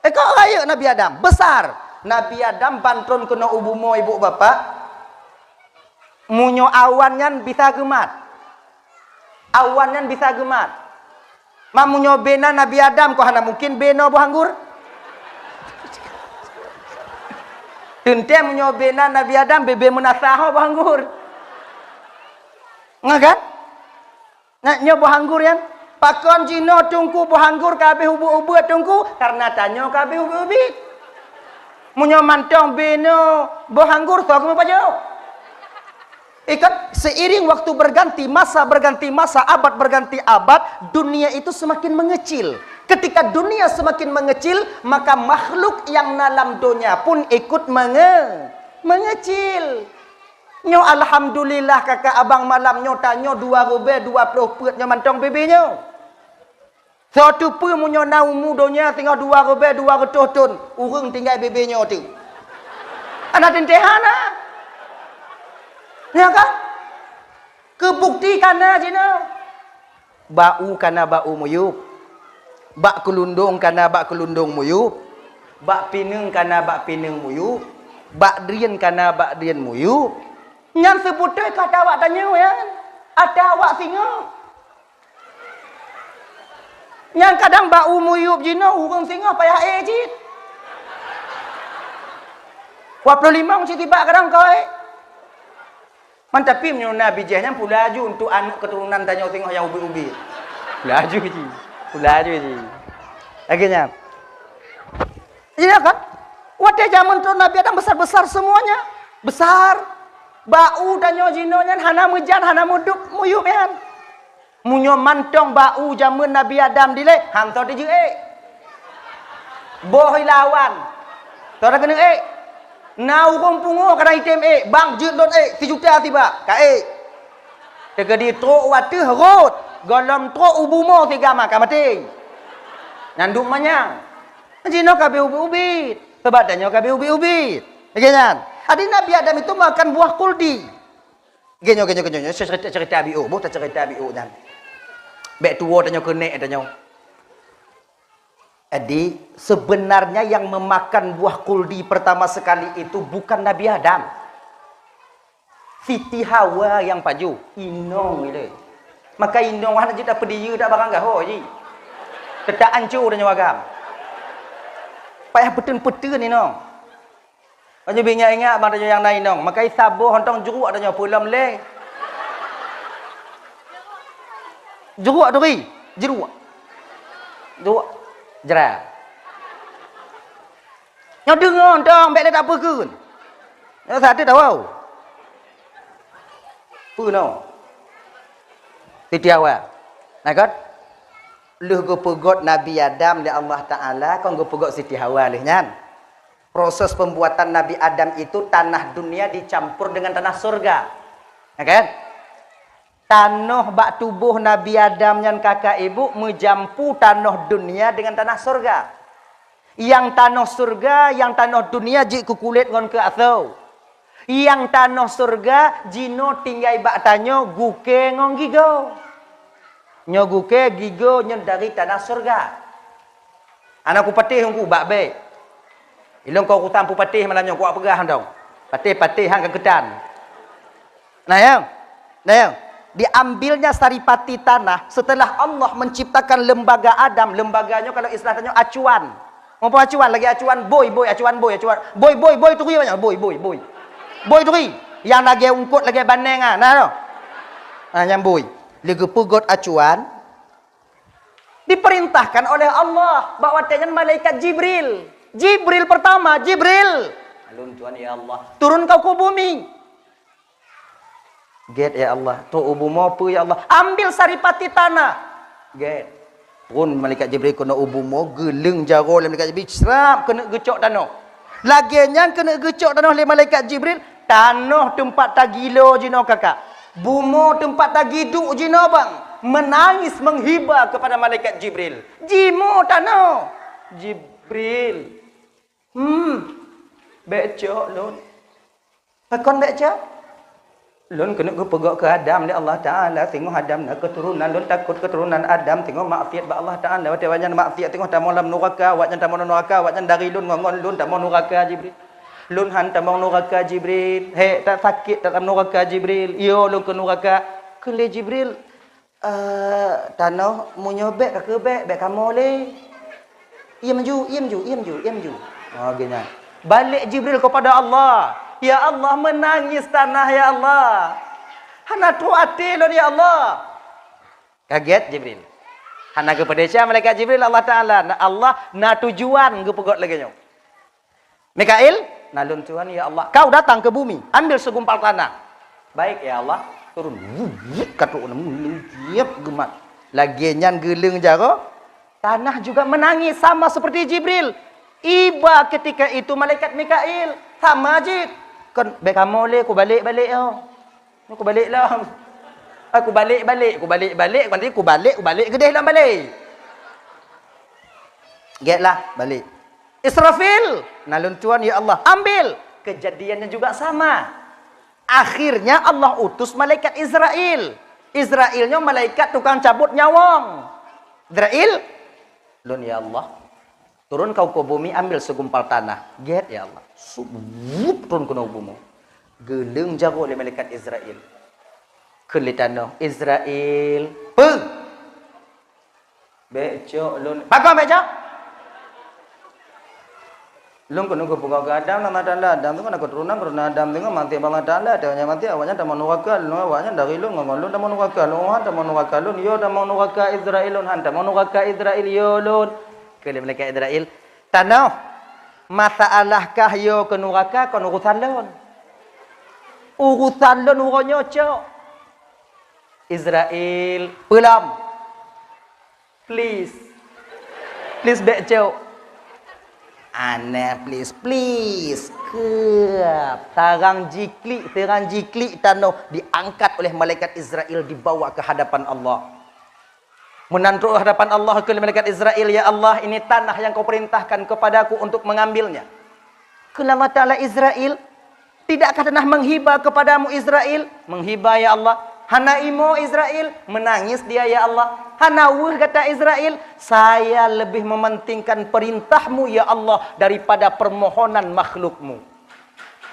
Eh, kok rayeuk Nabi Adam? Besar. Nabi Adam ban tron keunoe u bumoe ibu bapak. Meunyoe awan nyan bisa geumat. Awan nyan bisa geumat. Ma meunyoe bena Nabi Adam, kok hana mungkin beno boh anggur? Teuntée meunyoe bena Nabi Adam, bebe meunasah ho boh anggur. Nggak kan? Nah, nyoe boh anggur nyan. Pakon jinoe teungku boh anggur ka habéh ubeuet-ubeuet teungku? Karena tanyoe ka habéh ubeuet-ubeuet. Meunyoe mantong beno boh anggur, soe keumeung pajoh? Ikut seiring waktu berganti, masa berganti masa, abad berganti abad, dunia itu semakin mengecil. Ketika dunia semakin mengecil, maka makhluk yang dalam donya pun ikut menge-, mengecil. Nyoe alhamdulillah kakak abang malam nyoe tanyoe dua ribée dua ploh peuet nyoe mantong bebe nyoe. Soe teupeue meunyoe na umu donya singoh dua ribée dua reutôh thon, ureuëng tinggai bebe nyoe teuh. Hana teuntée hana. Nyoe kan? Keubukti kana jinoe. Bak u kana bak u muyueb. Bak keulundong kana bak keulundong muyueb. Bak pineung kana bak pineung muyueb. Bak drien kana bak drien muyueb. Nyan seubeutôi ka ata awak tanyoe nyan. Ata awak singoh. Nyan kadang bak u muyueb jinoe ureuëng singoh payah ék cit. Dua puluh lima cit tibak kadang kawai. Man tapi meunyoe na bijéh nyan pula laju untuk aneuk keuturonan tanyoe singoh nyang ubit-ubit. Pula laju ji. Pula laju ji. Lagée nyan. Iya kan? Watée jameun tron Nabi Adam besar-besar semuanya. Besar. Bak u tanyoe jinoe nyan hana meujan, hana meudup, muyueb nyan. Meunyoe mantong bak u jameun Nabi Adam dilée, han soe tijeuet ék. Boh ilawan. Soe keuneuk ék. Na ureuëng pungo kadang item ék, bang jeuet lôn ék, sijuta sibak, ka ék. Teukeudi trok u ateueh rot, gohlom trok u bumoe siga ma ka maté. Nyan duek manyang. Jinoe ka habéh ubit-ubit. Sabab tanyoe ka habéh ubit-ubit. Lagée nyan. Jadi Nabi Adam itu makan buah kuldi. Geuh nyoe, geuh nyoe, geuh nyoe, nyoe cerita, cerita biôh, boh ta cerita biôh nyan. Bék tuwoe tanyoe keuneuk tanyoe. Jadi, sebenarnya yang memakan buah kuldi pertama sekali itu bukan Nabi Adam. Siti Hawa nyang pajoh, inong ilée. Maka inong hana jeuet tapeudiyeu dak barang gaho jih. Teutap ancô tanyoe agam. Payah peuteun-peuteun inong. Meunyoe beu ingat-ingat bang tanyoe nyang na inong, maka saboh hontong jruek tanyoe peulom lé. Jruek turi, jruek. Jruek. Nyoe deungoe hontong, bék lé tapeukeun. Nyoe satu tahu. Peunoh. Siti Hawa. Nah, kan? Lheueh geupeugöt Nabi Adam lé Allah Taala, kon geupeugöt Siti Hawa lheueh nyan. Proses pembuatan Nabi Adam itu tanah dunia dicampur dengan tanah surga. Ya kan? Tanoh bak tuboh Nabi Adam nyan kakak ibu meujampu tanoh dunia dengan tanah surga. Nyang tanoh surga, nyang tanoh dunia jeuet keu kulét ngon keu asoe. Nyang tanoh surga jinoe tinggai bak tanyoe gukée ngon gigoe. Nyoe gukée gigoe nyoe dari tanah surga. Hana kupatéh Teungku bak bék. Ilôn kon urusan peupatéh malam nyoe, kupeugah dong. Patéh-patéh han ka keutan. Nah, ya. Nah, ya. Diambilnya saripati tanah setelah Allah menciptakan lembaga Adam. Lembaga nyoe kalau istilah tanyoe acuan. Muphom acuan, lagée acuan bôi, bôi, acuan bôi, acuan bôi, bôi, bôi turi banyak, bôi, bôi, bôi. Bôi turi. Nyang lagée ungkot, lagée baneng ah, nah tu. Ah, nyang bôi. Lé geupeugöt acuan, diperintahkan oleh Allah bak watée nyan malaikat Jibril. Jibril pertama, Jibril. Alun Tuhan ya Allah. Turun kau ke bumi. Gét ya Allah. Trok u bumoe peue ya Allah? Ambil saripati tanah. Gét. Pun malaikat Jibril keunoe u bumoe, geuleueng jaroe lé malaikat Jibril, srap keuneuk geucok tanoh. Lagée nyan keuneuk geucok tanoh lé malaikat Jibril, tanoh teumpat tagilo jinoe kakak. Bumoe teumpat tagiduek jinoe bang, menangis menghiba kepada malaikat Jibril. Jimoe tanoh. Jibril. Hmm. Bék cok lôn. Pakon bék cok? Lôn keuneuk geupeugöt keu Adam lé Allah Taala, singoh Adam na keuturonan, lôn takot keuturonan Adam singoh maksiat bak Allah Taala. Watée awaknyan maksiat singoh tamong lam nuraka, awaknyan tamong lam nuraka, awaknyan dari lôn ngon, ngon lôn tamong nuraka Jibril. Lôn han tamong nuraka Jibril. Hék, that sakét that lam nuraka Jibril. Yo lôn keu nuraka. Kheun lé Jibril, "Eh, tanoh meunyoe bék ka keuh bék, bék kamoe lé." "Iem ju, iem ju, iem ju, iem ju." Oh, geuh nyan. Balek Jibril kepada Allah. "Ya Allah, menangis tanah, ya Allah. Hana trok até lôn, ya Allah." Kaget Jibril. Hana geupeudesya malaikat Jibril, Allah Taala. Na, Allah na tujuan geupeugöt lagée nyoe. "Mikail, na lôn tuan, ya Allah. Kau datang ke bumi, ambil segumpal tanah." "Baik, ya Allah." Turun. Wut, wut, ka trok, wut, wut, geumat. Lagée nyan geuleueng jaroe, tanah juga menangis sama seperti Jibril. Iba ketika itu malaikat Mikail, sama jih. "Kon bék kamoe lé, kubalek-balek yo. Kubalek lom. Aku balek-balek, kubalek-balek, nanti kubalek, kubalek geudeh lom balek." Gét lah, balek. "Israfil, na lôn tuan, ya Allah, ambil." Kejadiannya juga sama. Akhirnya Allah utus malaikat Israel. Israel nyoe malaikat tukang cabot nyawöng. "Israel, lôn ya Allah. Turun kau ke bumi, ambil segumpal tanah." Gét ya Allah. Subup turun keunoe u bumoe. Geuleueng jaroe lé malaikat Israel. Kheun lé tanoh, "Israel, peue?" "Bék cok lôn." "Pakon bék cok?" "Lôn keuneuk geupeugöt keu Adam, Allah Taala, Adam singoh na keuturonan, keuturonan Adam singoh maté bak Allah Taala, watée awaknyan maté, awaknyan tamong nuraka, lôn, awaknyan dari lôn ngon, ngon lôn tamong nuraka, lôn han tamong nuraka, lôn yo tamong nuraka Israel, lôn han tamong nuraka Israel, yo lôn." Kheun lé malaikat Israel, "Tanoh, masalah kah yo keu nuraka kon urusan lôn. Urusan lôn uroe nyoe cok." "Israel, peue lom?" "Please. Please bék cok." Aneh, please, please. Keuh, tarang jiklik, tarang jiklik tanoh diangkat oleh malaikat Israel dibawa ke hadapan Allah. Meunan trok hadapan Allah kheun malaikat Israel, "Ya Allah, ini tanah yang kau perintahkan kepadaku untuk mengambilnya." Kheun Allah Taala, "Israel, tidakkah tanah menghiba kepadamu, Israel?" "Menghiba, ya Allah." "Hana imo, Israel?" "Menangis dia, ya Allah." "Hana weueh gata, Israel?" "Saya lebih mementingkan perintahmu, ya Allah, daripada permohonan makhlukmu."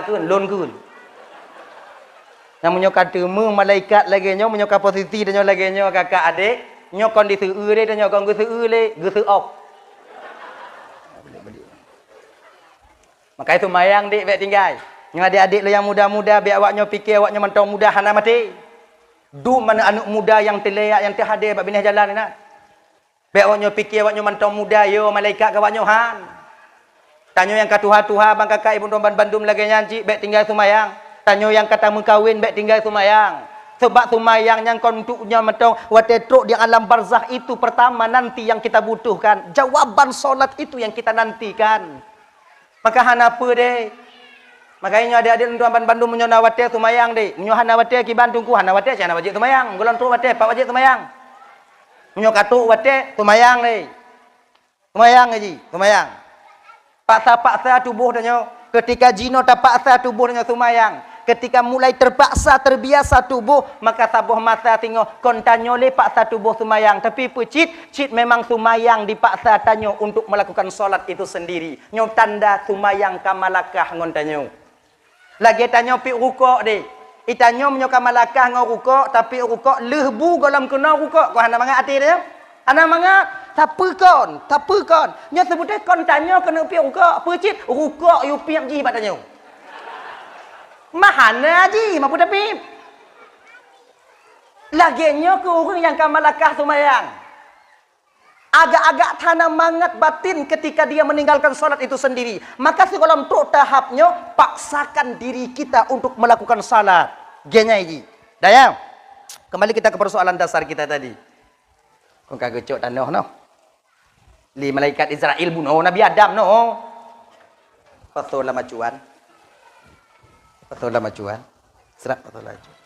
kakak kheun, lôn kheun. Nah, meunyoe ka teumé malaikat lagée nyoe, meunyoe ka posisi tanyoe lagée nyoe, kakak adék, nyoe kon diseueu lé, tanyoe kon geuseueu lé, geuseuok. Makajih seumayang, dék, bék tinggai. Nyoe adék-adék lôn nyang muda-muda, bék awak nyoe pike awak nyoe mantong muda hana maté. Duek mana aneuk muda nyang teuliak, nyang teuhadé bak binéh jalan inan. Bék awak nyoe pike awak nyoe mantong muda, yo malaikat keu awak nyoe han. Tanyoe nyang ka tuha-tuha, bang kakak ibu droe ban bandum lagée nyan cit, bék tinggai seumayang. Tanyoe nyang ka tameukawen, bék tinggai seumayang. Sebab seumayang nyan kon untuk nyoe mantong watée trok di alam barzakh itu pertama nanti yang kita butuhkan. Jawaban salat itu yang kita nantikan. Maka hana peue deh. Makajih nyoe adik-adik lôn tuan ban bandum, meunyoe na watée seumayang deh. Meunyoe hana watée kiban teungku, hana watée cit hana wajéb seumayang. Gohlom trok watée, pat wajéb seumayang. Meunyoe ka trok watée, seumayang deh. Seumayang jih, seumayang. Paksa-paksa tuboh tanyoe. Ketika jinoe tapaksa tuboh tanyoe seumayang, ketika mulai terpaksa, terbiasa tuboh, maka saboh masa singoh kon tanyoe lé paksa tuboh seumayang. Tapi peue cit, cit memang seumayang dipaksa tanyoe untuk melakukan salat itu sendiri. Nyoe tanda seumayang ka malakah ngon tanyoe. Lagée tanyoe piek rukok deh. I tanyoe meunyoe ka malakah ngon rukok, tapiek rukok, lheueh bu gohlom keunoe rukok, kon hana mangat até tanyoe? Hana mangat. Sapeue kon? Sapeue kon? Nyoe seubeutée kon tanyoe keuneuk piek rukok. Peue cit? Rukok yue piep jih bak tanyoe. Mah hana jih, ma peue tapiep. Lagée nyoe keu ureuëng nyang ka malakah seumayang. Agak-agak hana mangat batin ketika dia meninggalkan salat itu sendiri. Maka sigohlom trok tahap nyoe, paksakan diri kita untuk melakukan salat. Geunyai jih. Dayang, kembali kita ke persoalan dasar kita tadi. Kon ka geucok tanoh noh. Lé malaikat Israel bunoe Nabi Adam noh. Pasoe lam acuan. Pasoe lam acuan. Serak pasoe lam acuan.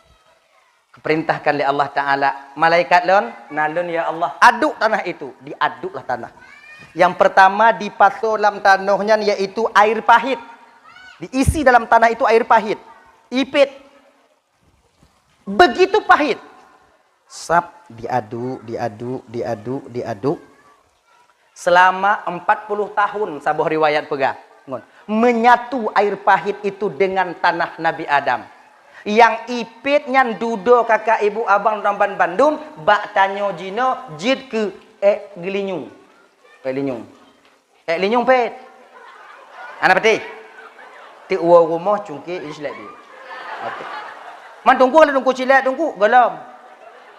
Geupeurintahkan lé Allah Taala, "Malaikat lôn, na lôn ya Allah, aduk tanah itu." Diaduklah tanah. Yang pertama dipasoe lam tanoh nyan yaitu air pahit. Diisi dalam tanah itu air pahit. Ipit. Begitu pahit. Sab diaduk, diaduk, diaduk, diaduk. Selama empat puluh tahun, saboh riwayat peugah, ngon, menyatu air pahit itu dengan tanah Nabi Adam. Nyang ipit nyan dudoe kakak ibu abang dan ban bandum, bak tanyoe jinoe jeuet keu ék geulinyueng. Ék linyueng. Ék linyueng pet. Hana patéh. Teuk woe rumoh cungké ijih lé dia. Oke. Man teungku lé teungku cilek teungku, gohlom.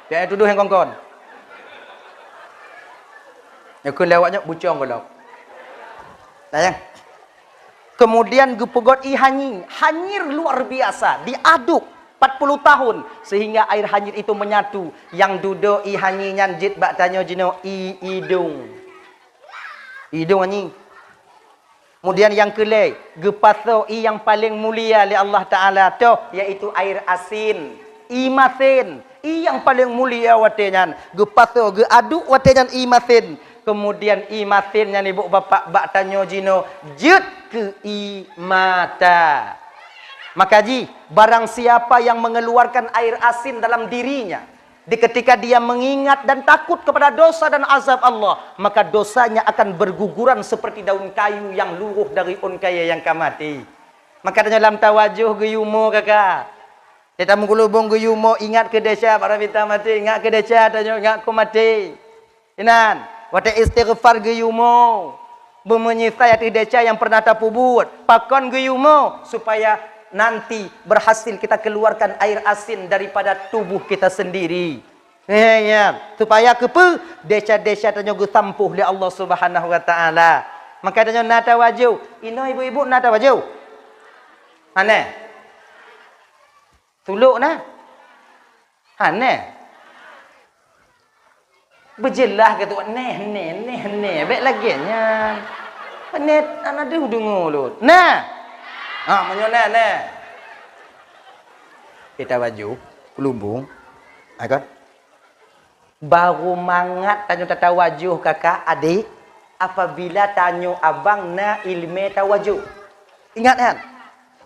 Piak tudoh nyang kon-kon. Nyoe kheun lé awak nyoe bucong gohlom. Nah, nyang. Kemudian geupeugot ie hanyir. Hanyir luar biasa, diaduk empat puluh tahun sehingga air hanyir itu menyatu. Nyang dudoe ie hanyir nyan jeuet bak tanyoe jinoe ie idong. Idong hanyir. Kemudian nyang keulhèe, geupasoe ie nyang paleng mulia lé Allah Taala toh, yaitu air asin, ie masen. Ie nyang paleng mulia watèe nyan geupasoe, geuaduk watèe nyan ie masen. Kemudian ie masen nyan, ibu bapak, bak tanyoe jinoe jeuet keu ie mata. Maka jih, barang siapa yang mengeluarkan air asin dalam dirinya, di ketika dia mengingat dan takut kepada dosa dan azab Allah, maka dosanya akan berguguran seperti daun kayu yang luruh dari ôn kayèe nyang ka maté. Maka tanyoe lam tawajoh geuyue mo, kakak. Di tamu kulubong geuyue mo, ingat keu desya para mita maté, ingat keu desya tanyoe, ingat keu maté. Inan, watèe istighfar geuyue mo, beumeunyeusai ateueh desya nyang pernah tapeubuet. Pakon geuyue mo? Supaya nanti berhasil kita keluarkan air asin daripada tubuh kita sendiri. Eh, ya. Supaya keupeue? Desya-desya tanyoe geusampôh lé Allah Subhanahu wa Taala. Maka tanyoe na tawajoh. Inoe ibu-ibu na tawajoh? Hana? Sulok na? Hana? Beujeulaih keu tuan, neh, neh, neh, neh. Bèk lagèe nyan. Neh, hana deuh deungoe lôn. Nah. Ha, meunyoe neh, neh. Kita baju, kelubung. Ha, kan? Baru mangat tanyoe tatawajoh, kakak, adik, apabila tanyoe abang na ileumèe tawajoh. Ingat nyan,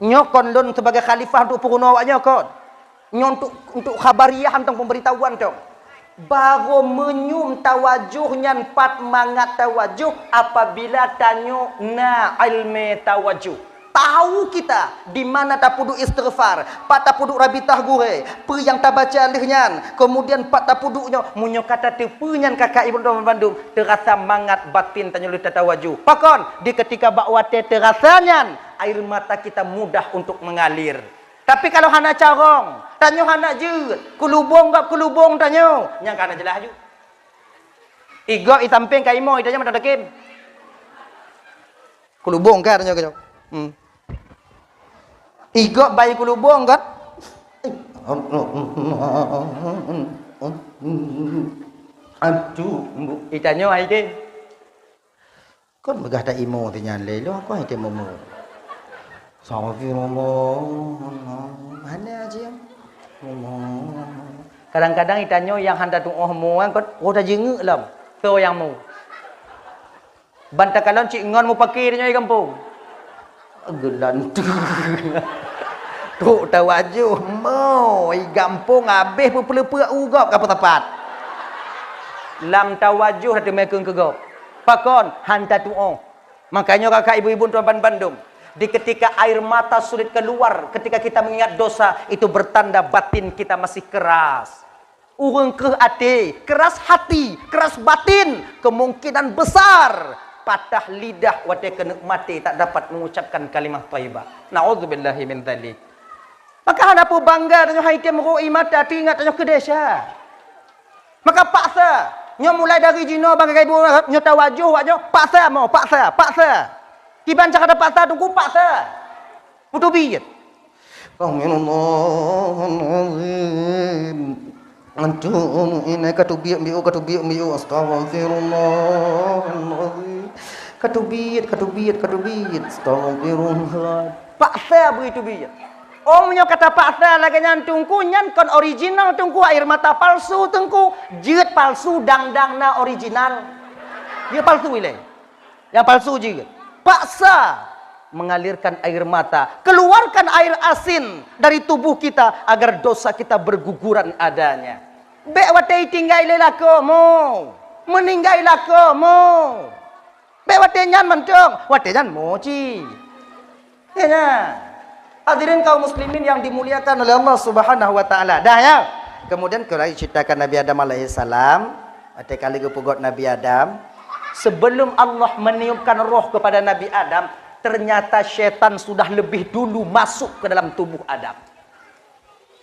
nyoe kon lôn sibagai khalifah untuk peurunoe awak nyoe kon. Nyoe untuk, untuk khabariah mantong, pemberitahuan mantong. Baru meunyoe tawajoh nyan pat mangat tawajoh apabila tanyoe na ileumèe tawajoh. Tahu kita di mana tapeuduek istighfar, pat tapeuduek rabitah gurèe, peue nyang tabaca lheueh nyan, kemudian pat tapeuduek nyoe, meunyoe ka tateupeue nyan kakak ibu dan bandum, teurasa mangat batin tanyoe lheueh tatawajoh. Pakon? Di ketika bak watèe teurasa nyan, air mata kita mudah untuk mengalir. Tapi kalau hana carông, tanyoe hana jeuet, keulubông gob keulubông tanyoe, nyan ka hana jeulaih aju. Igob i sampéng ka imoe, i tanyoe mantong takém. Keulubông ka tanyoe, tanyoe. Hmm. Igob bayi keulubông kan? Aduh, bu, i tanyoe hai kém. Kon peugah ta imoe si nyan lé, lôn kon item momo. Astagfirullah. Hana aja. Allah. Kadang-kadang itanyoe nyang hana tuoh mo kan, oh, tajeungeuk lom. Soe nyang mo? Ban takalon cit ngon mupakè tanyoe di gampông. Geulanteue. Trok tawajoh, mo, i gampông habéh peupeuleupeuek u gob ka peusapat. Lam tawajoh na teumé keu gob. Pakon? Hana tuoh. Makanya kakak ibu-ibu tuan bandum, di ketika air mata sulit keluar, ketika kita mengingat dosa, itu bertanda batin kita masih keras. Ureuëng kreueh até, keras hati, keras batin, kemungkinan besar patah lidah watée keuneuk maté tak dapat mengucapkan kalimah thaibah. Naudzubillahi min dzalik. Maka hana peue bangga tanyoe hai tem rhoi mata teuingat tanyoe keu desya. Maka paksa, nyoe mulai dari jinoe bangga ibu nyoe tawajoh wak nyoe paksa mo, paksa, paksa. Kiban cara tapaksa teungku paksa. Beuteubiet. Astagfirullahalazim. Antum ini katubiet miu katubiet miu astagfirullahalazim. Katubiet katubiet katubiet astagfirullah. Paksa begitu biet. Oh meunyoe kata paksa lagée nyan teungku nyan kon original teungku air mata palsu teungku. Jeuet palsu dang-dang na original. Dia palsu ilée. Yang palsu jeuet. Paksa mengalirkan air mata, keluarkan air asin dari tubuh kita agar dosa kita berguguran adanya. Bék watée tinggai lé lakoe mo, meuninggai lakoe mo. Bék watée nyan mantong, watée nyan mo cit. Ya, ya. Hadirin kaum muslimin yang dimuliakan oleh Allah Subhanahu wa taala. Dah ya. Kemudian keurai ceritakan Nabi Adam alaihissalam, watée kali geupeugét Nabi Adam, sebelum Allah meniupkan roh kepada Nabi Adam, ternyata syaitan sudah lebih dulu masuk ke dalam tubuh Adam.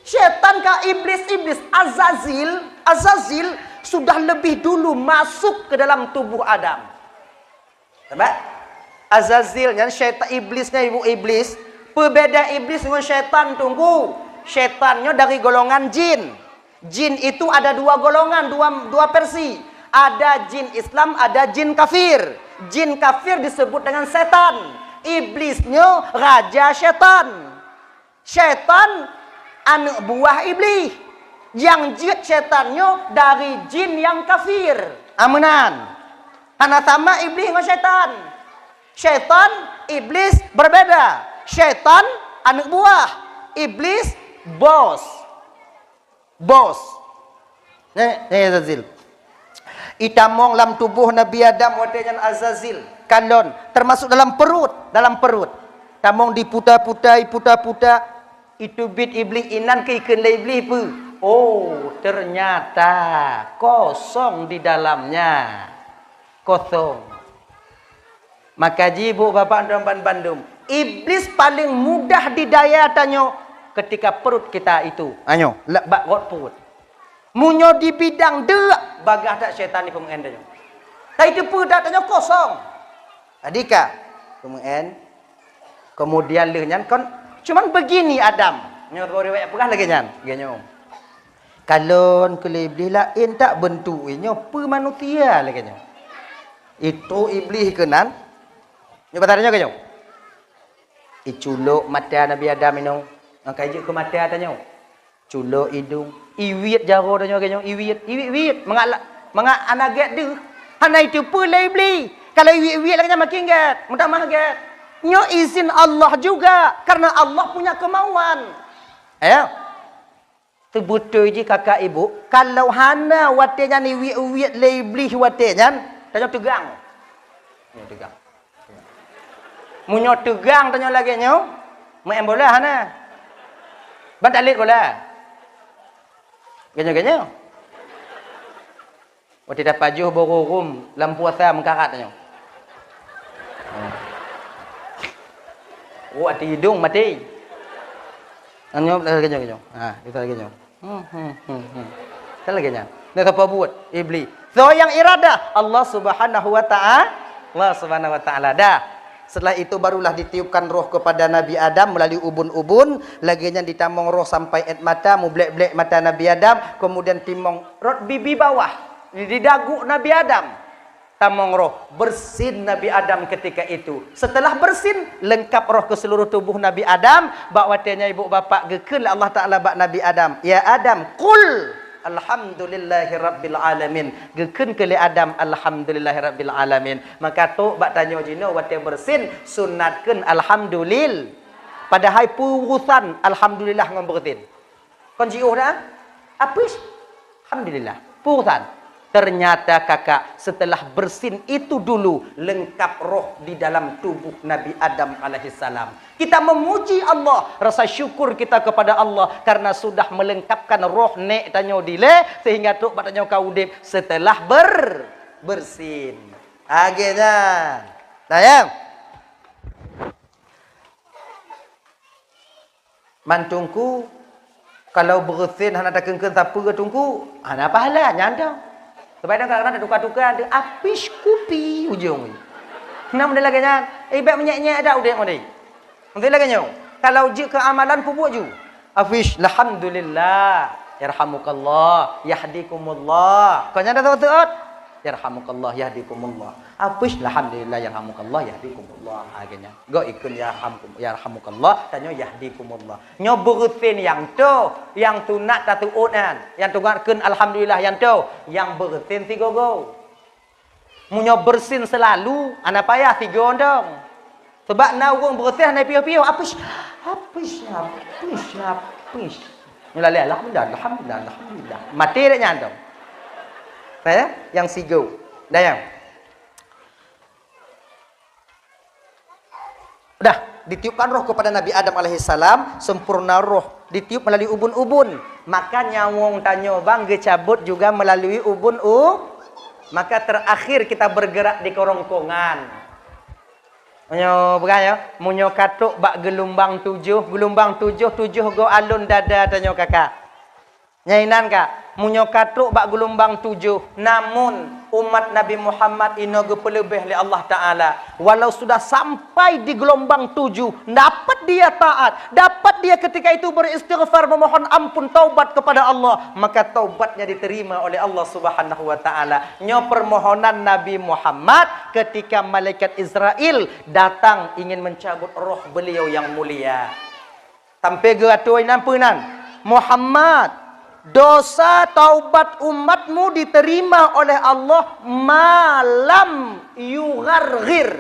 Syaitan ka iblis-iblis Azazil, Azazil sudah lebih dulu masuk ke dalam tubuh Adam. Sabab Azazil nyan syaitan iblis nyan ibu iblis. Peubeda iblis ngon syaitan teungku. Syaitan nyoe dari golongan jin. Jin itu ada dua golongan, dua, dua versi. Ada jin Islam, ada jin kafir. Jin kafir disebut dengan setan. Iblis nyoe raja syaitan. Syaitan aneuk buah Iblih. Nyang jeuet syaitan nyoe dari jin nyang kafir. Ameunan. Hana sama Iblih ngon syaitan. Syaitan, Iblis berbeda. Syaitan aneuk buah, Iblis bos. Bos. Neh, neh Azazil. Itamong lam tuboh Nabi Adam watée nyan Azazil. Kalon, termasuk dalam perut, dalam perut. Tamong diputa-puta, iputa-puta. Iteubiet Iblih inan keu ikheun lé Iblih peue? Oh, ternyata kosong di dalamnya. Kosong. Maka jibuk bapak dan ban bandum. Iblis paling mudah didaya tanyoe ketika perut kita itu. Anyoe, lak bak rot perut. Meunyoe di bidang deuk, bagah that syaitan di peumeu'en tanyoe. Tapi teupeue that tanyoe kosong. Tadi ka peumeu'en. Kemudian lheueh nyan kon cuman begini Adam. Nyoe riwayat peugah lagée nyan. Lagée nyoe. Kalon keu lé Iblih laén that beuntuk nyoe peue manusia lagée nyoe. Itu Iblih keunan. Nyoe basa tanyoe keu nyoe. Iculok mata Nabi Adam inoe. Nyang ka ijeuet keu mata tanyoe. Culok idong. Iwiet jaroe tanyoe keu nyoe. Iwiet, iwiet, iwiet. Mangat la-, mangat hana gét deuh. Hana iteupeue lé Iblih. Kalau iwiet-iwiet lagée nyan makin gét. Meutamah gét. Nyoe izin Allah juga. Karena Allah punya kemauan. Ya. Teubeutôi jih kakak ibu, kalau hana watée nyan iwiet-iwiet lé Iblih watée nyan, tanyoe teugang. Nyoe teugang. Meunyoe teugang tanyoe lagée nyoe, meu'en bola hana. Ban talet bola. Ganyoe-ganyoe. Watée tapajoh boh rurum lam puasa meukarat nyoe. Oh, ati idong maté. Nyoe lagée nyoe, nyoe. Ha, itu lagée nyoe. Hmm, hmm, hmm, hmm. Kan lagée nyan. Nah, sapa buet? Iblih. So yang iradah Allah Subhanahu wa Ta'ala. Allah Subhanahu wa Ta'ala. Dah. Setelah itu barulah ditiupkan roh kepada Nabi Adam melalui ubun-ubun, lagée nyan ditamong roh sampai ét mata, mublek-blek mata Nabi Adam, kemudian timong rot bibi bawah, di dagu Nabi Adam. Tamong roh, bersin Nabi Adam ketika itu. Setelah bersin, lengkap roh ke seluruh tubuh Nabi Adam, bak watée nyan ibu bapak geukheun lé Allah Taala bak Nabi Adam, "Ya Adam, qul alhamdulillahi rabbil alamin." Geukheun keu lé Adam, "Alhamdulillahi rabbil alamin." Maka trok bak tanyoe jinoe watée bersin, sunatkeun alhamdulil. Padahai peue urusan alhamdulillah ngon bersin. Kon jiôh dah? Apus? Alhamdulillah. Peue urusan? Ternyata kakak, setelah bersin itu dulu lengkap roh di dalam tubuh Nabi Adam alaihissalam. Kita memuji Allah, rasa syukur kita kepada Allah karena sudah melengkapkan roh nék tanyoe dilée sehingga trok bak tanyoe ka udeb setelah ber-, bersin. Lagée nyan. Nah, ya. Man teungku, kalau beureusin hana takheun-kheun sapeue teungku, hana pahala nyan dong. Sebab kadang-kadang tatuka-tuka, ada apis kupi ujong. Nah, model lagée nyan, eh, bèk menyek-nyek dak udeb model. Model lagée nyoe, kalau jeuet keu amalan peubuet ju. Apis, alhamdulillah, yarhamukallah, yahdikumullah. Kon nyan dah teuôt-teuôt. Yarhamukallah, yahdikumullah. Apus, alhamdulillah, yarhamukallah, yahdikumullah. Ha, geuh nyan. Gok ikun yarhamkum-, yarhamukallah, tanyoe yahdikumullah. Nyoe beureusin nyang toh, nyang sunat tatuôt nyan. Nyang sunat kheun alhamdulillah nyang toh, nyang beureusin sigoe-goe. Meunyoe beureusin seulalu, hana payah sigoe dong. Sebab na ureuëng beureusin hana piôh-piôh, apus, apus, apus, apus. Meulalu alhamdulillah, alhamdulillah, alhamdulillah. Maté dek nyan dong. Nah, ya, nyang sigoe. Dah, ya. Dah, ditiupkan roh kepada Nabi Adam alaihissalam, sempurna roh, ditiup melalui ubun-ubun. Maka nyawöng tanyoe bang geucabot juga melalui ubun u-, maka terakhir kita bergerak di kerongkongan. Meunyoe peugah ya, meunyoe ka trok bak geulumbang tujoh, geulumbang tujoh, tujoh goe alon dada tanyoe kakak. Nyan inan ka, meunyoe ka trok bak geulumbang tujoh, namun umat Nabi Muhammad inoe geupeuleubeh lé Allah Taala. Walau sudah sampai di geulumbang tujoh, dapat dia taat, dapat dia ketika itu beristighfar, memohon ampun, taubat kepada Allah, maka taubatnya diterima oleh Allah Subhanahu wa Taala. Nyoe permohonan Nabi Muhammad ketika malaikat Israel datang ingin mencabut roh beliau yang mulia. Sampai geuatô inan peue nan, "Muhammad, dosa taubat umatmu diterima oleh Allah malam yugharghir."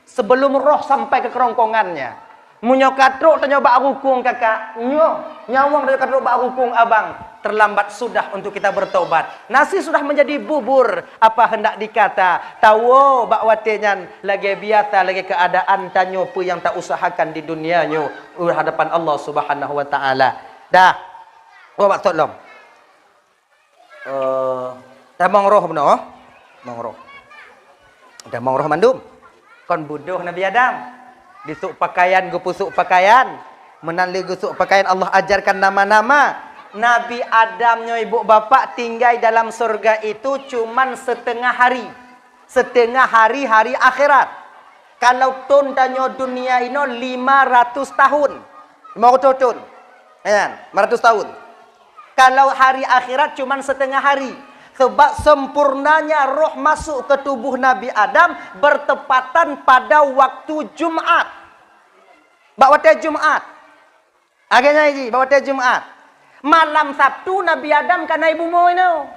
Sebelum roh sampai ke kerongkongannya. Meunyoe ka trok tanyoe bak rukung kakak, nyoe, nyawöng tanyoe ka trok bak rukung abang, terlambat sudah untuk kita bertobat. Nasi sudah menjadi bubur, apa hendak dikata? Tawoe bak watée nyan lagée biasa, lagée keuadaan tanyoe peue nyang tausahakan di dunia nyoe u hadapan Allah Subhanahu wa Taala. Dah. Woe bak sot lom. Eh, tamong roh bunoe. Tamong roh. Tamong roh mandum. Kon beudôh Nabi Adam. Disôk pakaian, geupeusôk pakaian. Meunan lé geusôk pakaian, Allah ajarkan nama-nama. Nabi Adam nyoe ibu bapak tinggai dalam surga itu cuman setengah hari. Setengah hari, hari akhirat. Kalau thon tanyoe dunia inoe lima ratus tahun. Lima ratus thon. Kan? Lima ratus tahun. Kalau hari akhirat cuman setengah hari. Sebab sempurnanya roh masuk ke tubuh Nabi Adam bertepatan pada waktu Jumat. Bak watée Jumat. Lagée nyan jih, bak watée Jumat. Malam Sabtu Nabi Adam ka na i bumoe nyoe.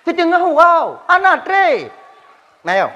Siteungoh uroe, hana treb. Nah, yo.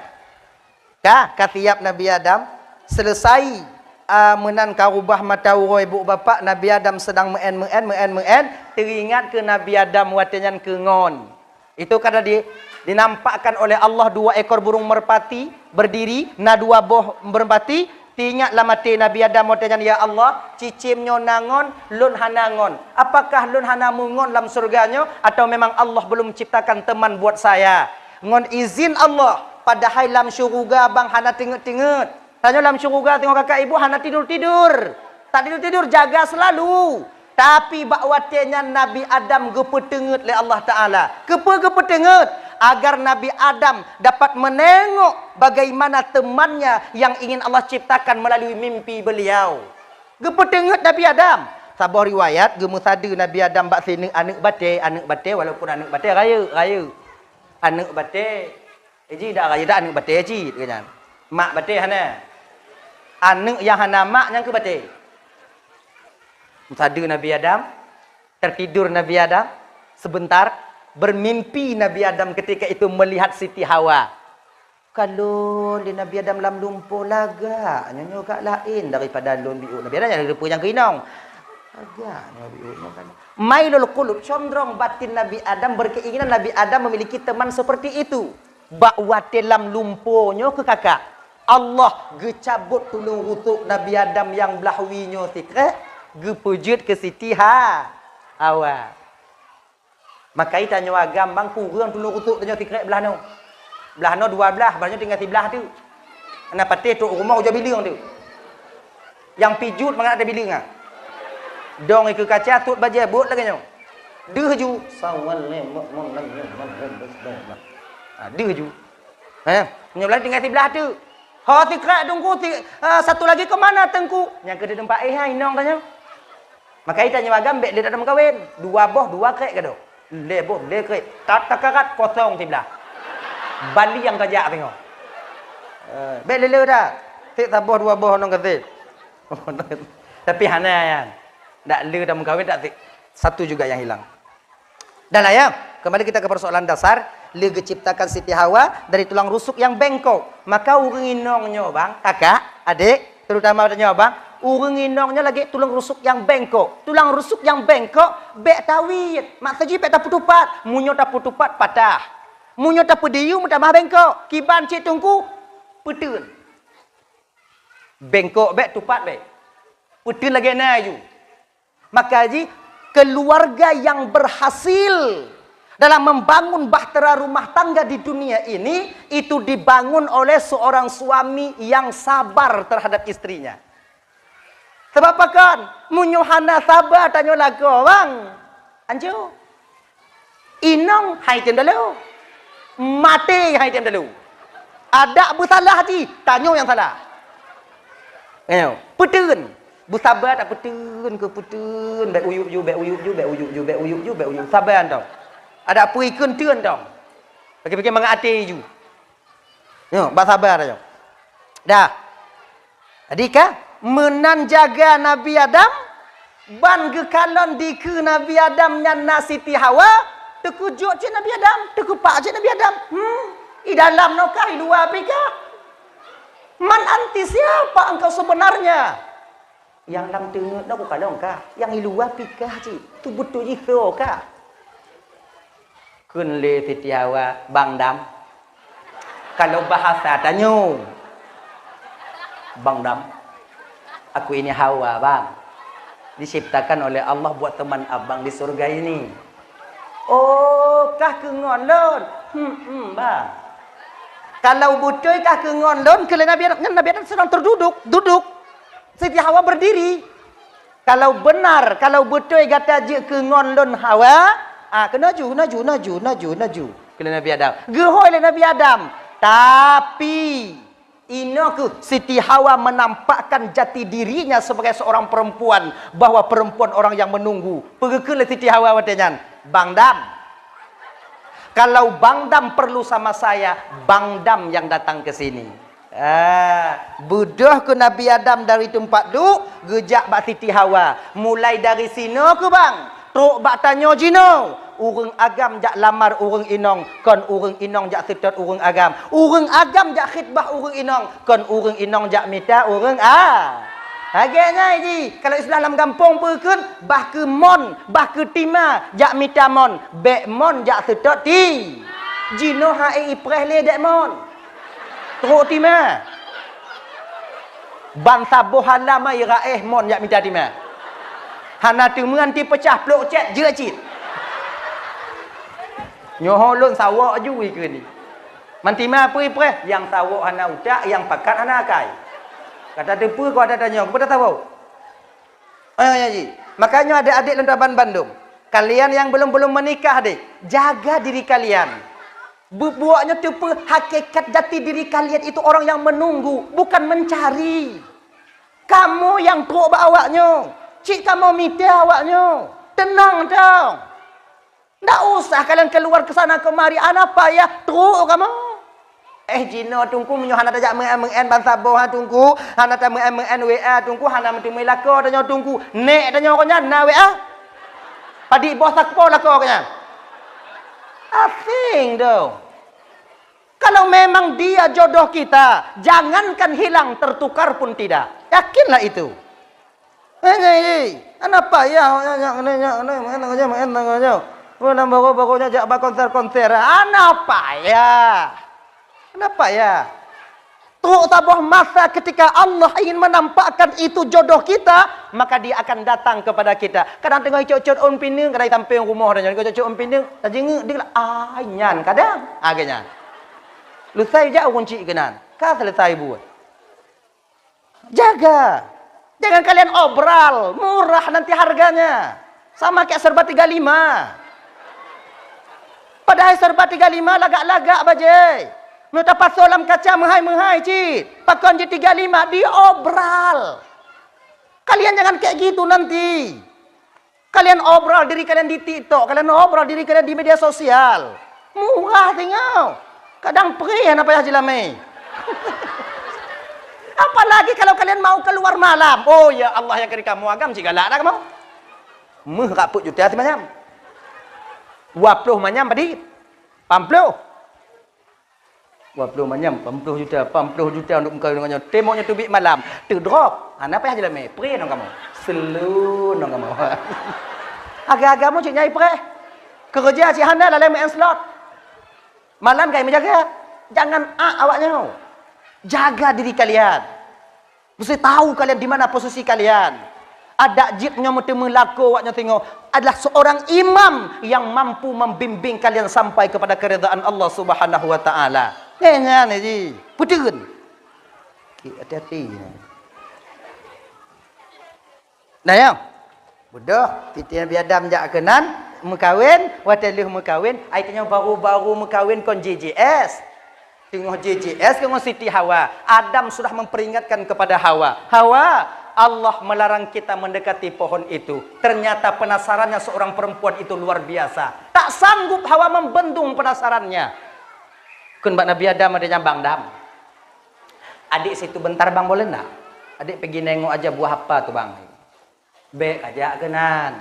Ka, ka siap Nabi Adam. Selesai, a, meunan ka rubah mata uroe ibu bapak, Nabi Adam sedang meu'en, meu'en, meu'en, meu'en. Teuingat keu Nabi Adam watée nyan keu ngon. Itu kada di-, dinampakkan oleh Allah dua ekor burung merpati berdiri, na dua boh merpati, teuingat lam até Nabi Adam watée nyan, "Ya Allah, cicém nyoe na ngon, lôn hana ngon. Apakah lôn hana meungon lam syeuruga nyoe, atawa memang Allah belum ciptakan teman buat saya?" Ngon izin Allah, padahai lam syeuruga bang hana teungeut-teungeut. Tanyoe lam syeuruga teungoh kakak ibu hana tidur-tidur. Tak tidur-tidur, jaga selalu. Tapi bak watée nyan Nabi Adam geupeuteungeut lé Allah Taala. Keupeue geupeuteungeut? Agar Nabi Adam dapat meunengok bagaimana temannya yang ingin Allah ciptakan melalui mimpi beliau. Geupeuteungeut Nabi Adam. Saboh riwayat geumeusadeue Nabi Adam bak sineuk aneuëk batée, aneuëk batée walaupun aneuëk batée rayeuk, rayeuk. Aneuëk batée Eh, ji dak raya dak aneuk batée cit, keu nyan. Mak batée hana. Aneuk nyang hana mak nyang keu batée. Meusadeue Nabi Adam, tertidur Nabi Adam, sebentar, bermimpi Nabi Adam ketika itu melihat Siti Hawa. Kalon lé Nabi Adam lam lumpoe lagak, nyoe, nyoe gak laén daripada lôn biôk. Nabi Adam nyang reupeu nyang keu inong. Lagak nyoe biôk nyoe kan. Mailul qulub, condrong batin Nabi Adam, berkeinginan Nabi Adam memiliki teman seperti itu. Bak watée lam lumpoe nyoe keu kakak, Allah geucabot tuleueng rusok Nabi Adam nyang blah wie nyoe sikrek, geupeujeuet keu Siti Ha-, Hawa. Maka i tanyoe agam bang kureueng tuleueng rusok tanyoe sikrek blah noe. Blah noe dua blah, blah nyoe tinggai siblah teuk. Hana patéh trok rumoh ujoe bileueng teuk. Nyang pijuet mangat ada bileueng ah. Dong ikeue kaca, sot bajée, buet lagée nyoe. Deuh ju. Sawan lé, mok, mok, lagée nyoe, mok, mok, mok, mok. Ah, deuh ju. Eh, nyoe blah tinggai siblah teuk. Ho sikrek Teungku, si, eh, satu lagi ke mana Teungku? Nyang keu di teumpat eh hai inong tanyoe. Maka i tanyoe agam bék lé tatem kawen. Dua boh, dua krek gadôh. Lhée boh, lhée krek. Tat takarat kosong siblah. Bali nyang tajak teungoh. Eh, bék lé-lé dah. Sik saboh dua boh nong kasih. Tapi hana nyan. Dak lé tatem kawen dak sik. Satu juga yang hilang. Dah lah ya, kembali kita ke persoalan dasar, lé geuciptakan Siti Hawa dari tulang rusuk yang bengkok. Maka ureuëng inong nyoe bang, kakak, adik, terutama nyoe bang, ureuëng inong nyoe lagée tulang rusuk yang bengkok. Tulang rusuk yang bengkok, bék tawiet, maksud jih bék tapeutupat. Meunyoe tapeutupat, patah. Meunyoe tapeudiyeu, meutamah bengkok. Kiban cit Teungku, peuteun. Bengkok bék, tupat bék. Peuteun lagée na ju. Maka ji, keluarga yang berhasil dalam membangun bahtera rumah tangga di dunia ini, itu dibangun oleh seorang suami yang sabar terhadap istrinya. Sebab pakon? Meunyoe hana saba tanyoe lagoe, bang. Anco. Inong hai tem dalu. Maté hai tem dalu. Adak beusalah jih, tanyoe nyang salah. Nyoe, peuteun. Beusaba dak peuteun keu peuteun, bék uyuek ju, bék uyuek ju, bék uyuek ju, bék uyuek ju, bék uyuek. Saba tong. Adak peue ikheun teun tong. Pikir-pikir mangat até ju. Nyoe, bak saba tanyoe. Dah. Jadi ka, meunan jaga Nabi Adam, ban geukalon dikeue Nabi Adam nyan na Siti Hawa, teukeujot cit Nabi Adam, teukeupak cit Nabi Adam. Hmm, i dalam nokah, i luwa pih kah? Man anti, siapa engkau sebenarnya? Nyang lam teungeut nyoe kukalon kah, nyang i luwa pih kah cit, tu beutôi jih soe kah? Kheun lé Siti Hawa, Bang Dam. Kalau bahasa tanyoe, Bang Dam, aku ini Hawa, Bang. Diciptakan oleh Allah buat teman abang di surga ini. Oh, kah keu ngon lôn? Hmm, hmm, Bang. Kalau beutôi kah keu ngon lôn, keu lé Nabi Adam, nyan Nabi Adam sedang terduduk, duduk. Siti Hawa berdiri. Kalau benar, kalau beutôi gata jeuet keu ngon lôn Hawa, ah, keunoe ju, noe ju, noe ju, noe ju, noe ju. Keu lé Nabi Adam. Geuhôi lé Nabi Adam. Tapi, inoe keuh Siti Hawa menampakkan jati dirinya sebagai seorang perempuan, bahwa perempuan orang yang menunggu. Peue geukheun lé Siti Hawa watée nyan? Bang Dam. Kalau Bang Dam perlu sama saya, Bang Dam yang datang ke sini. Ah, beudôh keu Nabi Adam dari teumpat duek, geujak bak Siti Hawa. Mulai dari sinoe keuh bang, trok bak tanyoe jinoe. Ureuëng agam jak lamar ureuëng inong, kon ureuëng inong jak seutôt ureuëng agam. Ureuëng agam jak khitbah ureuëng inong, kon ureuëng inong jak mita ureuëng a. Lagée nyan jih, kalau istilah lam gampông peue kheun, bah keu mon, bah keu tima, jak mita mon, bék mon jak seutôt ti. Jinoe hai ipreh lé dék mon. Trok tima. Ban saboh halam ai raéh mon jak mita tima. Hana teumeuan ti peucah plok cét jeuet cit. Nyoe lôn sawok ju ikeu ni. Man tima peue ipreh, nyang sawok hana utak, nyang pakat hana akai. Ka tateupeue keu ata tanyoe, keupeue tasawok? Oh, ya, ji. Makanya adik-adik lôn taban bandum, kalian yang belum-belum menikah deh, jaga diri kalian. Bubuaknya teupeu hakikat jati diri kalian itu orang yang menunggu, bukan mencari. Kamoe nyang trok bak awaknyoe, cit kamoe mita awaknyoe. Tenang tong. Ndak usah kalian keluar ke sana kemari, hana payah trok kamoe. Eh, jinoe Teungku, meunyoe hana tajak meu'en-meu'en bansaboh, ha, Teungku, hana tameu'en-meu'en W A, Teungku, hana meuteumé lakoe tanyoe, Teungku. Nek tanyoe kon nyan na W A? Padit boh sapo lakoe kon nyan? Asing tu. Kalau memang dia jodoh kita, jangankan hilang, tertukar pun tidak. Yakinlah itu. Eh, nyan, eh, hana payah, nyan, nyan, nyan, nyan, nyan, nyan, nyan, nyan. Bulan baru-baru nyan jak ba konser-konser. Hana payah. Hana payah. Trok saboh masa ketika Allah ingin menampakkan itu jodoh kita, maka Dia akan datang kepada kita. Kadang teungoh icot-cot ôn pineung, kadang sampéng rumoh tanyoe, icot-cot ôn pineung, tajeungeuk, "Deuh lah, ai nyan kadang." Ah, geuh nyan. Lusai jak ureueng chik keunan. Ka selesai buet. Jaga. Jangan kalian obral, murah nanti harganya. Sama kayak serba tiga lima. Padahai serba tiga lima lagak-lagak bajée. Meunyoe tapasoe lam kaca meuhai-meuhai cit, pakon jih tiga lima, diobral. Kalian jangan kayak gitu nanti. Kalian obral diri kalian di TikTok, kalian obral diri kalian di media sosial. Murah teungoh. Kadang preh hana payah jilamé. Apalagi kalau kalian mau keluar malam. Oh ya Allah, nyang keu di kamoe agam cit galak dah kamoe. Meuh rak peuet juta simanyam. Dua ploh manyam padit. Pamploh. Dua ploh manyam, pamploh juta, pamploh juta untuk meukawen ngon nyoe. Teurimong nyoe teubiet malam, teudrop. Hana payah jilamé, preh ngon kamoe. Selu ngon kamoe. Agam-agam cit nyai preh. Keureuja cit hana, lalée meu'en slot. Malam kai meujaga. Jangan ak awak nyoe. Jaga diri kalian. Mesti tahu kalian di mana posisi kalian. Adak jih nyoe meuteumé lakoe awak nyoe singoh adalah seorang imam yang mampu membimbing kalian sampai kepada keridhaan Allah Subhanahu wa Ta'ala. Eh, nyan ji. Peuteureun. Ki, hati-hati. Nah, ya. Beudôh, siti Nabi Adam jak keunan, meukawen, watée lheueh meukawen, ai tanyoe baru-baru meukawen kon J J S. Teungoh J J S ngon Siti Hawa. Adam sudah memperingatkan kepada Hawa, "Hawa, Allah melarang kita mendekati pohon itu." Ternyata penasarannya seorang perempuan itu luar biasa. Tak sanggup Hawa membendung penasarannya. Kheun bak Nabi Adam, adek nyan, "Bang Adam, adek situ bentar bang boleh ndak? Adek peugi nengok aja buah apa tu bang." "Bék kajak keunan.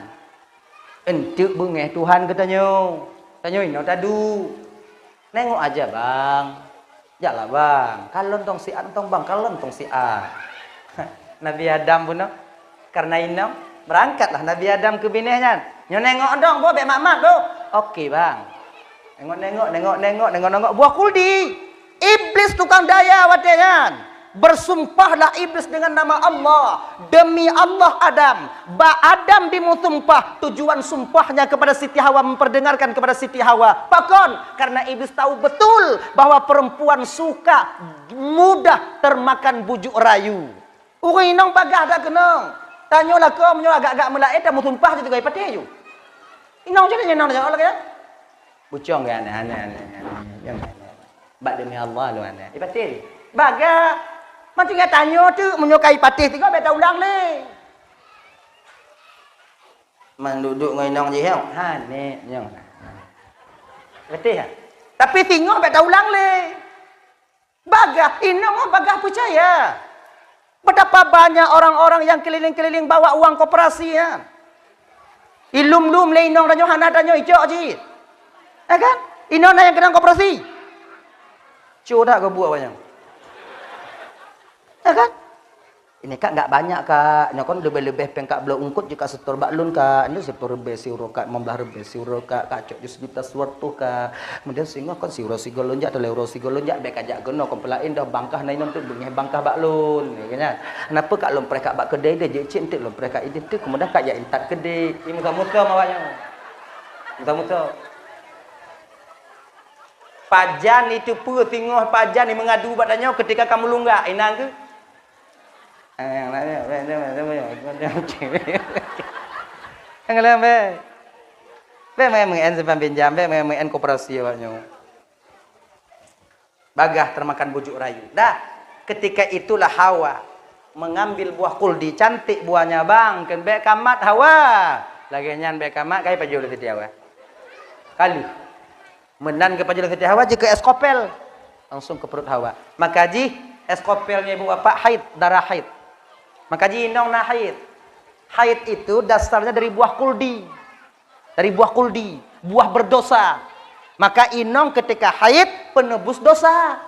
Eunteuk beungéh Tuhan keu tanyoe. Tanyoe inoe taduek. Nengok aja bang. Jaklah bang. Kalon tong siat tong bang, kalon tong siat." Nabi Adam bunoe, karena inong, berangkatlah Nabi Adam keu binéh nyan. "Nyoe nengok dong, boh, bék mat-mat, boh." "Oke bang." Nengok-nengok, nengok-nengok, nengok-nengok buah kuldi. Iblis tukang daya watée nyan. Bersumpahlah iblis dengan nama Allah. "Demi Allah Adam." Bak Adam dimeusumpah, tujuan sumpahnya kepada Siti Hawa, memperdengarkan kepada Siti Hawa. Pakon? Karena iblis tahu betul bahwa perempuan suka mudah termakan bujuk rayu. Ureuëng inong bagaih that keunong. Tanyoe lakoe meunyoe agak-agak meulaén tameusumpah teuh teugai patéh ju. Inong cit nyan inong tanyoe lagée nyan. Bucong geuh aneh-aneh, aneh-aneh. Bak demi Allah lôn aneh. Ipatéh. Bagaih. Mantöng tanyoe teuk meunyoe ka ipatéh tiga bék taulang lé. Man duek-duek ngon inong jih nyoe. Ha, nek nyoe. Ipatéh ha. Tapi singoh bék taulang lé. Bagaih, inong bagaih peucaya. Betapa banyak orang-orang yang keliling-keliling bawa uang koperasi, ya. Ilum-lum lé inong tanyoe hana tanyoe icok cit. Ya kan? Inong na nyang keunong koperasi. Cok that geubuet awak nyan. Ya kan? Ini kak enggak banyak kak, nyoe kan leubeh-leubeh péng kak bloe eungkot jih kak setor bak lôn kak, ini sepuluh ribèe siuroe kak, lima belas ribèe siuroe kak, kak cok jih sejuta seratus kak. Kemudian singoh kan siuroe sigoe lôn jak, teleur uroe sigoe lôn jak, bék kajak keunoe kon peulaén dah bangkah na inong teuk beungéh bangkah bak lôn, ya kan? Kenapa kak lôn preh kak bak keudè deh, jeuet cit enteuk lôn preh kak idéh teuk, kemudian kak jak intat keudè. Ih, musoh-musoh awak nyan. Musoh-musoh. Pajan itu peue singoh pajan ni mengadu bak tanyoe ketika kamu lunggak, inang keuh? Nyang laén, bék, bék, bék, bék. Nyang laén, bék. Bék main-main simpan pinjam, bék main-main koperasi awak nyoe. Bagaih termakan bujuk rayu. Dah, ketika itulah Hawa mengambil buah kuldi, cantik buahnya, bang. Kheun, "Bék kamat, Hawa." Lagée nyan, "Bék kamat," kai pajoh lé Siti Hawa. Kali. Meunan geupajoh lé Siti Hawa, jikeu es kopel. Langsung ke perut Hawa. Maka jih, es kopelnya ibu bapak haid, darah haid. Maka jih inong na haid. Haid itu dasarnya dari buah kuldi. Dari buah kuldi, buah berdosa. Maka inong ketika haid penebus dosa.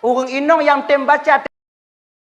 Ureuëng inong nyang tem baca